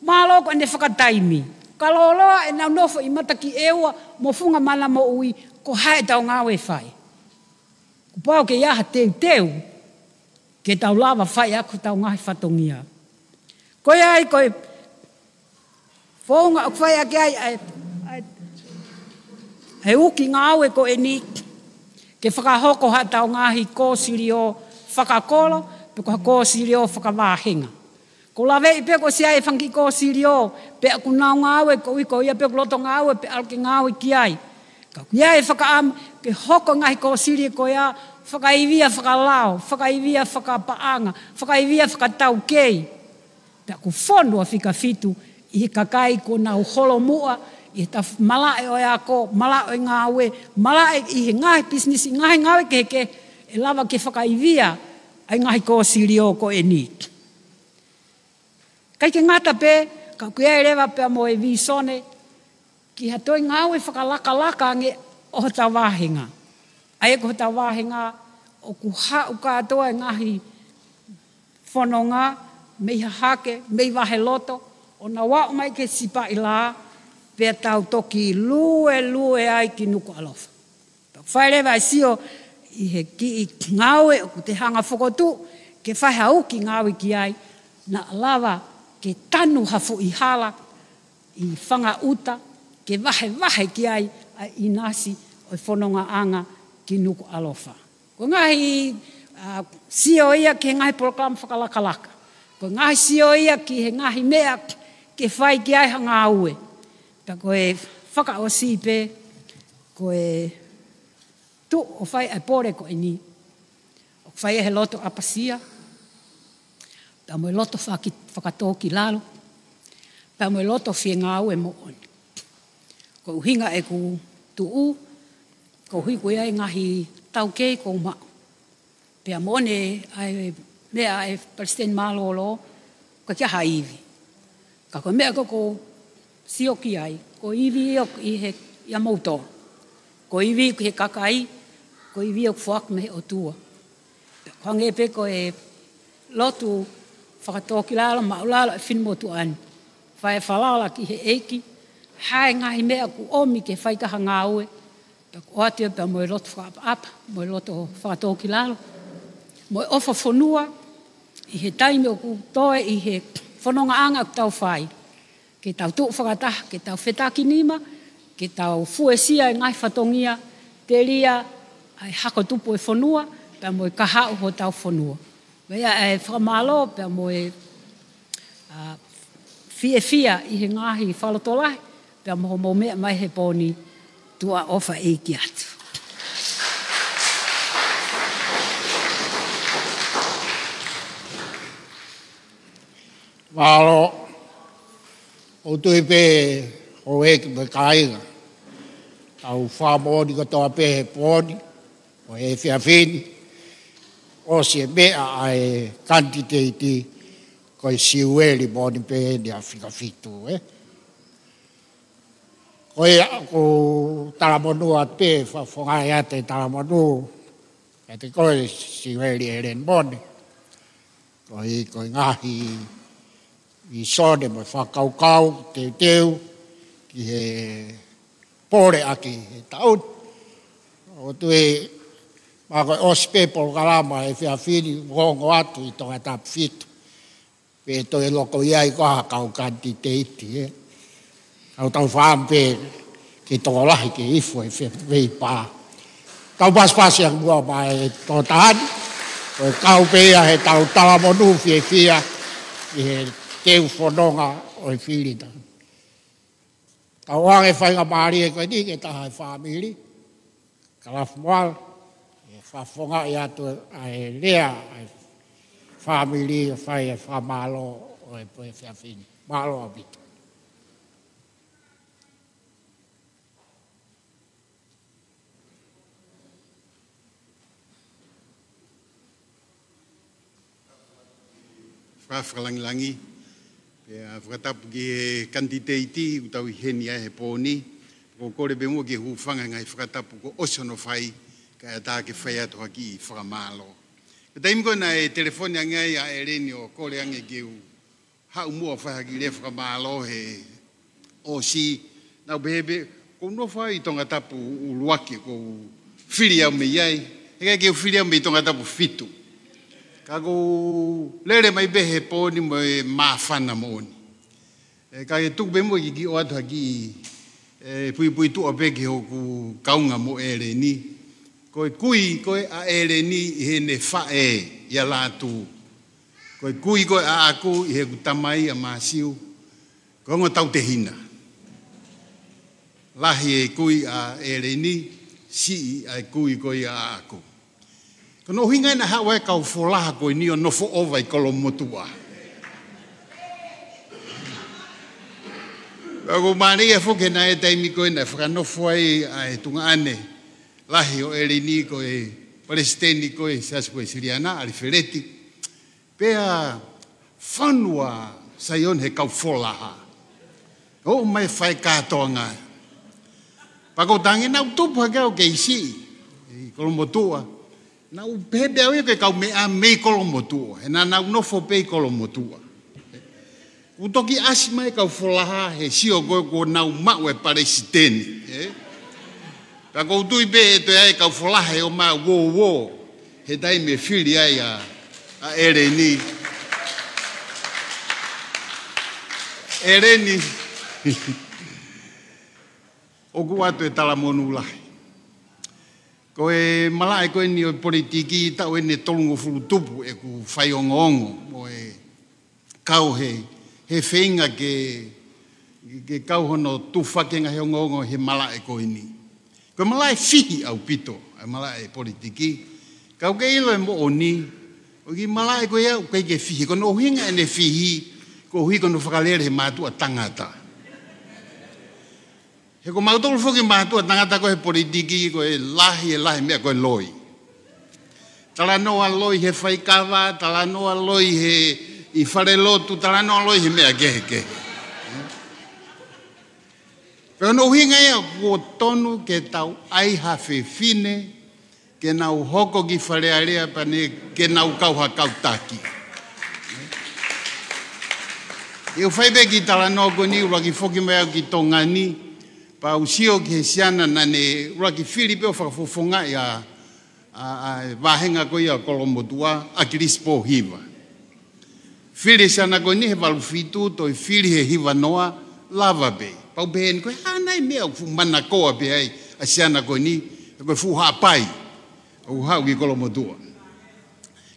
mālō ko ʻene fakataimi. Ka lōloa ʻenau nofo ʻi mata ki ʻEua mo Funga Mana Moʻui, ko e hā ʻetau ngāue ʻe fai. Kuo pau ke ʻi ai ha teuteu, ke tau lava fai ʻaki hotau ngaahi fatongia. Ko ia ai ko e founga ʻoku fai ʻaki ai ʻa e, ʻa e, ʻa e uki ngāue ko eni, ke fakahoko haʻatau ngaahi kōsilio fakakolo, pe ko ha kōsilio fakavāhenga. Ko e laveʻi pē kuo ʻosi ʻi ai e fanga kiʻi kōsilio, pea ʻoku nau ngāue koeʻuhi ko ia pē ʻoku loto ngāue pea ʻalu ke ngāue ki ai. Ka ʻoku ʻi ai e fakaʻamu ke hoko e ngaahi kōsilio ko ia, fakaivia fakalao, fakaivia fakapaʻanga, fakaivia fakataukei. Pea ʻoku fonu ʻa fika fitu ʻi he kakai kuo nau holomuʻa ʻi he taf-, malaʻe ʻo e ako, malaʻe ʻo e ngāue, malaʻe ʻi he ngaahi pisinisi, ngaahi ngāue kehekehe, ʻe lava ke fakaivia ʻa e ngaahi kōsilio ko eni. ʻIkai ke ngata pē, ka ʻoku ʻi ai leva pea mo e vīsone ki ha toe ngāue fakalakalaka ange ʻo hotau vāhenga. ʻA ia ko hotau vāhenga ʻoku haʻu kātoa e ngaahi fononga mei Hahake, mei Vaheloto, ʻo nau aʻu mai ki he Sipaʻilā, pea tau toki luelue ai ki Nukuʻalofa. Pea ʻoku fai leva e sio ʻi he kiʻi ngāue ʻoku te hanga ʻo fokotuʻu, ke fai ha uki ngāue ki ai, naʻa lava ke tanu ha foʻi hala ʻi Fangaʻuta, ke vahevahe ki ai ʻa e ʻinasi ʻo e fonongaʻanga ki Nukuʻalofa. Ko e ngaahi ʻa, sio ia ki he ngaahi polokalama fakalakalaka. Ko e ngaahi sio ia ki he ngaahi meʻa ke fai ki ai ha ngāue. Pea ko e fakaʻosi pē, ko e tuʻu ʻo fai ʻa e pole ko eni, ʻoku fai he loto ʻapasia, pea mo e loto faki-, fakatōkilalo, pea mo e loto fiengāue moʻoni. Ko e ʻuhinga ʻeku tuʻu, ko e ʻuhi ko ia e ngaahi taukei kuo u maʻu. Pea moʻoni ʻa e meʻa ʻa e Palesiteni Mālōlō, ʻoku ʻikai ha ivi. Ka ko e meʻa ko ē ʻoku ou sio ki ai, ko e ivi ʻoku ʻi he, ʻia moutolu. Ko e ivi ʻoku ʻi he kakai, ko e ivi ʻoku foaki mei he ʻOtua. Pea ʻoku hangē pē ko e lotu fakatōkilalo, māʻulalo ʻa e finemotuʻa ni. Fai e falala ki he ʻEiki, hā e ngaahi meʻa ʻoku ʻomi ke fai ki ai ha ngāue, pea ʻoatu ia pea mo e loto fakaʻapaʻapa, mo e loto fakatōkilalo, mo e ʻofa fonua, ʻi he taimi ʻoku toe ʻi he fonongaʻanga ʻoku tau fai. Ke tau tuʻu fakataha, ke tau fetakinima, ke tau fuesia e ngaahi fatongia, telia ʻa e hako tupu e fonua, pea mo e kahaʻu hotau fonua. Meʻa ʻa e fakamālō, pea mo e, ʻa, fiefia ʻi he ngaahi fakalotolahi, pea mo hoʻomou meʻa mai he pō ni, tuʻa ʻofa ʻeiki atu. Mālō, ʻoku ou tui pē ʻoku ʻi ai e kāinga. Tau fakamoʻoni kotoa pē he pō ni, ʻo e efiafi ni, ʻosi e meʻa ʻa e kanititeiti, ko e Siueli moʻoni pē eni ʻa Fika Fitu, ē. Ko ia ʻoku ou talamonū atu pē, fakafofongaʻi atu e talamonū, kiate koe Siueli ʻEleni Mone. Ko e, ko e ngaahi vīsone mo e fakakaukau, teuteu, ki he pole ʻaki he taʻu ni. ʻOku ou tui, mahalo ko e ʻosi pē polokalama he efiafi ni, ʻoku ongo atu ʻi Tongatapu fitu. Pe toe loko ʻi ai ko ha kau kanititeiti, ē. Kau tau fāmili pē ke tokolahi ke ifo e fe-, feituʻu. Kau pasipasi ʻa mua mai e tō taʻani, ko e kau pē ia he tau talamonū fiefia ʻi he teu fononga ʻo e fili taʻu ni. Kau ange faingamālie ko eni ke taha e fāmili, Kalafu Moala, ʻe fakafofongaʻi atu ʻa e lea ʻa e fāmili ʻo fai e fakamālō ʻo e pō efiafi ni. Mālō ʻaupito. Faka-, fakalangilangi, pea fakatapu ki he kanititeiti ʻoku tau ʻi heni ai he pō ni, ʻoku ou kole pē muʻa ke u hūfanga he ngaahi fakatapu kuo ʻosi hono fai, kae ʻatā ke fai atu ha kiʻi fakamālō. Ko e taimi ko ē naʻe telefoni ange ai ʻa ʻEleni ʻo kole ange ke u haʻu muʻa ʻo fai ha kiʻi lea fakamālō he ʻosi, naʻá ku pehē pē, ʻoku ou nofo ʻi Tongatapu ʻuluaki, ʻoku ou fili au mei ai, heʻikai ke u fili au mei Tongatapu fitu. Ka ʻoku ou lele mai pē he pō ni mo e māfana moʻoni. ʻE, ka ke tuku pē muʻa ke u kiʻi ʻoatu ha kiʻi, ʻe, puipuituʻa pē ki hoku kaungā mo ʻEleni. Ko e kui ko ē ʻa ʻEleni ʻi heʻene faʻē ʻia Lātū. Ko e kui ko ē ʻaʻaku ʻi heʻeku tamai ʻa Māsiu, ko e ongo tautehina. Lahi e kui ʻa ʻEleni, siʻi ʻa e kui ko ia ʻaʻaku. Ko hono ʻuhinga ia naʻe haʻu ai e kau folaha ko eni ʻo nofo ʻova ʻi Kolomotuʻa. Pea ʻoku mālie foki naʻe taimi ko ē naʻe fakanofo ai ʻa e tuongaʻane lahi ʻo ʻEleni ko e palesiteni ko ē Siasi Uēsiliana, ʻAlifeleti. Pea fonu ʻa Saione he kau folaha. ʻO mai fai kātoanga. Pea ko e tangi naʻá ku tupu hake au kei siʻi ʻi Kolomotuʻa. Naʻá ku pehē pē au ia ko e kau meʻa mei Kolomotuʻa. He naʻa nau nofo pē ʻi Kolomotuʻa. Kuo toki ʻasi mai e kau folaha he sio ko ē kuo nau maʻu e palesiteni, ē? Pea ʻoku ou tui pē ʻe toe ʻi ai e kau folaha ʻe ō mai ʻo uō uō he taimi ʻe fili ai ʻa, ʻa ʻEleni. ʻEleni, ʻoku ʻoatu e talamonū lahi. Ko e malaʻe ko eni ʻo e politiki, taʻu eni ʻe tolungofulu tupu ʻeku faiongoongo mo e kau he, he feinga ke, ke kau hono tufaki e ngaahi ongoongo he malaʻe ko eni. Ko e malaʻe fihi ʻaupito ʻa e malaʻe politiki. Ka ʻoku ke ʻilo e moʻoni, ʻoku ʻi malaʻe ko ia ʻoku ʻikai ke fihi, ko hono ʻuhinga ʻene fihi, koeʻuhi ko hono fakalele he mātuʻa tangata. He ko mautolu foki mātuʻa tangata ko e politiki, ko e lahi, e lahi meʻa ko e loi. Talanoa loi he faikava, talanoa loi he ʻi falelotu, talanoa loi he meʻa kehekehe. Pea ko hono ʻuhinga ia kuo tonu ke tau ʻai ha fefine, ke nau hoko ki Fale Alea pea ne ke nau kau ha kau taki. ʻE u fai pē kiʻi talanoa ko eni, ʻuluaki foki mai au ki Tonga ni, pea u sio ki he siana naʻa ne ʻuluaki fili pē ʻo fakafofongaʻi ʻa, ʻa, ʻa e vāhenga ko ia ʻo Kolomotuʻa, ʻAkilisi Pōhiva. Fili e siana ko eni he valu fitu, toe fili he hiva noa, lava pē. Pea u pehē ni, ko e hā nai e meʻa ʻoku fuʻu manakoa pē ai ʻa e siana ko eni, ko e fuʻu haʻapai ʻoku haʻu ki Kolomotuʻa.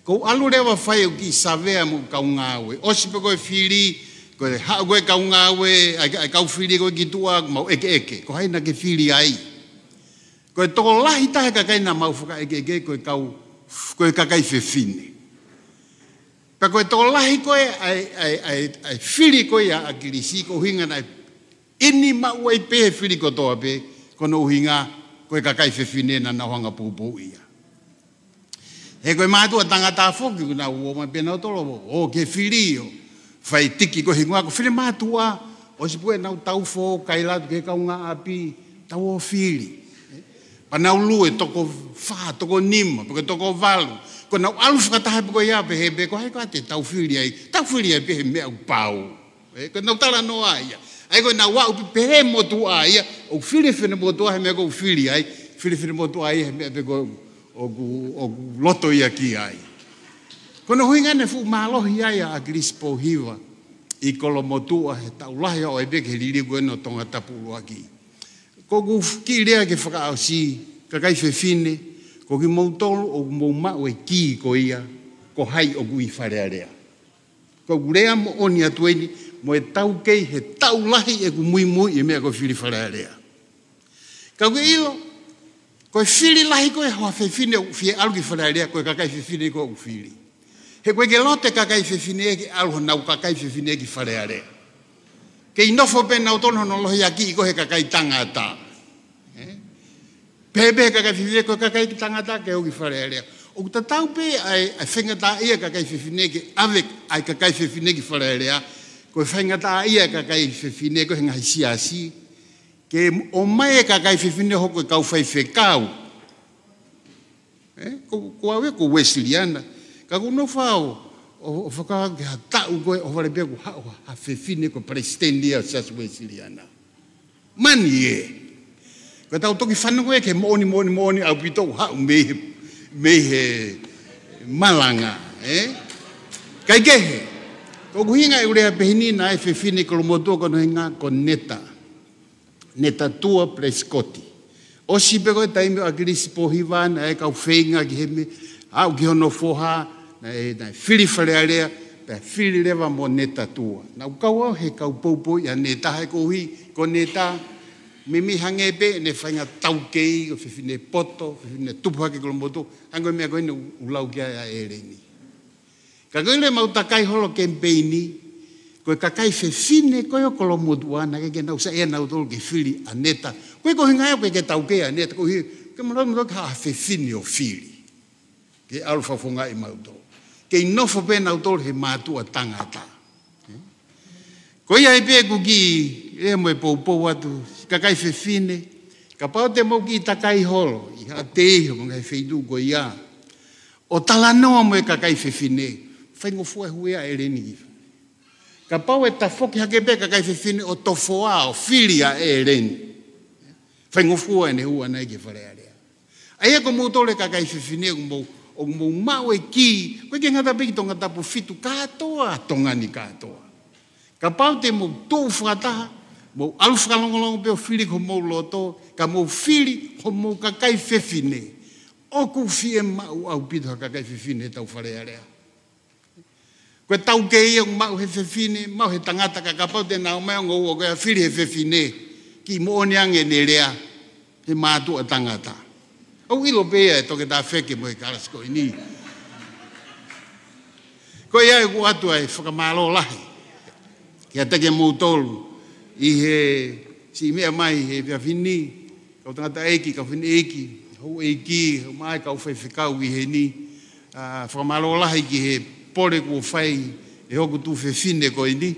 Ko u ʻalu leva ʻo fai ʻeku kiʻi savea mo e kau ngāue. ʻOsi pē ko e fili, ko e haʻu ko e kau ngāue, ʻa e, ʻa e kau fili ko ē ki tuʻa, mau ʻekeʻeke. Ko hai naʻa ke fili ai? Ko e tokolahi taha e kakai naʻa mau fakaʻekeʻeke, ko e kau, ko e kakai fefine. Pea ko e tokolahi ko ē ʻa e, ʻa e, ʻa e, ʻa e fili ko ia ʻa ʻAkilisi, ko e ʻuhinga naʻe ʻi ai maʻu ai pē he fili kotoa pē, ko hono ʻuhinga ko e kakai fefine naʻa nau hanga ʻo poupouʻi ia. He ko e mātuʻa tangata foki, kuo nau ō mai pē nautolu ʻo, ʻo ke fili ʻo fai tiki ko e hingoa ko e finemātuʻa, ʻosi pē ko ē ʻenau taufo, kaila atu ki he kaungāʻapi, tau ō fili. Pea nau lue toko fā, toko nima, pe ko e toko valu. Ko ʻenau ʻalu fakataha pē ko ia pē he pē ko hai koā te tau fili ai, tau fili ai pē he meʻa ʻoku pau. ʻE, ko ʻenau talanoa ia. ʻA ia ko ʻenau aʻu pē he motuʻa ia, ʻoku fili e finemotuʻa he meʻa ʻoku fili ai, fili e finemotuʻa ia he meʻa pē ko ē ʻoku, ʻoku loto ia ki ai. Ko hono ʻuhinga naʻe fuʻu mālohi ai ʻa ʻAkilisi Pōhiva ʻi Kolomotuʻa he taʻu lahi ʻo aʻu ai pē ki he liliu ko eni ʻo Tongatapu ʻuluaki. Ko ʻeku kiʻi lea ke fakaʻosi, kakai fefine, ko kimoutolu ʻoku mou maʻu e kī ko ia, ko hai ʻoku ʻi Fale Alea. Ko ʻeku lea moʻoni atu eni, mo e taukei he taʻu lahi ʻeku muimui ʻi he meʻa ko e fili Fale Alea. Ka ʻoku ke ʻilo, ko e fili lahi ko ē ʻo ha fefine ʻoku fie ʻalu ki Fale Alea, ko e kakai fefine ko ē ʻoku fili. He ʻoku ʻikai ke loto e kakai fefine ke ʻalu honau kakai fefine ki Fale Alea. Kei nofo pē nautolu hono lohiakiʻi ko ē he kakai tangata. ʻE? Pehē pē he kakai fefine, ko e kakai tangata ke ō ki Fale Alea. ʻOku tatau pē ʻa e, ʻa e faingataʻaʻia e kakai fefine ke ʻave ʻa e kakai fefine ki Fale Alea, ko e faingataʻaʻia e kakai fefine ko ē he ngaahi siasi, ke ʻomai e kakai fefine ʻo hoko ko e kau faifekau. ʻE, ko, ko au ia ko e Uēsiliana. Ka ʻoku ou nofo au ʻo, ʻo fakahā ki ha taʻu ko ē ʻo vale pē ʻoku haʻu ha, ha fefine ko e palesiteni ia ʻo e Siasi Uēsiliana. Mani ē. Ko ʻetau toki fanongo ia ki he moʻoni, moʻoni, moʻoni ʻaupito ʻoku haʻu mei he, mei he malanga, ē? Kae kehe, ko ʻeku ʻuhinga ʻeku lea pehē ni, naʻe ʻi ai e fefine ʻi Kolomotuʻa ko hono hingoa ko Neta. Neta Tua Pelesikoti. ʻOsi pē ko e taimi ʻo ʻAkilisi Pōhiva naʻe kau feinga ki he meʻa, aʻu ki hono foha, naʻe, naʻe fili Fale Alea, pea fili leva mo Neta Tua. Naʻa ku kau au he kau poupouʻi ʻa Neta he koeʻuhi, ko Neta, meimei hangē pē ʻene faʻahinga taukei, ko e fefine poto, fefine tupu hake ʻi Kolomotuʻa, hangē ko e meʻa ko eni ʻoku lau ki ai ʻa ʻEleni. Ka ko e ʻilo ʻemau takai holo kemipeini, ko e kakai fefine ko ē ʻo Kolomotuʻa naʻe ʻikai ke nau saiʻia nautolu ke fili ʻa Neta. Ko e koeʻuhinga ia ʻoku ʻikai ke taukei ʻa Neta, koeʻuhi, ke malava nautolu ke haʻu ha fefine ʻo fili. Ke ʻalu fakafofongaʻi mautolu. Kei nofo pē nautolu he mātuʻa tangata. Ko ia ai pē ʻeku kiʻi lea mo e poupou atu, kakai fefine, kapau te mou kiʻi takai holo, ʻi haʻatau ō ki he ngaahi feituʻu ko ia. ʻO talanoa mo e kakai fefine, faingofua e hū ia ʻa ʻEleni ki fē. Kapau ʻe tafoki hake pē kakai fefine ʻo tofoa ʻo fili ʻa ʻEleni. Faingofua ʻene hū ʻaʻana ki Fale Alea. ʻA ia ko moutolu e kakai fefine ʻoku mou, ʻoku mou maʻu e kī, ʻoku ʻikai ke ngata pē ki Tongatapu fitu kātoa, Tonga ni kātoa. Kapau te mou tuʻu fakataha, mou ʻalu fakalongolongo pē ʻo fili ki homou loto, ka mou fili homou kakai fefine. ʻOku fiemaʻu ʻaupito ha kakai fefine he tau Fale Alea. Ko e taukei ia ʻoku maʻu he fefine, maʻu he tangata, ka kapau te nau ō mai ʻo ngāue ko ia fili he fefine, kiʻi moʻoni ange ʻene lea, he mātuʻa tangata. ʻOku ʻilo pē ia ʻe Toketā Feke mo e kalasi ko eni. Ko ia ʻoku ʻoatu ai e fakamālō lahi kiate kimoutolu ʻi he siʻi meʻa mai he efiafi ni, kau tangataʻeiki, kau fineʻeiki, houʻeiki, ʻomai kau faifekau ʻi heni. ʻA, fakamālō lahi ki he pole kuo fai ʻe hoku tuofefine ko eni,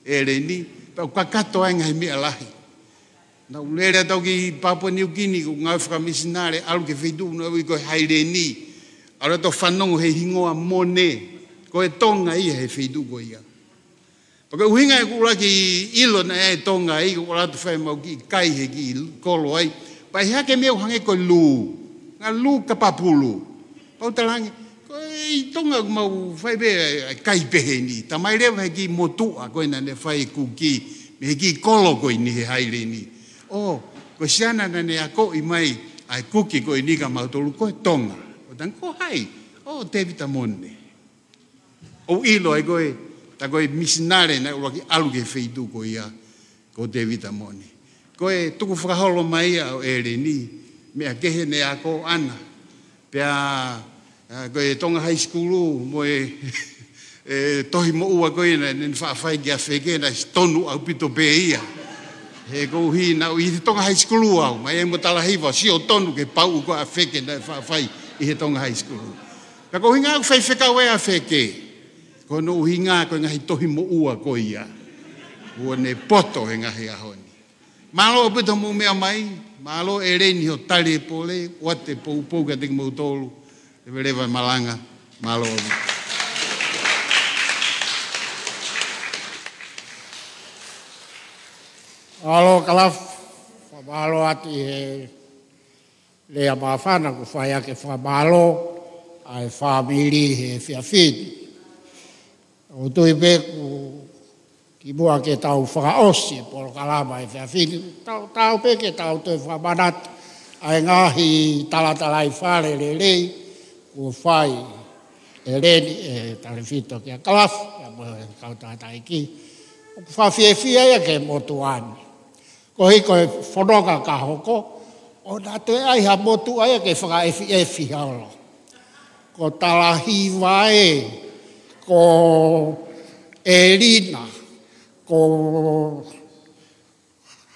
ʻEleni, pea ʻoku kakato ai e ngaahi meʻa lahi. Naʻá ku lele atu au ki Papua Niukini, ʻo ngāue fakamisinale, ʻalu ki he feituʻu naʻe ui ko e Haileni. ʻAlu atu ʻo fanongo he hingoa Mone, ko e Tonga ia he feituʻu ko ia. Pea ko e ʻuhinga ia ʻeku ʻuluaki ʻilo naʻe ʻi ai e Tonga ai, ko e ʻalu atu ʻo fai ʻemau kiʻi kai he kiʻi kolo ai. Pea ʻi ai ha kiʻi meʻa ʻoku hangē ko e lū. Ngaahi lū kapapulu. Pea u talaange, ko e ʻi Tonga ʻoku mau fai pē ʻa e kai pehē ni. Talamai leva ʻe he kiʻi motuʻa ko ē naʻá ne fai e kuki mei he kiʻi kolo ko eni he Haileni. ʻŌ, ko e siana naʻá ne akoʻi mai ʻa e kuki ko eni kia mautolu ko e Tonga. ʻO talaange, ko hai? ʻŌ, Tēvita Mone. ʻOku ou ʻilo ai ko e, tā ko e misinale naʻe ʻuluaki ʻalu ki he feituʻu ko ia, ko Tēvita Mone. Ko e tukufakaholo mai ia ʻo ʻEleni, meʻa kehe ne ako ʻana. Pea, ʻa, ko e Tonga High School mo e, e tohi moʻua ko ia naʻá ne faʻa fai kia Feke naʻe siʻi tonu ʻaupito pē ia. He koeʻuhi naʻá ku ʻi he Tonga High School au, mai ai mo Talahiva, siʻi tonu ke pau ko ē ʻa Feke naʻe faʻa fai ʻi he Tonga High School. Pea ko e ʻuhinga ʻoku faifekau ai ʻa Feke, ko hono ʻuhinga ko e ngaahi tohi moʻua ko ia kuó ne poto he ngaahi ʻaho ni. Mālō ʻaupito hoʻomou meʻa mai, mālō ʻEleni hoʻo tali e pole, ʻoatu e poupou kiate kimoutolu, leveleva e malanga, mālō ʻaupito. Mālō Kalafi, fakamālō atu ʻi he lea māfana kuo fai ʻaki e fakamālō ʻa e fāmili he efiafi ni. ʻOku ou tui pē ʻoku kimuʻa ke tau fakaʻosi e polokalama he efiafi ni, tau, tau pē ke tau toe fakamanatu ʻa e ngaahi talatalaifale lelei kuo fai ʻe ʻEleni, ʻe Talefito kia Kalafi, pea mo e kau tangataʻeiki. ʻOku fakafiefia ia ki he motuʻa ni. Koeʻuhi ko e fononga ka hoko, ʻoku na toe ʻai ha motuʻa ia ke fakaefiefi holo. Ko Talahiva ē, ko ʻElina, ko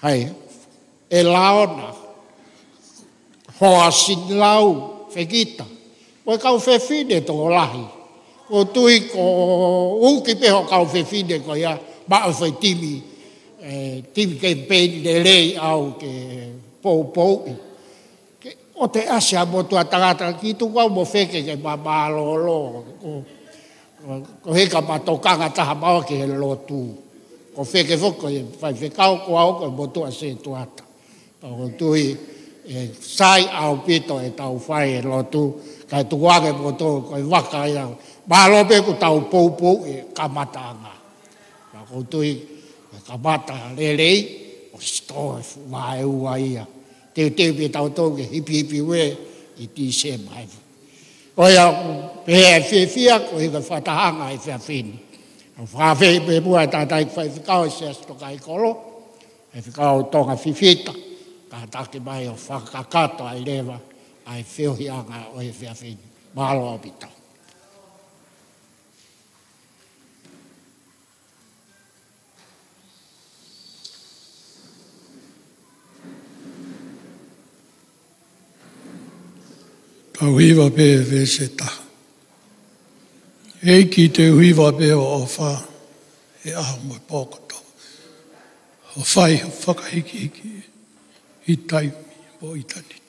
hai, ʻElaona, Hoa Sinilau, Fekita. Ko e kau fefine tokolahi. ʻOku ou tui ʻoku uki pē hoʻo kau fefine ko ia, maʻu e foʻi timi, e, timi kemipeini lelei ʻaʻau ke poupouʻi. Ke ʻoua te ʻasi ha motuʻa tangata, kiʻi tuku au mo Feke ke ma mālōlō. Ko, ko, koeʻuhi ka ma tokanga taha maua ki he lotu. Ko Feke foki ko e faifekau, ko au ko e motuʻa setuata. Pea ʻoku ou tui ʻe sai ʻaupito ʻetau fai e lotu, kae tukuange moutolu ko e vaka ia. Mālō pē kuo tau poupouʻi e kamataʻanga. Pea ʻoku ou tui ʻe kamata lelei, ʻosi tō e fuʻu vaeua ia. Teuteu pē tautolu ke hipihipi ue ʻi Tīsema. Ko ia ʻoku pehē ʻa e fiefia, koeʻuhi ko e fakatahaʻanga ʻa e efiafi ni. ʻOku fakaafeʻi pē muʻa e tangataʻeiki faifekau ʻo e Siasi Tokaikoló, Faifekau Tonga Fifita, kātaki mai ʻo fakakakato ai leva ʻa e feohiʻanga ʻo e efiafi ni. Mālō ʻaupito. Tau hiva pē veesi ʻe taha. ʻEiki, te u hiva pē hoʻo ʻofa he ʻaho mo e pō kotoa. Hoʻo fai hoʻo fakahīkihiki ʻi taimi mo ʻitāniti.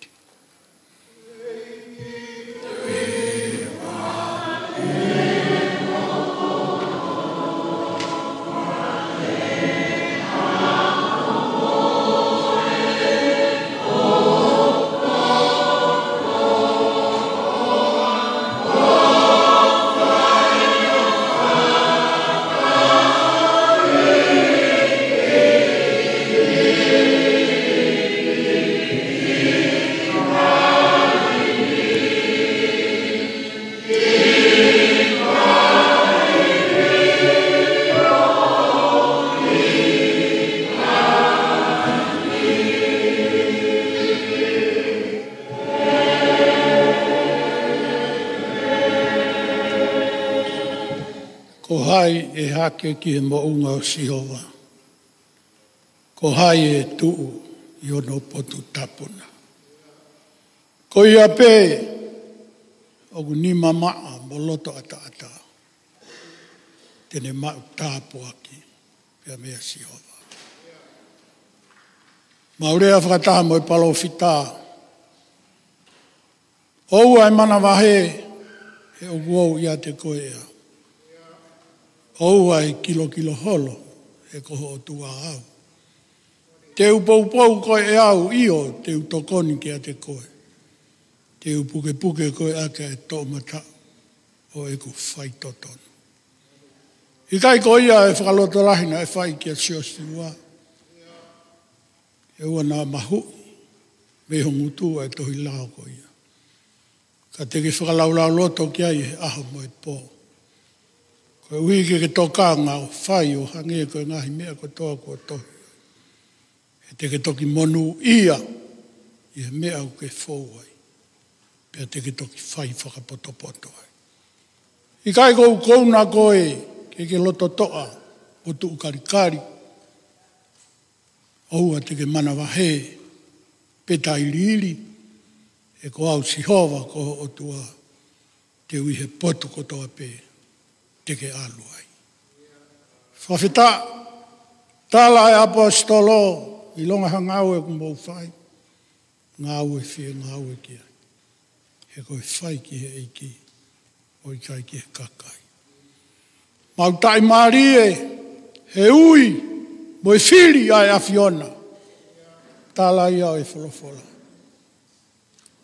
ʻE hake ki he moʻunga ʻo Sihova, ko hai ʻe tuʻu ʻi hono potu tapu na? Ko ia pē ʻoku nima maʻa mo loto ʻataʻatā, te ne maʻu tāpuaki pea meia Sihova. Mau lea fakataha mo e palōfita. ʻOua ʻe manavahē, he ʻoku ou ʻiate koe ʻe au. ʻOua ʻe kilokilo holo, he ko ho ʻOtua au. Te u poupou koe ʻe au, ʻio, te u tokoni kiate koe. Te u pukepuke koe ʻaki ʻa e toʻomataʻu ʻo ʻeku faitotonu. ʻIkai ko ia e fakalotolahi naʻe fai kia Siosiua? ʻE ʻoua naʻa mahuʻi mei ho ngutu ʻa e tohi lao ko ia, ka te ke fakalaulauloto ki ai he ʻaho mo e pō, koeʻuhi ke ke tokanga ʻo fai ʻo hangē ko e ngaahi meʻa kotoa kuo tohi. He te ke toki monūʻia ʻi he meʻa ʻoku ke fou ai, pea te ke toki fai fakapotopoto ai. ʻIkai ko ʻeku kouna koe ke ke loto toʻa mo tuʻu kalikali? ʻOua te ke manavahē pe tailiili, he ko au Sihova ko ho ʻOtua, te u ʻi he potu kotoa pē te ke ʻalu ai. Fakafetaʻi. Tala ʻe he ʻaposetolo, ʻilonga ha ngāue ʻoku mou fai, ngāue fie ngāue ki ai, he ko e fai ki he ʻEiki, ʻo ʻikai ki he kakai. Mau taʻimālie he ui mo e fili ʻa e ʻAfiona. Tala ia ʻo e folofola.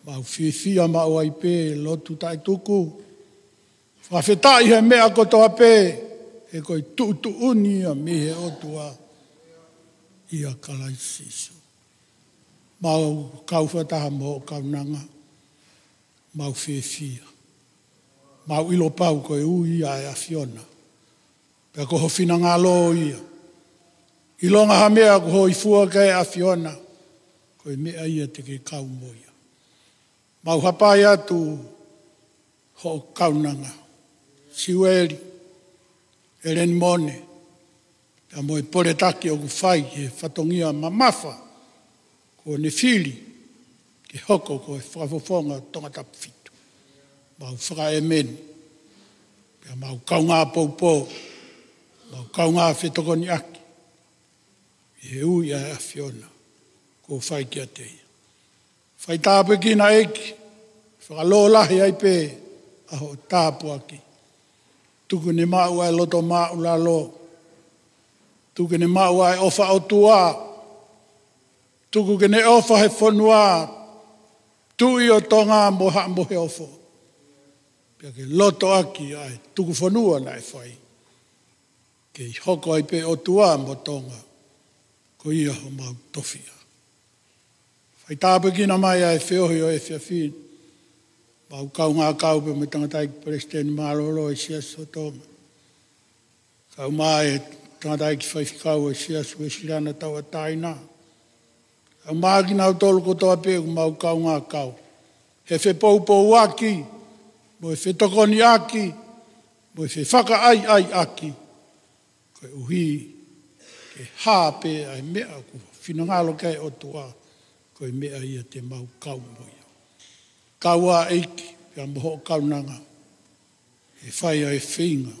Mau fiefia maʻu ai pē, lotu taʻetuku. Fakafetaʻi he meʻa kotoa pē, he ko e tuʻutuʻuni ia mei he ʻOtua ʻia Kalaisi Sīsū. Mau kau fakataha mo hoʻo kaunanga. Mau fiefia. Mau ʻilo pau ko e ui ia ʻa e ʻAfiona, pea ko ho finangalo ia. ʻIlonga ha meʻa ʻoku hōifua ki ai e ʻAfiona, ko e meʻa ia te ke kau mo ia. Mau hapai atu hoʻo kaunanga, Siueli, ʻEleni Mone, pea mo e poletaki ʻoku fai ki he fatongia mamafa kuo ne fili ke hoko ko e fakafofonga ʻo Tongatapu fitu. Mau fakaʻēmeni, pea mau kaungā poupou, mau kaungā fetokoniʻaki ʻi he ui ʻa e ʻAfiona kuo fai kiate ia. Fai tāpuekina ʻEiki, fakalōlahi ai pē ʻa hoʻo tāpuaki. Tuku ke ne maʻu ʻa e loto māʻulalo. Tuku ke ne maʻu ʻa e ʻofa ʻOtua. Tuku ke ne ʻofa he fonua, Tuʻi ʻo Tonga mo Haʻa Moheofo. Pea ke lotoʻaki ʻa e tuku fonua naʻe fai, kei hoko ai pē ʻOtua mo Tonga, ko ia homau tofiʻa. Fai tāpuekina mai ʻa e feohi ʻo e efiafi ni, mau kaungā kau pē mo e tangataʻeiki palesiteni mālōlō ʻo e Siasi ʻo Tonga, kae ʻumaʻā e tangataʻeiki faifekau ʻo e Siasi Uēsiliana Tauʻatāina, kae ʻumaʻā kinautolu kotoa pē ʻoku mau kaungā kau he fepoupouaki, mo e fetokoniʻaki, mo e fefakaʻaiʻaiʻaki, koeʻuhi ke hā pē ʻa e meʻa ʻoku finangalo ki ai e ʻOtua, ko e meʻa ia te mau kau mo ia. Kau ā ʻEiki, pea mo hoʻo kaunanga, he fai ʻa e feinga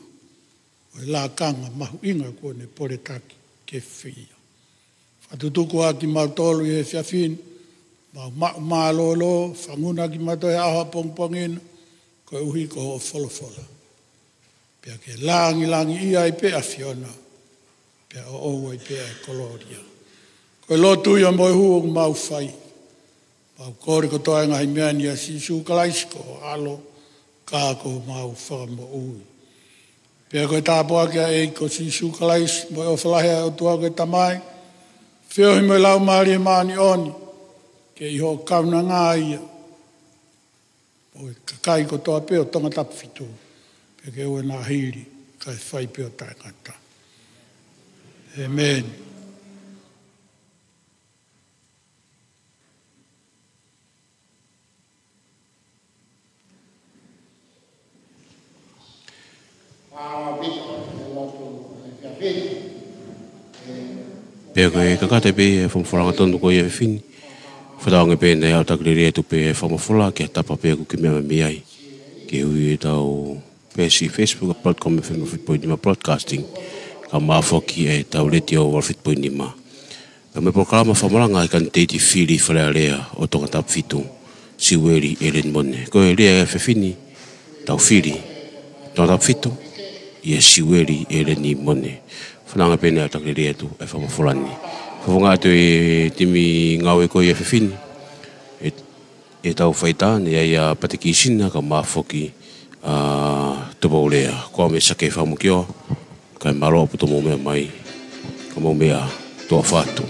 ʻo e lakanga mahuʻinga kuo ne poletaki ke fai. Fakatutuku ā kimautolu ʻi he efiafi ni, mau maʻu mālōlō, fanguna kimautolu he ʻaho ʻapongipongi ni, koeʻuhi ko hoʻo folofola. Pea ke langilangiʻia ai pē ʻAfiona, pea ʻoʻou ai pē ʻa e kolōlia. Ko e lotu ia mo e hū ʻoku mau fai. Mau kole kotoa e ngaahi meʻa ni ʻia Sīsū Kalaisi ko ho ʻAlo, ka ko homau Fakamoʻui. Pea ko e tāpuaki ʻa e ʻEiki ko Sīsū Kalaisi, mo e ʻofa lahi ʻa e ʻOtua ko e Tamai, feohi mo e Laumālie Māʻoniʻoni, ke ʻi hoʻo kaunanga ia mo e kakai kotoa pē ʻo Tongatapu fitu, pea ke ʻoua naʻa hili, kae fai pē ʻo taʻengata. ʻĒmeni. Pea ko e kakato pē ʻa e fakafofonga tonu ko ia ʻa e efiafi ni. Fakatauange pē naʻe ʻoatu ʻa e lelei atu pē ʻa e fakamafola ki ha tapa pē ʻoku ke meʻa mai ai. Ke ui ʻetau peesi Facebook ʻa Broadcom F M fitu poini nima Broadcasting. Kae ʻumaʻā foki ʻetau letiō valu fitu poini nima. Pea mo e polokalama fakamalanga ʻa e kanititeiti fili Fale Alea ʻo Tongatapu fitu, Siueli ʻEleni Mone. Ko e lea ʻa e efiafi ni, tau fili, Tongatapu fitu, ʻia Siueli ʻEleni Mone. Fanongo pē naʻe ʻoatu ʻa e lelei atu ʻa e fakafofonga ni. Fakafofonga atu ʻe he timi ngāue ko ia ʻa e efiafi ni, ʻe, ʻetau faitā ni, ʻa ia ʻa Patikisina kae ʻumaʻā foki ʻa Tupou Lea. Ko au Mīsake Fakamokioa, kae mālō ʻaupito hoʻomou meʻa mai, ka mou meʻa, tuʻa ʻofa atu.